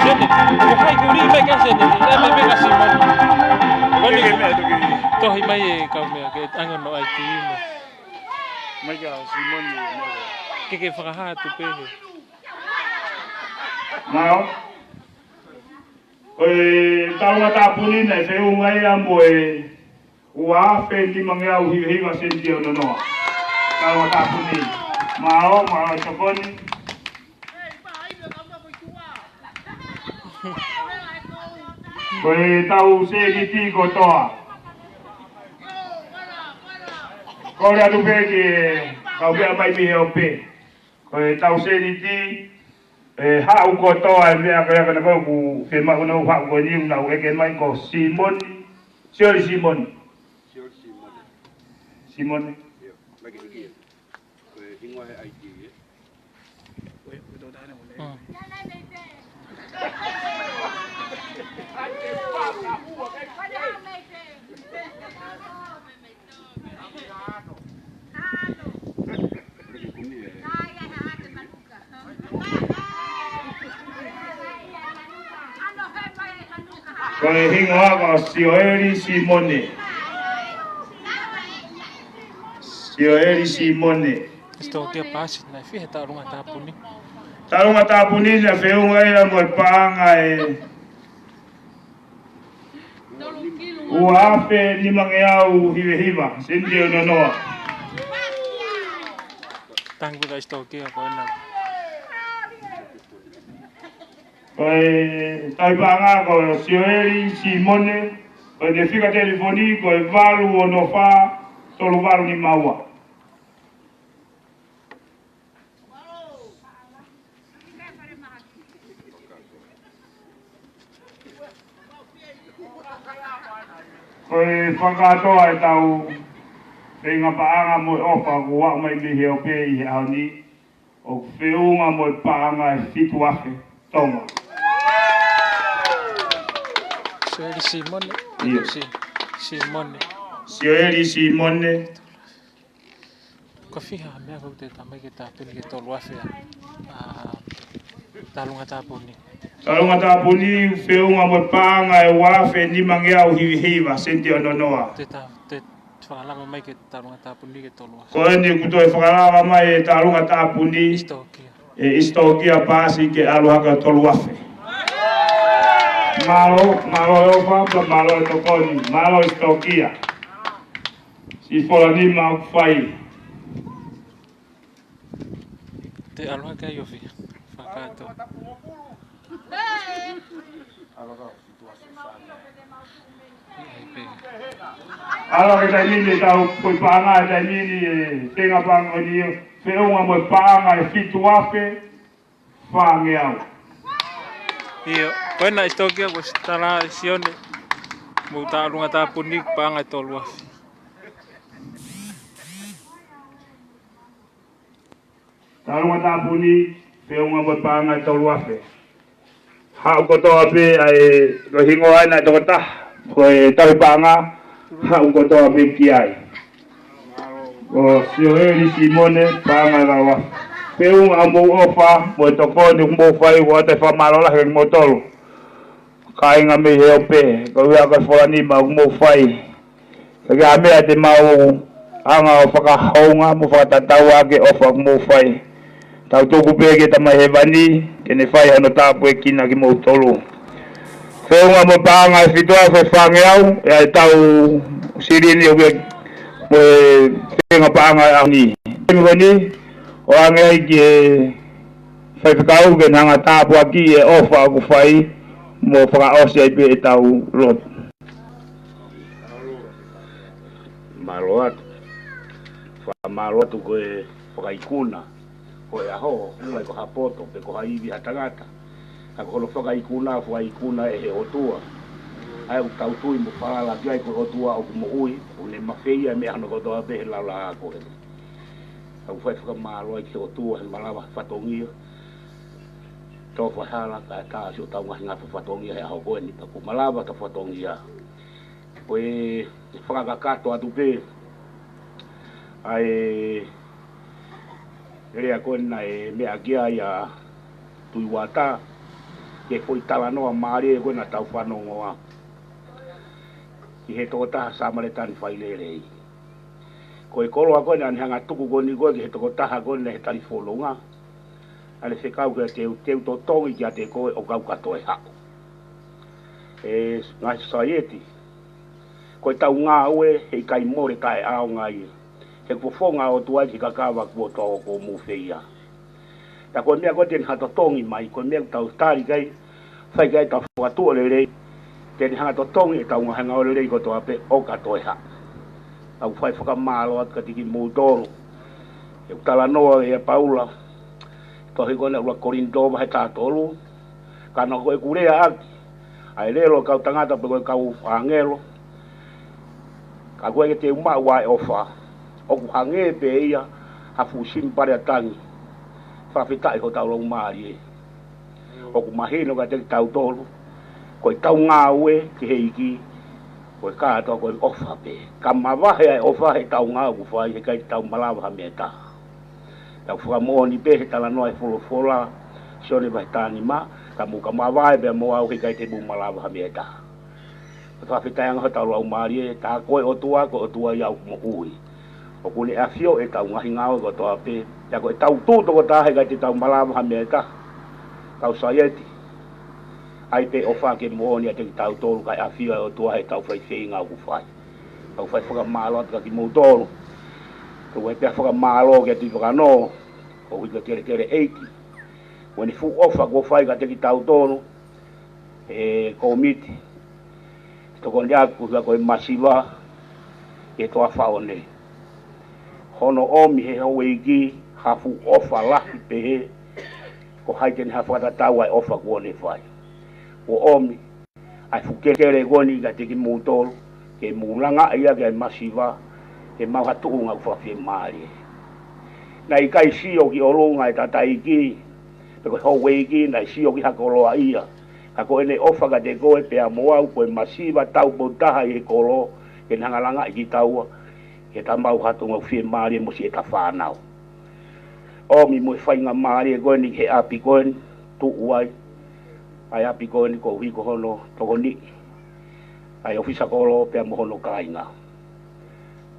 Sene, ʻoku hai kuli mai ka Sene, ʻe mai mai ka Simoni. Koni ke meʻa tuki. Tohi mai e kau meʻa ke angono ai ki mo. Mai ka Simoni, mai ka. Ke ke fakahā atu pē he. Mālō. Ko e taʻu ʻa tāpuni naʻe feʻunga ia mo e ua afe nimangeau hivahiva senti ʻe ono noa. Taʻu ʻa tāpuni. Mālō, mālō e tokoni. Ko e taʻu sēniti kotoa. Kole atu pē ke kau pea mai mei he ope. Ko e taʻu sēniti, ʻe haʻu kotoa e meʻa ko ia ko ena ko ē ʻoku fiemaʻu ʻoku haʻu ko eni ʻoku nau ʻeke mai ko Simoni, Sioli Simoni. Sioli Simoni. Simoni. Io, mai ke hiki atu. Ko e hingoa he I D, ē? Ko e, ko e tō tāne mo ne. Mm. Ko e hingoa ko Sioeli Simone. Sioeli Simone. Sitokia pasi, naʻe fiha taʻu ʻa tāpuni. Taʻu ʻa tāpuni naʻe feʻunga ia mo e paʻanga ʻe ua afe nimangeau hivahiva, senti ʻe ono noa. Tangi pē ka Sitokia ko ena. Ko e tauhi paʻanga ko Sioeli Simone, ko ʻene fika telefoni ko e valu ono fā tolu valu nima ua. Ko e fakakātoa ʻetau feinga paʻanga mo e ʻofa kuo aʻu mai mei he ope ʻi he ʻaho ni, ʻoku feʻunga mo e paʻanga ʻe fitu afe Tonga. Sioeli Simone. ʻIo. Si-, Simone. Sioeli Simone. Ko e fiha meʻa ʻoku te tala mai ke tāpuni ke tolu afe ʻa, ʻa, tālunga tāpuni? Tālunga tāpuni feʻunga mo e paʻanga ʻe ua afe nimangeau hivahiva sēniti ono noa. Te ta-, te fakalava mai ke tālunga tāpuni ke tolu afe. Ko eni kuo toe fakalava mai e tālunga tāpuni. Sitokia. ʻE sitokia paasi ke ʻalu hake tolu afe. Mālō, mālō e ʻofa, mālō e tokoni, mālō e sitokia. Siʻi fola nima ʻoku fai. Te ʻalu hake ai ʻo fiha. Fakakātoa. ʻAlu hake taimi ni ʻetau tauhi paʻanga he taimi ni e feinga paʻanga ni ʻo feʻunga mo e paʻanga ʻe fitu afe fāngeau. ʻIo, ko ena sitokia kuo ʻosi tala ʻe Sione, mo e tālunga tāpuni paʻanga ʻe tolu afe. Tālunga tāpuni, feʻunga mo e paʻanga ʻe tolu afe. Haʻu kotoa pē ʻa e, ko e hingoa ena ʻe tokotaha, ko e tauhi paʻanga, haʻu kotoa pē ki ai. Ko Sioeli Simone, paʻanga ʻe valu afe. Feʻunga mo e ʻofa, mo e tokoni kuo mou fai, ʻoatu e fakamālō lahi kimoutolu. Kāinga mei he ope, ko ia ko e fola nima ʻoku mou fai. Ka ko e meʻa te mau hanga ʻo fakahounga mo fakatatau ʻaki e ʻofa ʻoku mou fai. Tau tuku pē ki he Tamai Hēvani, ke ne fai hono tāpuekina kimoutolu. Feʻunga mo e paʻanga ʻe fitu afe fāngeau, ʻe ʻa ʻetau silini ʻoku ʻi he, mo e feinga paʻanga ʻi he ʻaho ni. Taimi ko eni, ʻoange ai ki he faifekau ke ne hanga tāpuakiʻi e ʻofa ʻoku fai, mo fakaʻosi ai pē ʻetau lotu. Mālō atu. Fakamālō atu ko e fakaikuna. Ko e ʻaho, ʻikai ko ha poto, pe ko ha ivi ha tangata. Ka ko hono fakaikuna, fakaikuna ʻe he ʻOtua. ʻA ia ʻoku tau tui mo falala ki ai ko e ʻOtua ʻoku moʻui, ʻoku ne mafeia e meʻa hono kotoa pē he laulā ko eni. ʻOku fai fakamālō ai ki he ʻOtua he malava fatongia. Tō fai hala ka e tā siʻotau ngaahi ngafa fatongia he ʻaho ko eni, ka kuo malava ʻetau fatongia. Ko e fakakakato atu pē ʻa e lea ko ena ʻe meʻa ki ai ʻa Tuʻi Uata, ki he foʻi talanoa mālie ko ena ʻoku tau fanongoa. Ki he tokotaha Samaletani failelei. Ko e koloa ko ena naʻa ne hanga tuku ko eni ko ē ki he tokotaha ko ena he talifononga. Naʻa ne fekau kiate au, te u totongi kiate koe ʻo kau ka toe haʻu. ʻE ngaahi sosaieti, ko ʻetau ngāue heʻikai mole taʻeʻaonga ia. He fofonga ʻo tuai ki he kakava kuo tō kuo mou feia. Ka ko e meʻa ko ē te ne hanga totongi mai, ko e meʻa ʻoku tau tali ki ai, fai ki ai ʻetau fakatuʻa lelei, te ne hanga totongi ʻetau ngaahi ngāue lelei kotoa pē ʻo ka toe haʻu. Tau fai fakamālō atu kiate kimoutolu. ʻOku talanoa ʻe Paula, tohi ko ena ʻuluaki Kolinitō vahe taha tolu, ka naʻa ko ʻeku lea ʻaki ʻa e lelo ʻa e kau tangata pe ko e kau ʻāngelo, ka ko e ke te u maʻu ʻa e ʻofa, ʻoku hangē pē ia ha fuʻu simi pale ʻa tangi. Fakafetaʻi hotau laumālie. ʻOku mahino kiate kitautolu, ko ʻetau ngāue ki he ʻEiki, ko e kātoa ko e ʻofa pē. Ka mavahe ʻa e ʻofa heʻetau ngāue ʻoku fai, heʻikai te tau malava ha meʻa ʻe taha. Tau fakamoʻoni pē he talanoa ʻa e folofola, Sione vahe taha nima, ka mou ka mavahe pē mo au heʻikai te mou malava ha meʻa ʻe taha. Fakafetaʻi ange hotau laumālie, tā ko e ʻOtua, ko e ʻOtua ia ʻoku moʻui. ʻOku ne ʻafio ʻi heʻetau ngaahi ngāue kotoa pē. Pea ko ʻetau tuʻu tokotaha heʻikai te tau malava ha meʻa ʻe taha. Kau saieti. ʻAi pē ʻofa ke moʻoni ʻiate kitautolu kae ʻafio ʻa e ʻOtua heʻetau fai feinga ʻoku fai. Tau fai fakamālō atu kiate kimoutolu. Tau fai pē fakamālō kiate Tuʻi Vakanō, ʻo hiko kelekele ʻeiki. Mo ʻene fuʻu ʻofa kuo fai kiate kitautolu ʻe he kōmiti tokoni ʻaki ʻa e masiva ʻi he toafa ʻo ʻeni. Hono ʻomi ʻe he houʻeiki ha fuʻu ʻofa lahi pehē, ko hai te ne hanga ʻo fakatatau ʻa e ʻofa kuo ne fai. Kuo ʻomi ʻa e fuʻu kelekele ko ʻeni kiate kimoutolu, ke mou langa ia ki he masiva, ke mau ha tuʻunga ʻoku fakafiemālie. Naʻe ʻikai sio ki ʻolunga ʻa e tataʻeiki, pe ko e houʻeiki, naʻe sio ki ha koloaʻia. Ka ko ʻene ʻofa kiate koe pea mo au, ko e masiva taupotu taha ʻi he kolo, ke ne hanga ʻo langaʻi kitaua, ke ta maʻu ha tuʻunga ʻoku fiemālie mo siʻeta fānau. ʻOmi mo e faingamālie ko ʻeni ki he ʻapi ko ʻeni, tuʻu ai ʻa e ʻapi ko ʻeni koeʻuhi ko hono tokoniʻi ʻa e ʻōfisa kolo pea mo hono kāinga.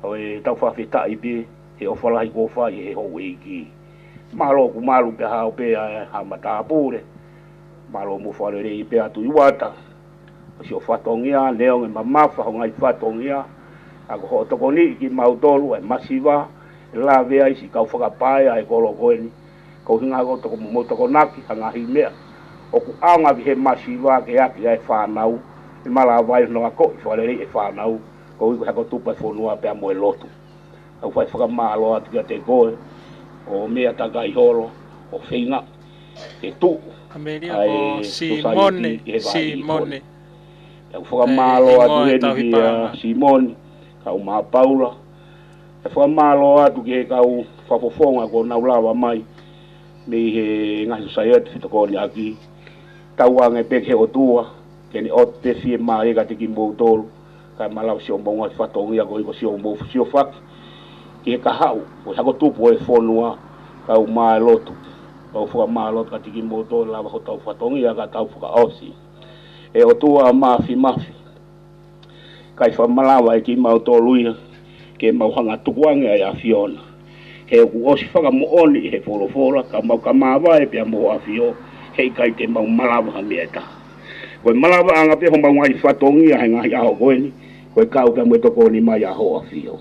ʻOku tau fakafetaʻi pē he ʻofa lahi kuo fai ʻe he houʻeiki. Mālō ʻoku malu pē hao pē ʻa e haʻa matāpule. Mālō mo e fakalelei pē ʻa Tuʻi Uata. Ko siʻo fatongia, neongo e mamafa hoʻo ngaahi fatongia, ka ko hoʻo tokoniʻi kimautolu ʻa e masiva, ʻe lave ai siʻi kau fakapaea ʻa e kolo ko ʻeni. Ko e ʻuhinga ko e toko mo tokonaki ha ngaahi meʻa ʻoku ʻaonga ki he masiva ke ʻaki ʻa e fānau, ʻe malava ai hono akoʻi fakalelei e fānau, koeʻuhi ko e hako tupu ʻa e fonua pea mo e lotu. ʻOku fai fakamālō atu kiate koe, ʻo meʻa takai holo, ʻo feinga ke tuʻu ʻa e Sōsaieti ki he vahaʻa ʻi Simone. ʻOku fakamālō atu heni kia Simone, kau mā Paula. ʻOku fakamālō atu ki he kau fakafofonga kuo nau lava mai mei he ngaahi sōsaieti fetokoniʻaki. Tauange pē ki he ʻOtua, ke ne ʻoatu pē fiemālie kiate kimoutolu, kae malava siʻomou ngaahi fatongia koeʻuhi ko siʻomou fusiofaki ki he kahaʻu, ko e hako tupu ʻo e fonua, kau mā e lotu. ʻOku fakamālō atu kiate kimoutolu, lava hotau fatongia ka tau fakaʻosi. ʻE ʻOtua Māfimafi, ʻikai fakamalava ʻe kimautolu ia ke mau hanga ʻo tukuange ʻa e ʻAfiona. He ʻoku ʻosi fakamoʻoni ʻi he folofola, ka mau ka māvae pea mo ho ʻAfio, heʻikai te mau malava ha meʻa ʻe taha. Ko e malavaʻanga pē homau ngaahi fatongia he ngaahi ʻaho ko ʻeni, ko e kau pea mo e tokoni mai ʻa ho ʻAfio.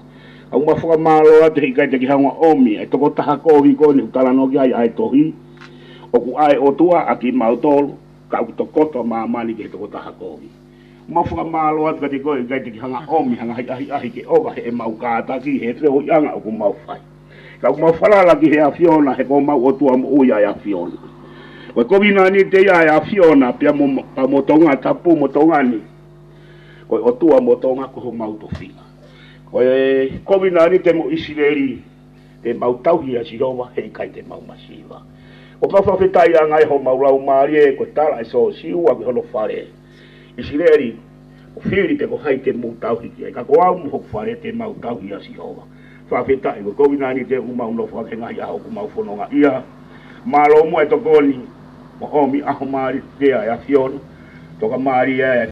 ʻOku mau fakamālō atu heʻikai te ke hanga ʻo ʻomi ʻa e tokotaha kovi ko ʻeni ʻoku talanoa ki ai ʻa e tohi, ʻoku ʻa e ʻOtua ʻa kimautolu, ka ʻoku tokoto ʻa māmani ki he tokotaha kovi. Mau fakamālō atu kiate koe, ʻikai te ke hanga ʻo ʻomi ha ngaahi ʻahiʻahi ke ʻoka heʻemau kātaki he feohiʻanga ʻoku mau fai. Ka ʻoku mau falala ki he ʻAfiona, he ko homau ʻOtua moʻui ʻa e ʻAfiona. Ko e kovinānite ia ʻa e ʻAfiona pea mo, pea mo Tonga Tapu mo Tonga ni. Ko e ʻOtua mo Tonga ko homau tofiʻa. Ko e kovinānite mo ʻIsileli, te mau tauhi ʻa Sihova, heʻikai te mau masiva. ʻOku mau fakafetaʻi ange ʻi homau laumālie, ko e tala ʻe Siosiua ki hono fale. ʻIsileli, ʻoku fili pē ko hai te mou tauhi ki ai, ka ko au mo hoku fale te mau tauhi ʻa Sihova. Fakafetaʻi ko e kovinānite ʻoku mau nofo ʻaki he ngaahi ʻaho ʻoku mau fononga ia. Mālō muʻa e tokoni, mo ʻomi ʻa homau mālie ki he ʻAfiona. Toka mālie ʻa e